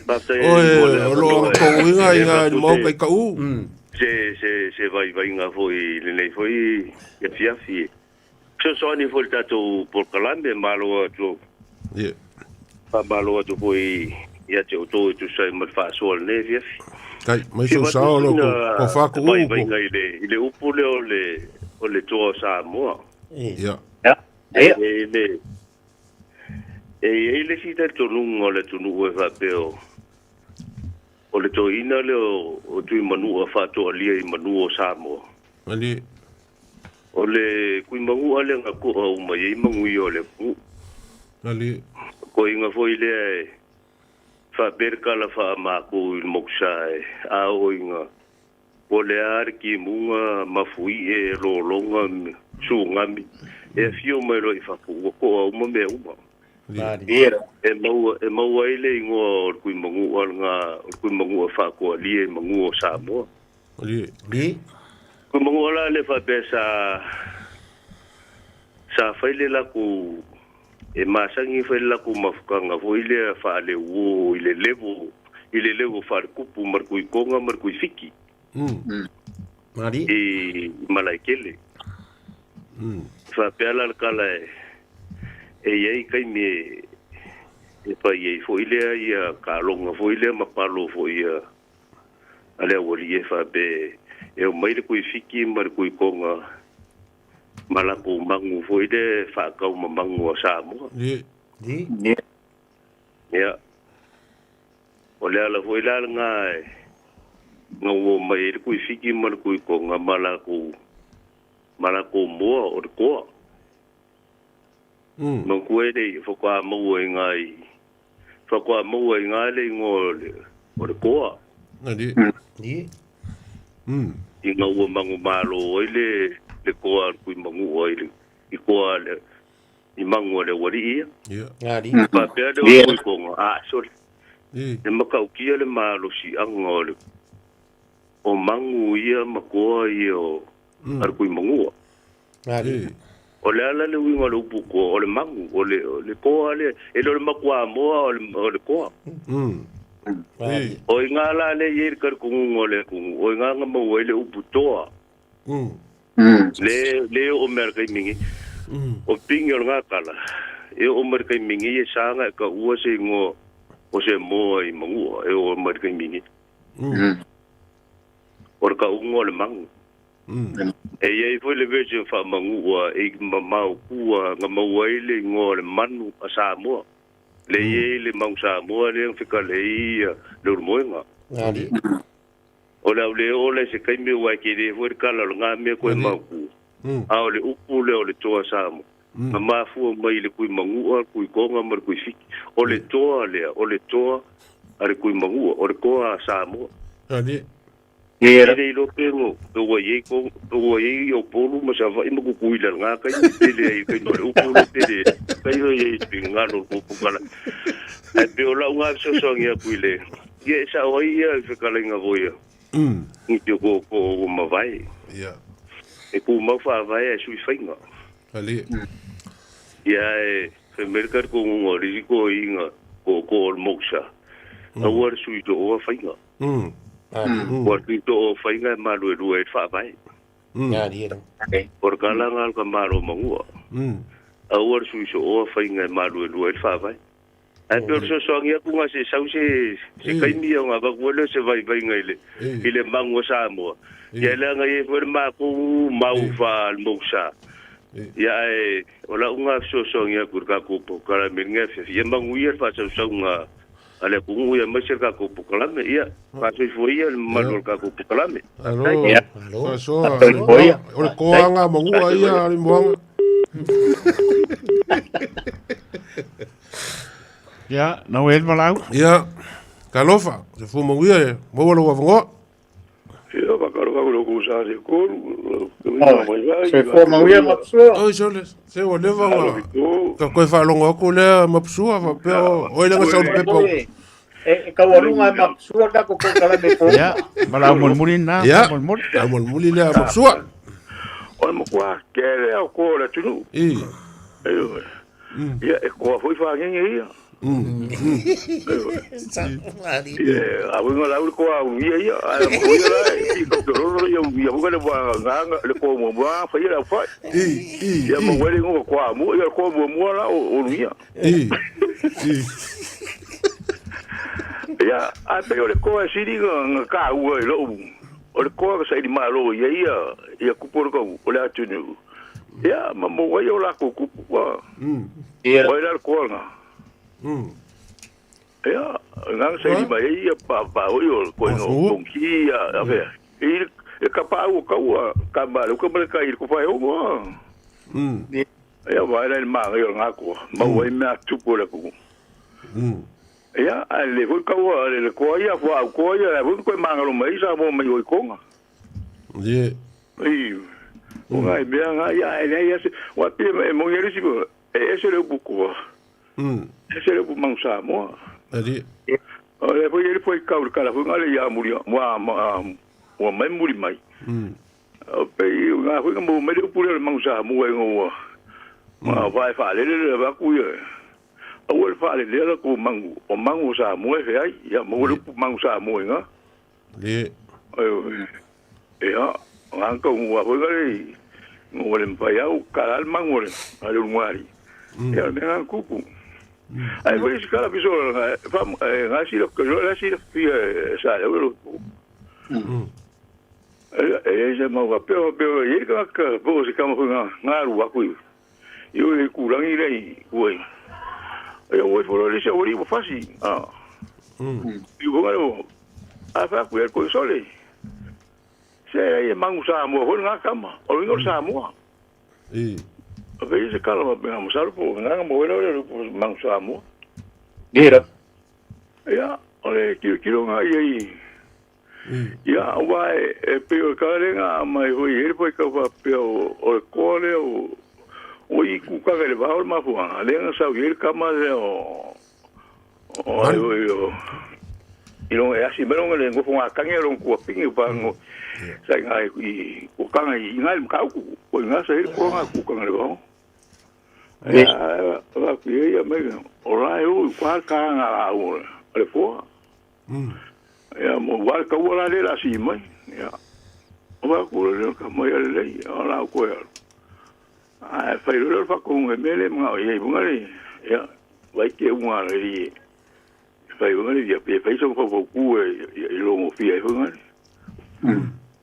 Faafetai Oe, mo le o lo avanoa e- touiga e i ngā avatu mau se- kai kau. se se se vaivaiga foi lenei foi afiafi. Fesoasoani foi le tatou polokalame malo atu. Ia. Faamalo atu foi ia te outou e tusa ai ma le faasoa lenei afiafi. Kai, mai sau sao lo ko ko fa ko u ko. Vaivaiga i le i le upu lea o le o le toa o Samoa. Ia. E le e i ai le isi talitonuga o le atunuu e faapea o o le toeaina lea o o Tuimanua faatoalia i manu o Samoa. Ali. O le Kuimagu'a lea na ko'a uma i ai manuia o le atunuu. Ali. Koiga foi lea e faapea le kala faamākou i le mokusa e a oo ina po o le a le kimuga mafui'e lologa sugami e afio mai loa i fafo ua ko'a uma mea uma. E maua e maua ai le igoa o le Kuimagu'a lena o le Kuimagu'a faakoalia i manu o Samoa. Ali. Kuimagu'a la le faapea sa sa fai le lakou e masagi fai le lakou mafukaga foi lea faaleuō i le levo i le levo faalekupu ma le kuikoga ma le kuifiki Mari. i Malaekele. Faapea la le kala e e iai kaimi e e fai ai foi lea ia kaloga foi lea ma palo foi ia a le aualii e faapea e omai le kuifiki ma le kuikoga ma lakou magu foi lea faakau ma magu a Samoa. Ia. O le ala foi la lena e gauo mai ai le kuifiki ma le kuikoga ma lakou ma lakou moa o le koa. Manatua e le faatoa maua i ngā i faatoa maua i ngā le igoa o le o le koa. Ali. Ina ua manumalo ai le le koa a le Kuimagu'a i le i koa le i magu a le aualii ia. Ia. Faapea lea o le kuikoga, a sole. E makautia le malosi'aga o le o magu ia ma koa ia o a le Kuimagu'a. O le ala le uiga o le upu koa, o le magu, o le o le koa lea, e le o le makuamoa o le o le koa. O i ngā la lea i ai le talitonuga o le atunuu, o i ngā na maua ai le upu toa. Le le o mea le kaimingi. O pingi o le ngakala. E o mai le kaimingi e sanga e ka ua se ingoa o se moa i mangua e o mai le kaimingi. O le ka ungo o le mangu. E iai foi le version faamagua e mamao kua nga maua ai le ingoa o le manu a Samoa. Le iai le mau Samoa lea na fekale ai ia Leulumoega. O le au le oo lea i se taimi aua e tele foi le kala o lena mea koe mautu, a o le upu lea o le toa Samoa, na mafua mai i le kui Manua, le kui Tonga ma le kui Fiti. O le toa lea, o le toa a le kui Manua, o le toa a Samoa. E le iloa pe no, pe ua i ai ko, pe ua i ai Upolu ma Savaii ma Kukuila i lena taimi, pe leai i le taimi o le upu lea, pe leai. Tailo i ai i finagalo o le tou pukala. Ae pei o lau lena fesoasoani atu i le Ia e sao ai ia i fetalaiga foi a nisi o tootoo ua mavae. E tumau faavae ae sui faiga. Ia e fai mai le talitonuga o le isi toeaiina tootoo o le Moksha, aua le sui tooa faiga. Ua sui tooa faiga e maluelue ai le faavae. O le tala lena a le tamaloa manua. Aua le sui sooa faiga e maluelue ai le faavae. Ae pei o le fesoasoani atu na se sau se se taimi ia ona avatu ai lea o se vaivaiga i le i le magu o Samoa. Ia leaga e i ai foi le matou mau faa-le Moksha. Ia ae o lau na fesoasoani atu i le tatou polokalame i lenei afiafi. Ia manuia le faasausauga a le atunuu ia aemaise le tatou polokalame. Ia faasoifua ia le mamalu o le tatou polokalame. Alo, faasoa, o le koaga magua ia le moaga. Ia, nau e malau. Ia, talofa, se fu manuia e maua lou avanoa. Ia, whakaro au lo sa se kolu. Se fua manuia Mapsua. Oi sole, se ua leva nga. Ka koe whaalongo aku lea Mapsua, whapea o, oi lenga sa pepa. E kaualuga e Mapsua ka ko kala me po. Ia, malau mulimuli na, Ia, mulimuli. au mulimuli lea Mapsua. O le makua kele au ko le tunu. I. Ia, e koa foi whangenge ia. Ia, a winga lau le koa au ia ia, a mo ia la, i ka te roro ia ia winga le wa nganga le koa mua mua, whai ia lau whai. Ia mo wele ngoka koa mua, ia koa mua mua la o ia. Ia, a pe o le koa e siri nga nga ka ua i lou. O le koa ka saili malo ia ia, ia kupu o le kau, o le atunu. Ia, ma mo wai o la ko kupu wa. Ia. Wai la le koa nga. Ia, nga saili mai ia pa pa o yo ko no konki ia a ve. I e ka pa o kaua ka ma le ka ma ka i ko fa o mo. Ia vai la ma ngai o nga ko. Ma wai mea tupu le ku. Ia, a le hui kaua le koa ia fua au koa ia le hui koe mangalo mai sa mo mai oi konga. Ye. I o ngai mea nga ia e nei ese wa pe e mo ngeri si e ese le upu koa. Ese le upu mangu Samoa. Ali. O le foi ele foi kau le kala hui ngale ia muri wa ma wa mai muri mai. O pe nga hui mo mai le upu le mangu Samoa e ngoa. Ma vai fa le le va ku ia. Au le fa le le ko mangu o mangu Samoa e ai ia mo le upu mangu Samoa nga. Ye. Ia, nga ka ua hoi ngare, ngā le mpai au, ka al mangu le, a le ngari. Ia, me nga kupu. Ai, foi isi kala piso, nga sila, nga sila, fia, sa le uro. E se mau ka peo, peo, i ka ka, po se kama hui nga, nga ru aku i. I o i kurangi lei, ue. Ia, ue foro le se ori, ua fasi. Ah. I ua ngare, a fa ku e ko sole. Se e mangu Samoa foi ngā kama. O ingo Samoa. I. O pe se kala ma penga masalu po ngā mo wele wele po mangu Samoa. Gira. Ia, o le kilo kilo ngā ia i. Ia, wa e pe o kale ngā mai hoi here po i ka wa pe o o le koa le o o i ku ka le va o mafuanga. Le ngā sau here kama le o o ai o i longa e asi me longa le ngofo ngā kange long kua pingi pa ngo sa ngā i ku kanga i ngā i mkau ku ko ngā sa here ko ngā ku kanga le va. Ia, va ku ia me o la e o kwa ka ngā la o le koa. Ia mo wa ka ua la le la si mai. Ia. O aku le ka mai ale lei o la ko ya. Ai fai lo fa ko nge mele mga o ye bunga le. Ya vai ke unga le i. Fai bunga le ya pe fai so ko ku e i lo mo fi ai bunga le.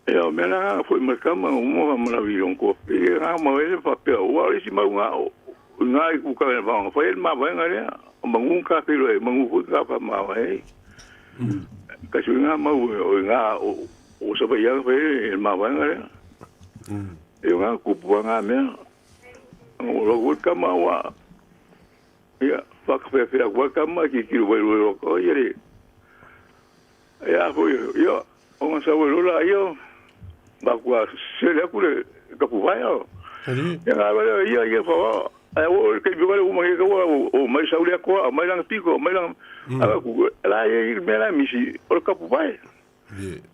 E o mea foi ma kama o mo ma la vi ko pe ha ma ele fa pe o ale si ma nga o nga i ku ka va fa el ma va nga le o mangu ka pe lo mangu ku ka fa ma va e ka su nga ma o nga o o sa va ya fa el ma va nga le e nga ku pu nga me o lo ku ka ma wa ia fa ka fe fe wa ka ma ki ki lo lo ko ye ia fo ia o nga sa lo la ia ba kua sele aku le ka pu vai o. Ya nga ba ia ia fa ai o ke bi o mai ka o mai sa ule ko mai lang piko mai lang ala ku la ia me la misi o ka pu vai.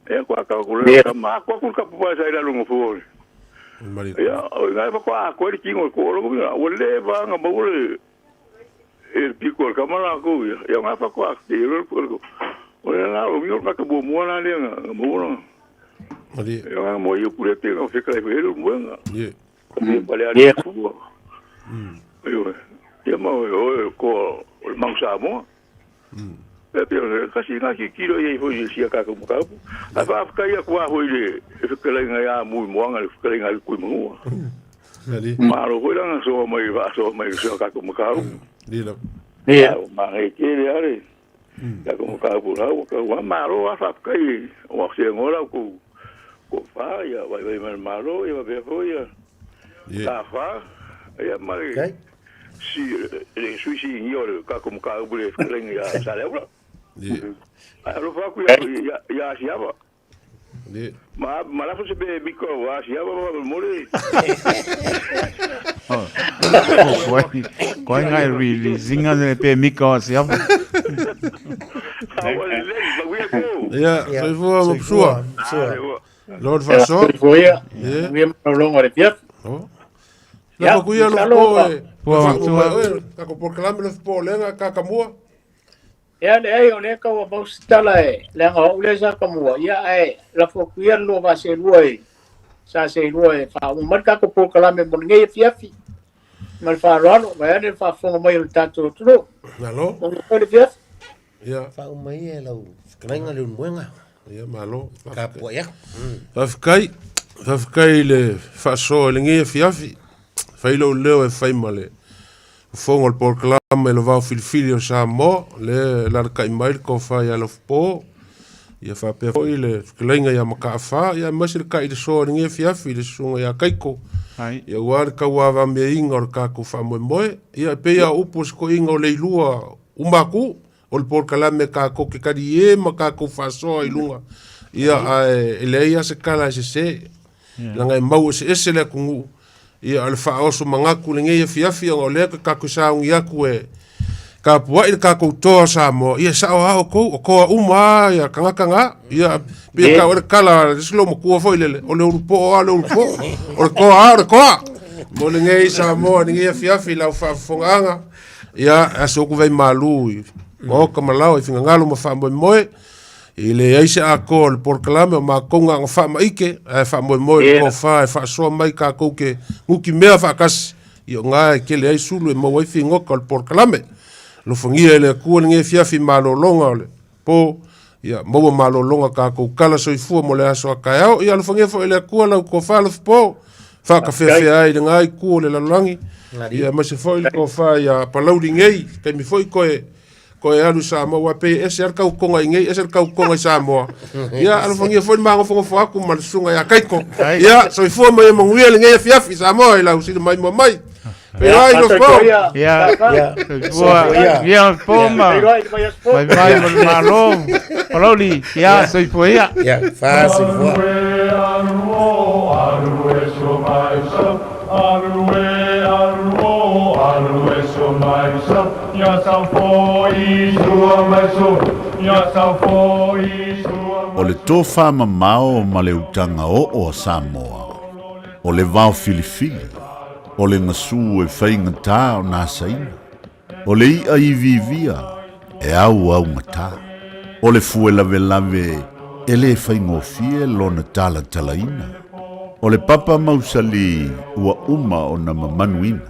E ko ka ku le ka ma ko ku ka pu vai sa ila lungo fu. Ya o nga ba ko a ko ri kingo ko lo o le ba nga ba le e piko ka ma la ko ya nga fa ko a te lo ko. O la o mi ka ka bo mo la le nga mo no. Ya mo yo pure te no fe ka le mo nga. Ye. Ni pale ali fu. Yo. Ya mo o ko o mang sa mo. E pe ka si nga ki kilo ye fo si ka ko ka. A fa ka ya kwa ho ile e fe ka nga ya mu mo nga le ka nga ku mo. Ali. Ma ro ho la so mai va so mai so ka ko ka. Ni la. Ya ma ngi ke le ale. Ka ko ka pu ra ko wa ma ro a fa ka i o se ngora ku ko fa ya vai vai mal malo ya va fo ya ta fa ya ma si le suisi ni o ka ko ka bu le ya sa le bro a lo fa ku ya ya si aba ma ma la fo se be mi ko wa si aba ma mo le Ko ngai really zinga le pe mi ko si aba. Ya, soifua ma psua. Lord Faso. Soifua ia. Ia malologa o le fiafi. La fakuia lo po e. Pua matua. Ka ko porkalame lo po lenga ka kamua. Ia le ai o le ka wa mausitala e. Leaga o le sa kamua. Ia ae la fakuia lo va se lua e. Sa se lua e fa o mar ka ko porkalame mo ngai fiafi. Ma le faaaloalo, vai ane le faafofoga mai o le tatou atunuu. Malo. Mo le fiafi. Ia. Faauma ia lau fetalaiga le ulumoega. Ia malo. Ka pua ia. Faafetai. Faafetai le faasoa i lenei afiafi. Fai lou leo e fai ma le fofoga o le polokalame i le vao filifili o Samoa, le lalakai mai le tofa ia Lofopo, ia faapea foi le fetalaiga ia Mataafa, ia aemaise le kai le soa i lenei afiafi i le susuga ia Kaiko. Ia ua le tauavameaina o le tatou faamoemoe. Ia e pei a upu o se toeaina o Leilua Umaku, o le polokalame tatou te talie ma tatou faasoa i luga. Ia ae e leai lava se tala e sese. Leaga e mau eseese le atunuu. Ia o le faaoso manatu lenei afiafi ona o lea ke tatou sauni atu e tapuai le tatou toa o Samoa. Ia e sao lava outou, o toa uma lava ia tagata na. Ia pei e tau ai le tala a le isi loomatua foi lele, o le ulupoo lava o le ulupoo, o le toa lava o le toa. Mo lenei Samoa i lenei afiafi i lau faafofogaaga, ia aso atu vai malu i maota ma laoa i finagalo ma faamoemoe. I leai se atoa o le polokalame o matou na ona faamaite ae faamoemoe i le tofa e faasoa mai tatou ke nutimea faatasi i o na e tele ai sulu e maua ai figota o le polokalame. Alofagia e le Atua lenei afiafi malologa o le po, ia maua malologa tatou tala soifua mo le aso a taeao. Ia alofagia foi e le Atua lau tofa alofapo faakafeafea ai i lena itu o le lalolagi, ia aemaise foi le tofa ia Palauli nei, taimi foi toe Koe alu i Samoa, aua pei e ese lava le tautoga i nei, ese le tautoga i Samoa. Ia, alofagia foi le magofogofoa atu ma le susuga ia Kaiko. Ia, soifua ma ia manuia lenei afiafi Samoa i lau sili maimoa mai. Feiloai lo po. Ia, soifua. Ia, po ma. Vai vai ma le malo. Palauli, ia, soifua ia. Ia, fa soifua. O le tofa mamao ma le utaga oo a Samoa, o le vao filifili, o le gasu e faigata ona asaina, o le i'a iviivia e auaugata, o le fue lavelave e le faigofie lona talatalaina. O le papa mausali ua uma ona mamanuina.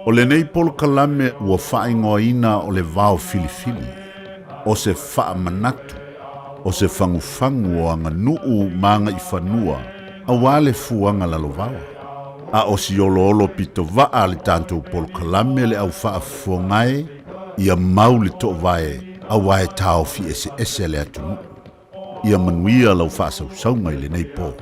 O lenei polokalame ua faaigoaina o le Vao Filifili, o se faamanatu, o se fagufagu o aganuu ma agaifanua auā le fuaga lalovaoa. A o si oloolo pitovaa a le tatou polokalame le au faafofoga e, ia mau le toovae auā e taofi eseese le atunuu. Ia manuia lau faasausauga i lenei po.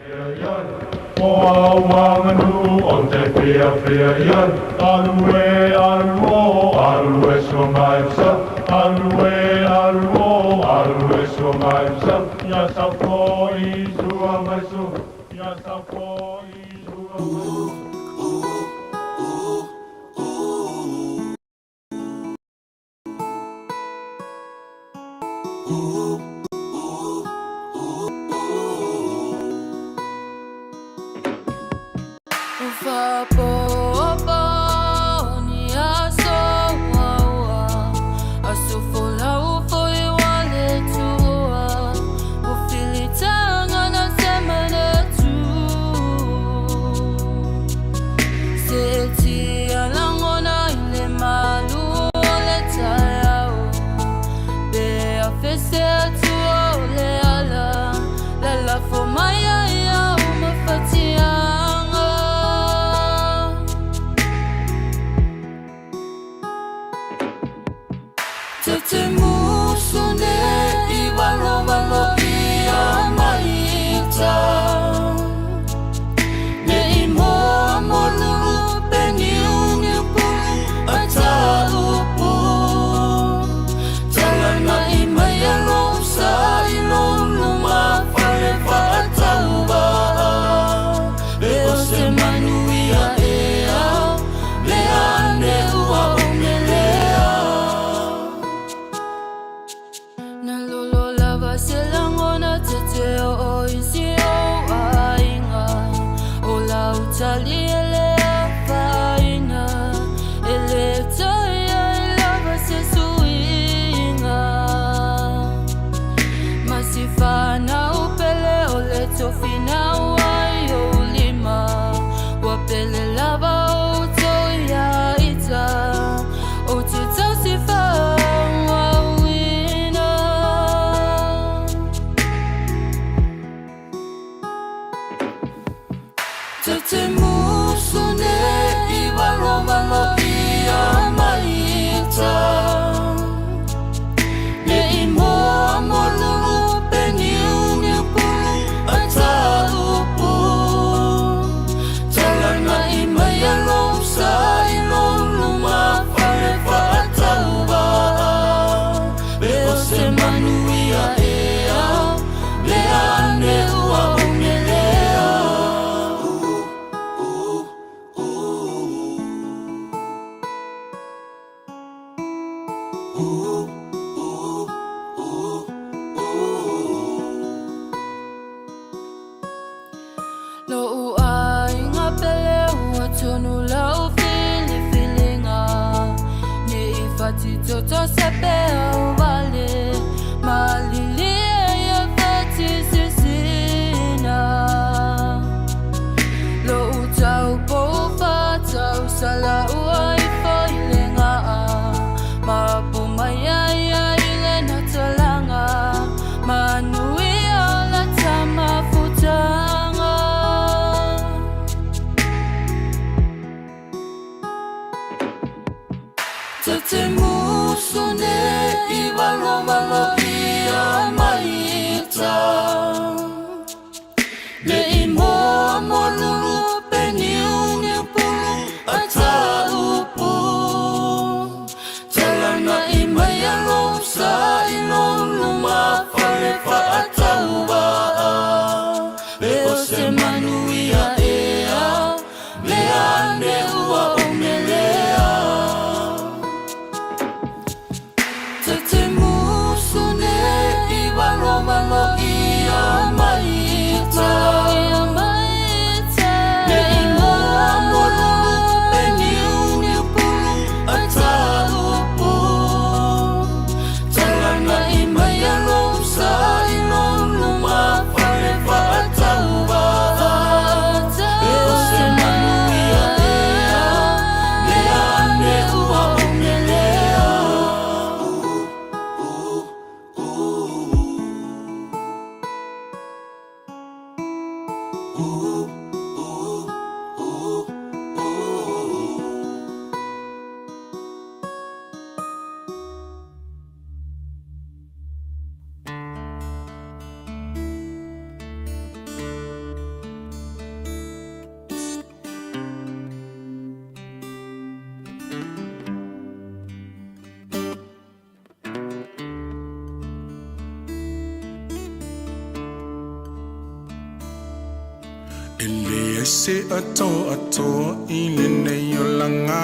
E leai se atoatoa i lenei olaga,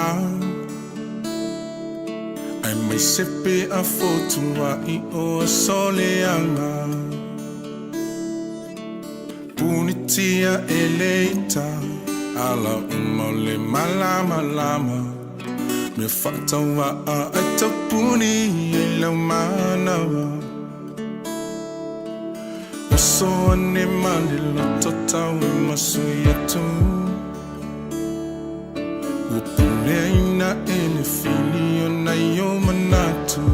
Aemaise pe a fotuai o aso leaga. Punitia e le ita ala uma o le malamalama, Mea faatauvaa ai taupuni ai lau manawa. Oso ane ma le loto tau e masui atu Ua puleaina e le fili o nai o manatu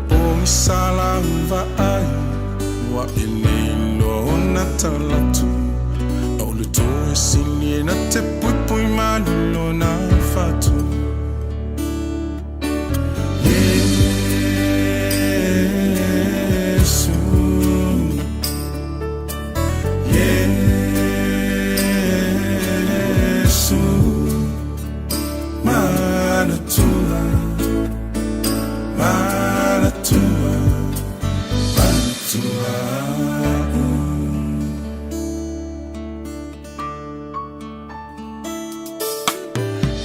Pogisa lau vaai ua e le iloa ona talatu A o le toe sili e na te puipui malu lona fatu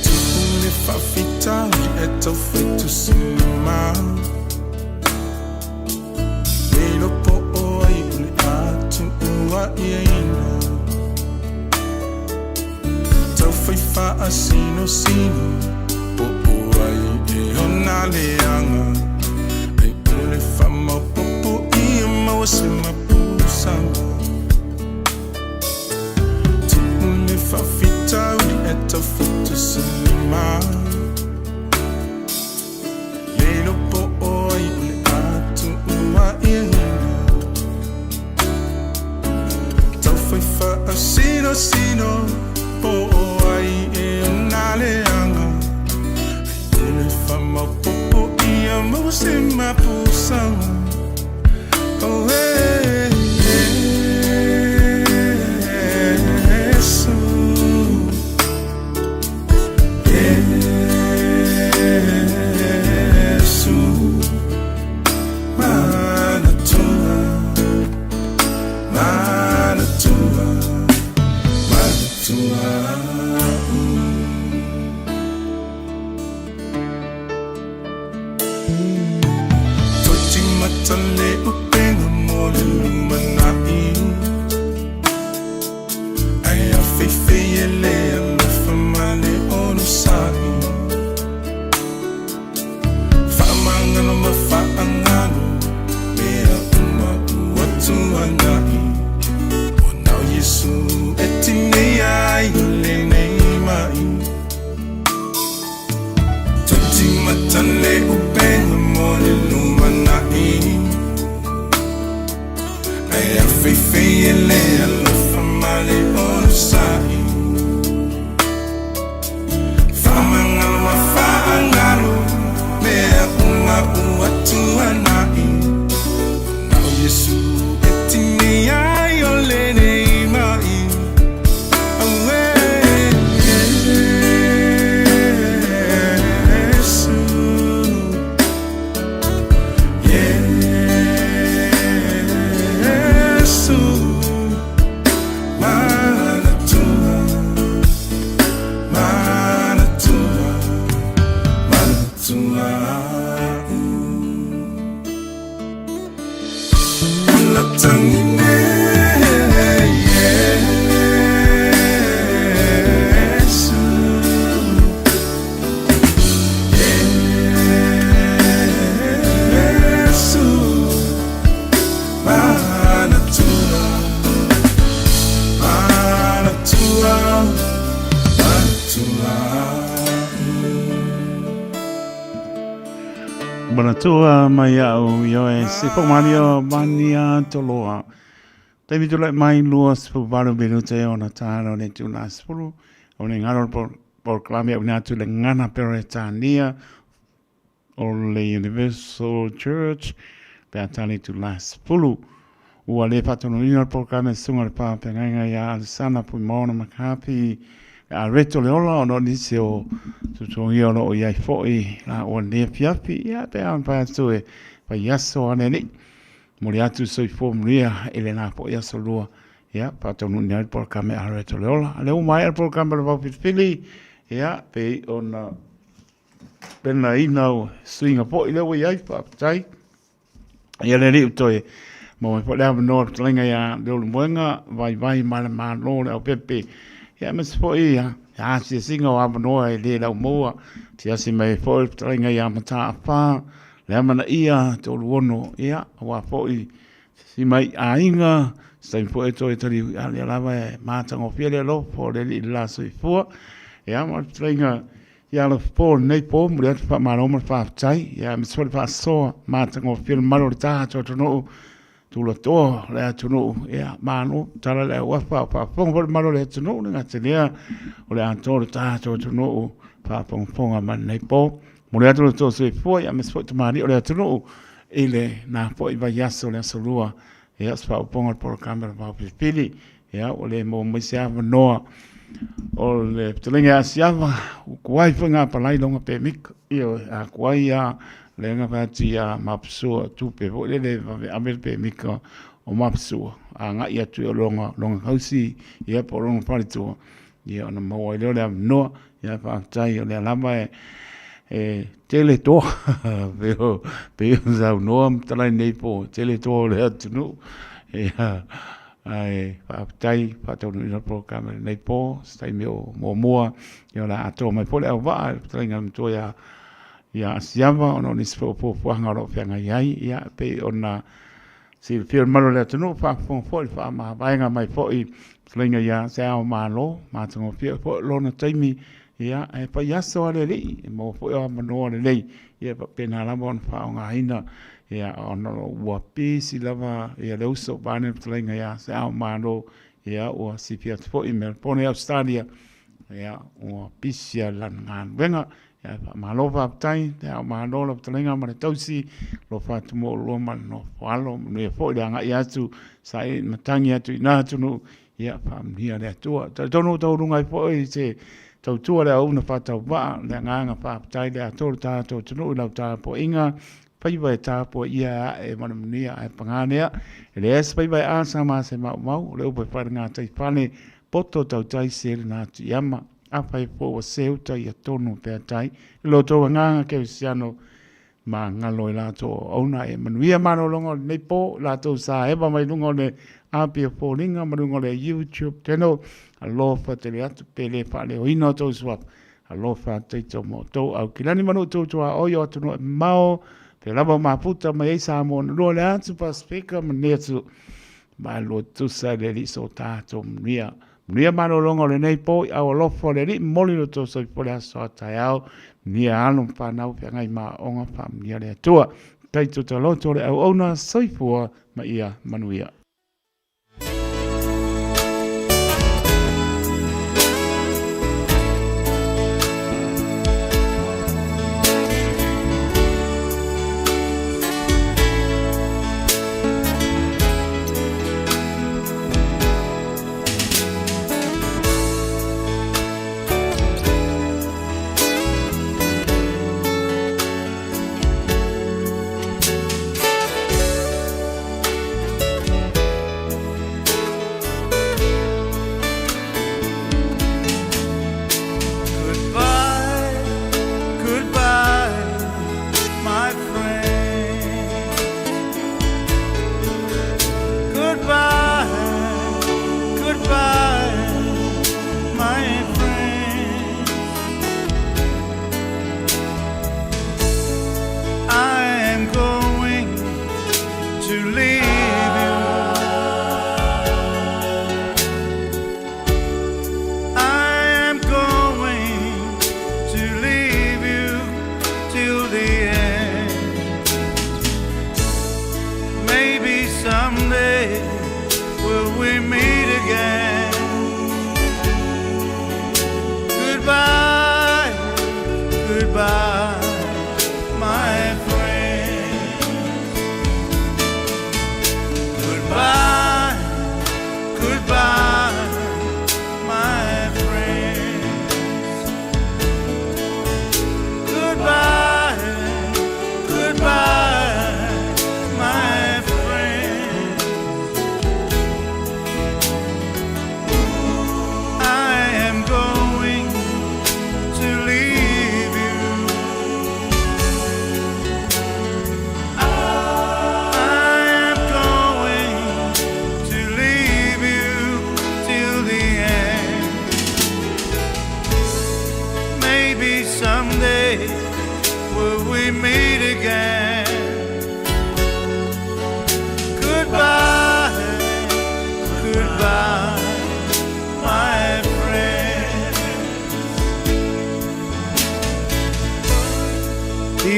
Tupu le faafitauli e taufetusilima Le iloa po o ai o le a tuuaiaina Taufai faasinosino po o ai e ona leaga Ai o le faamaopoopo ia maua se mapusaga Tupu le faafitauli e taufetusilima Le iloa po o ai o le a tuuaiaina Taufai faasinosino po o ai e ona leaga Ai o le faamaopoopo ia maua se mapusaga Oh, hey, Yesu. Yesu. Manatua, manatua, manatua. Toe timata le upega mo le lumanai Ai a feifei e le alofa ma le onosai Faamagalo ma faagalo mea uma ua tuanai Ona o Iesu e tineia ai o lenei mai Toe timata le upega mo le lumanai Ai a feifei e le alofa ma le onosai Faamagalo ma faagalo mea uma ua tuanai Ona o Iesu e tineia ai o lenei mai Auē Iesu Iesu Manatua Manatua Manatua Latangine Iesu Iesu Manatua Manatua Manatua Manatua mai au i oe se whakamario mania toloa. Taimi tulai mai 28 minute ona tāra o le tūnā 10. O le ngaro polokalame auina atu le ngana Peretania o le Universal Church pe a tali tu la 10. Ua le faatonuina le polokalame susuga le pā peagaiga ia Alisana Puimaona McCarthy a reto le ola ona o nisi o tutugia o loo i ai foi la ua nei afiafi ia pe a mafai atu e fai aso ane nei. Momoli atu soifua manuia i lena foi aso lua. Ia, faataunuuina ai le polokalame a Loreto le Ola. A lea ua maea le polokalame o le Vaufilifili, ia, pei ona penaina o suiga foi lea ua i ai, faafetai. Ia le alii ua toe maua ai foi le avanoa o le fetalaiga ia Leulumoega, Vaivai ma le Malo le Aupepe. Ia aemaise foi ia asiasiga o avanoa e le laumaua. Asiasi mai ai foi le fetalaiga ia Mataafa, le amanaia Toluono, ia aua foi si mai aiga, se taimi foi e toe tali, a lea lava e matagofie le alofa o le Alii i le la soifua. Ia ma le fetalaiga ia alofa lenei po, momoli atu le faamalo ma le faafetai, ia aemaise foi le faasoa matagofie le mamalu o le tatou atunuu, tulatoa o le atunuu, ia malo tala le auafa, o faafofoga foi le mamalu o le atunuu, le gata i lea o le atoa o le tatou atunuu faafogafoga mai lenei po. Momoli atu lo outou soifua, ia aemaise foi tamalii o le atunuu i lena foi vaiaso, le aso lua, ia o se faaopoopoga o le polokalame o le Vaofilifili. Ia, ua le maua mai se avanoa o le fetalaiga ia Asiava, ua tuai foi gapalai longa pemita. Ioe, a tuai lava, lea na fai atu ia Mapusua, tupe foi lele e vave ave le pemita o Mapusua agai atu i lona tausi, ia po o lona faletua, ia ona maua ai lea o le avanoa. Ia faafetai o lea lava e tele toa pei ona saunoa ma talai nei po tele toa o le atunuu. Ia, ae faafetai faataunuuina le polokalame i lenei po, se taimi o muamua, ia o le a atoa mai foi le auvaa i le fetalaiga i le matua ia Asiava ona o nisi foi o fuafuaga o lo o feagai ai, ia pei ona silafia e le mamalu o le atunuu, faafofoga foi i le faamavaega mai foi fetalaiga ia Se Ao Malo, matagofie foi lona taimi, ia e fai aso lava le alii, e maua foi avanoa lelei, ia e faapena lava ona faaaogaina, ia ona ua pisi lava ia le uso vaeane le fetalaiga ia Se Ao Malo, ia ua silafia atu foi i Melbourne i Ausetalia, ia ua pisi lava lana galuega. Ia faamalo faafetai te ao malo lau fetalaiga ma le tausi, alofa atu mo oulua ma le nofo alo, manuia foi le agai atu, saili matagi atu i na atunuu, ia faamanuia le Atua. Talitonu ua taualuga ai foi se tautua le auauna faatauvaa, le agaga faafetai le atoa o le tatou atunuu i lau tapuaiga, faiva e tapuaia e ae ma le manuia ae paga lea, e leai se faiva e asa ma se maumau, o le upu e fai i le gataifale, poto tautai se lena atu i ama. Afai foi ua seu tai ia tonu pea tai i lo outou agaga kerisiano magalo i latou auauna e manuia malologa o lenei po i latou sa eva mai luga o le Apia Foliga ma luga o le YouTube channel. Alofa tele atu pe le faaleoina outou suafa. Alofa taito ma outou Aukilani ma nuu tuaoi o atunuu e mamao pe lava o mafuta mai ai Samoa na lua le atu Pasifika ma nei atu Malo tusa le alii so tatou manuia. Manuia malologa o lenei po i au alofa o le Alii, momoli lo outou soifua i le aso a taeao. Manuia alo ma fanau feagai ma aoga, faamanuia le Atua. Tai tuta loto le auauna, soifua ma ia manuia.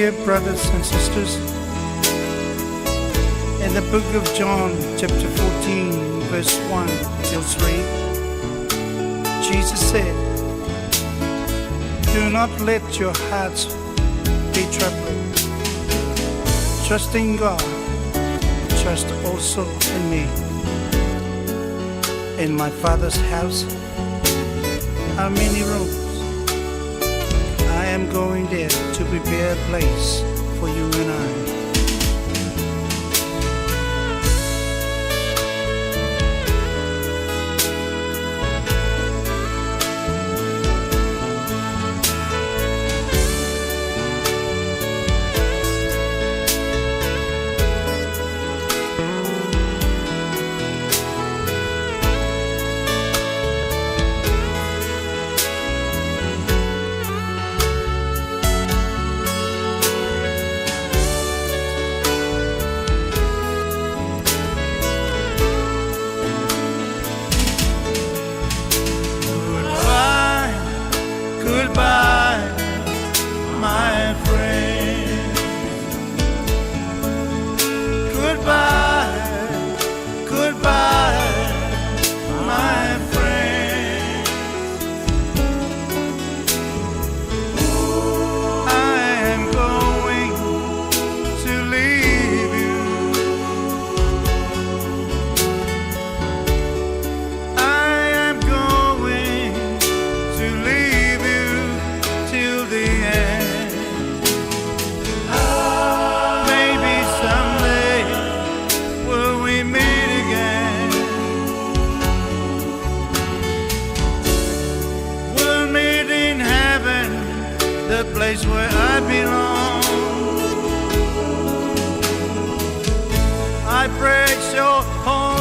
Dear brothers and sisters, in the book of John, chapter 14, verse 1 till 3, Jesus said, Do not let your hearts be troubled. Trust in God, trust also in me. In my Father's house are many rooms. I am going there to prepare a place for you and I. Goodbye, goodbye, my friend. Goodbye, goodbye, my friend. I am going to leave you. I am going to leave you till the end. Maybe someday will we meet again. We'll meet in heaven, the place where I belong. I praise your holy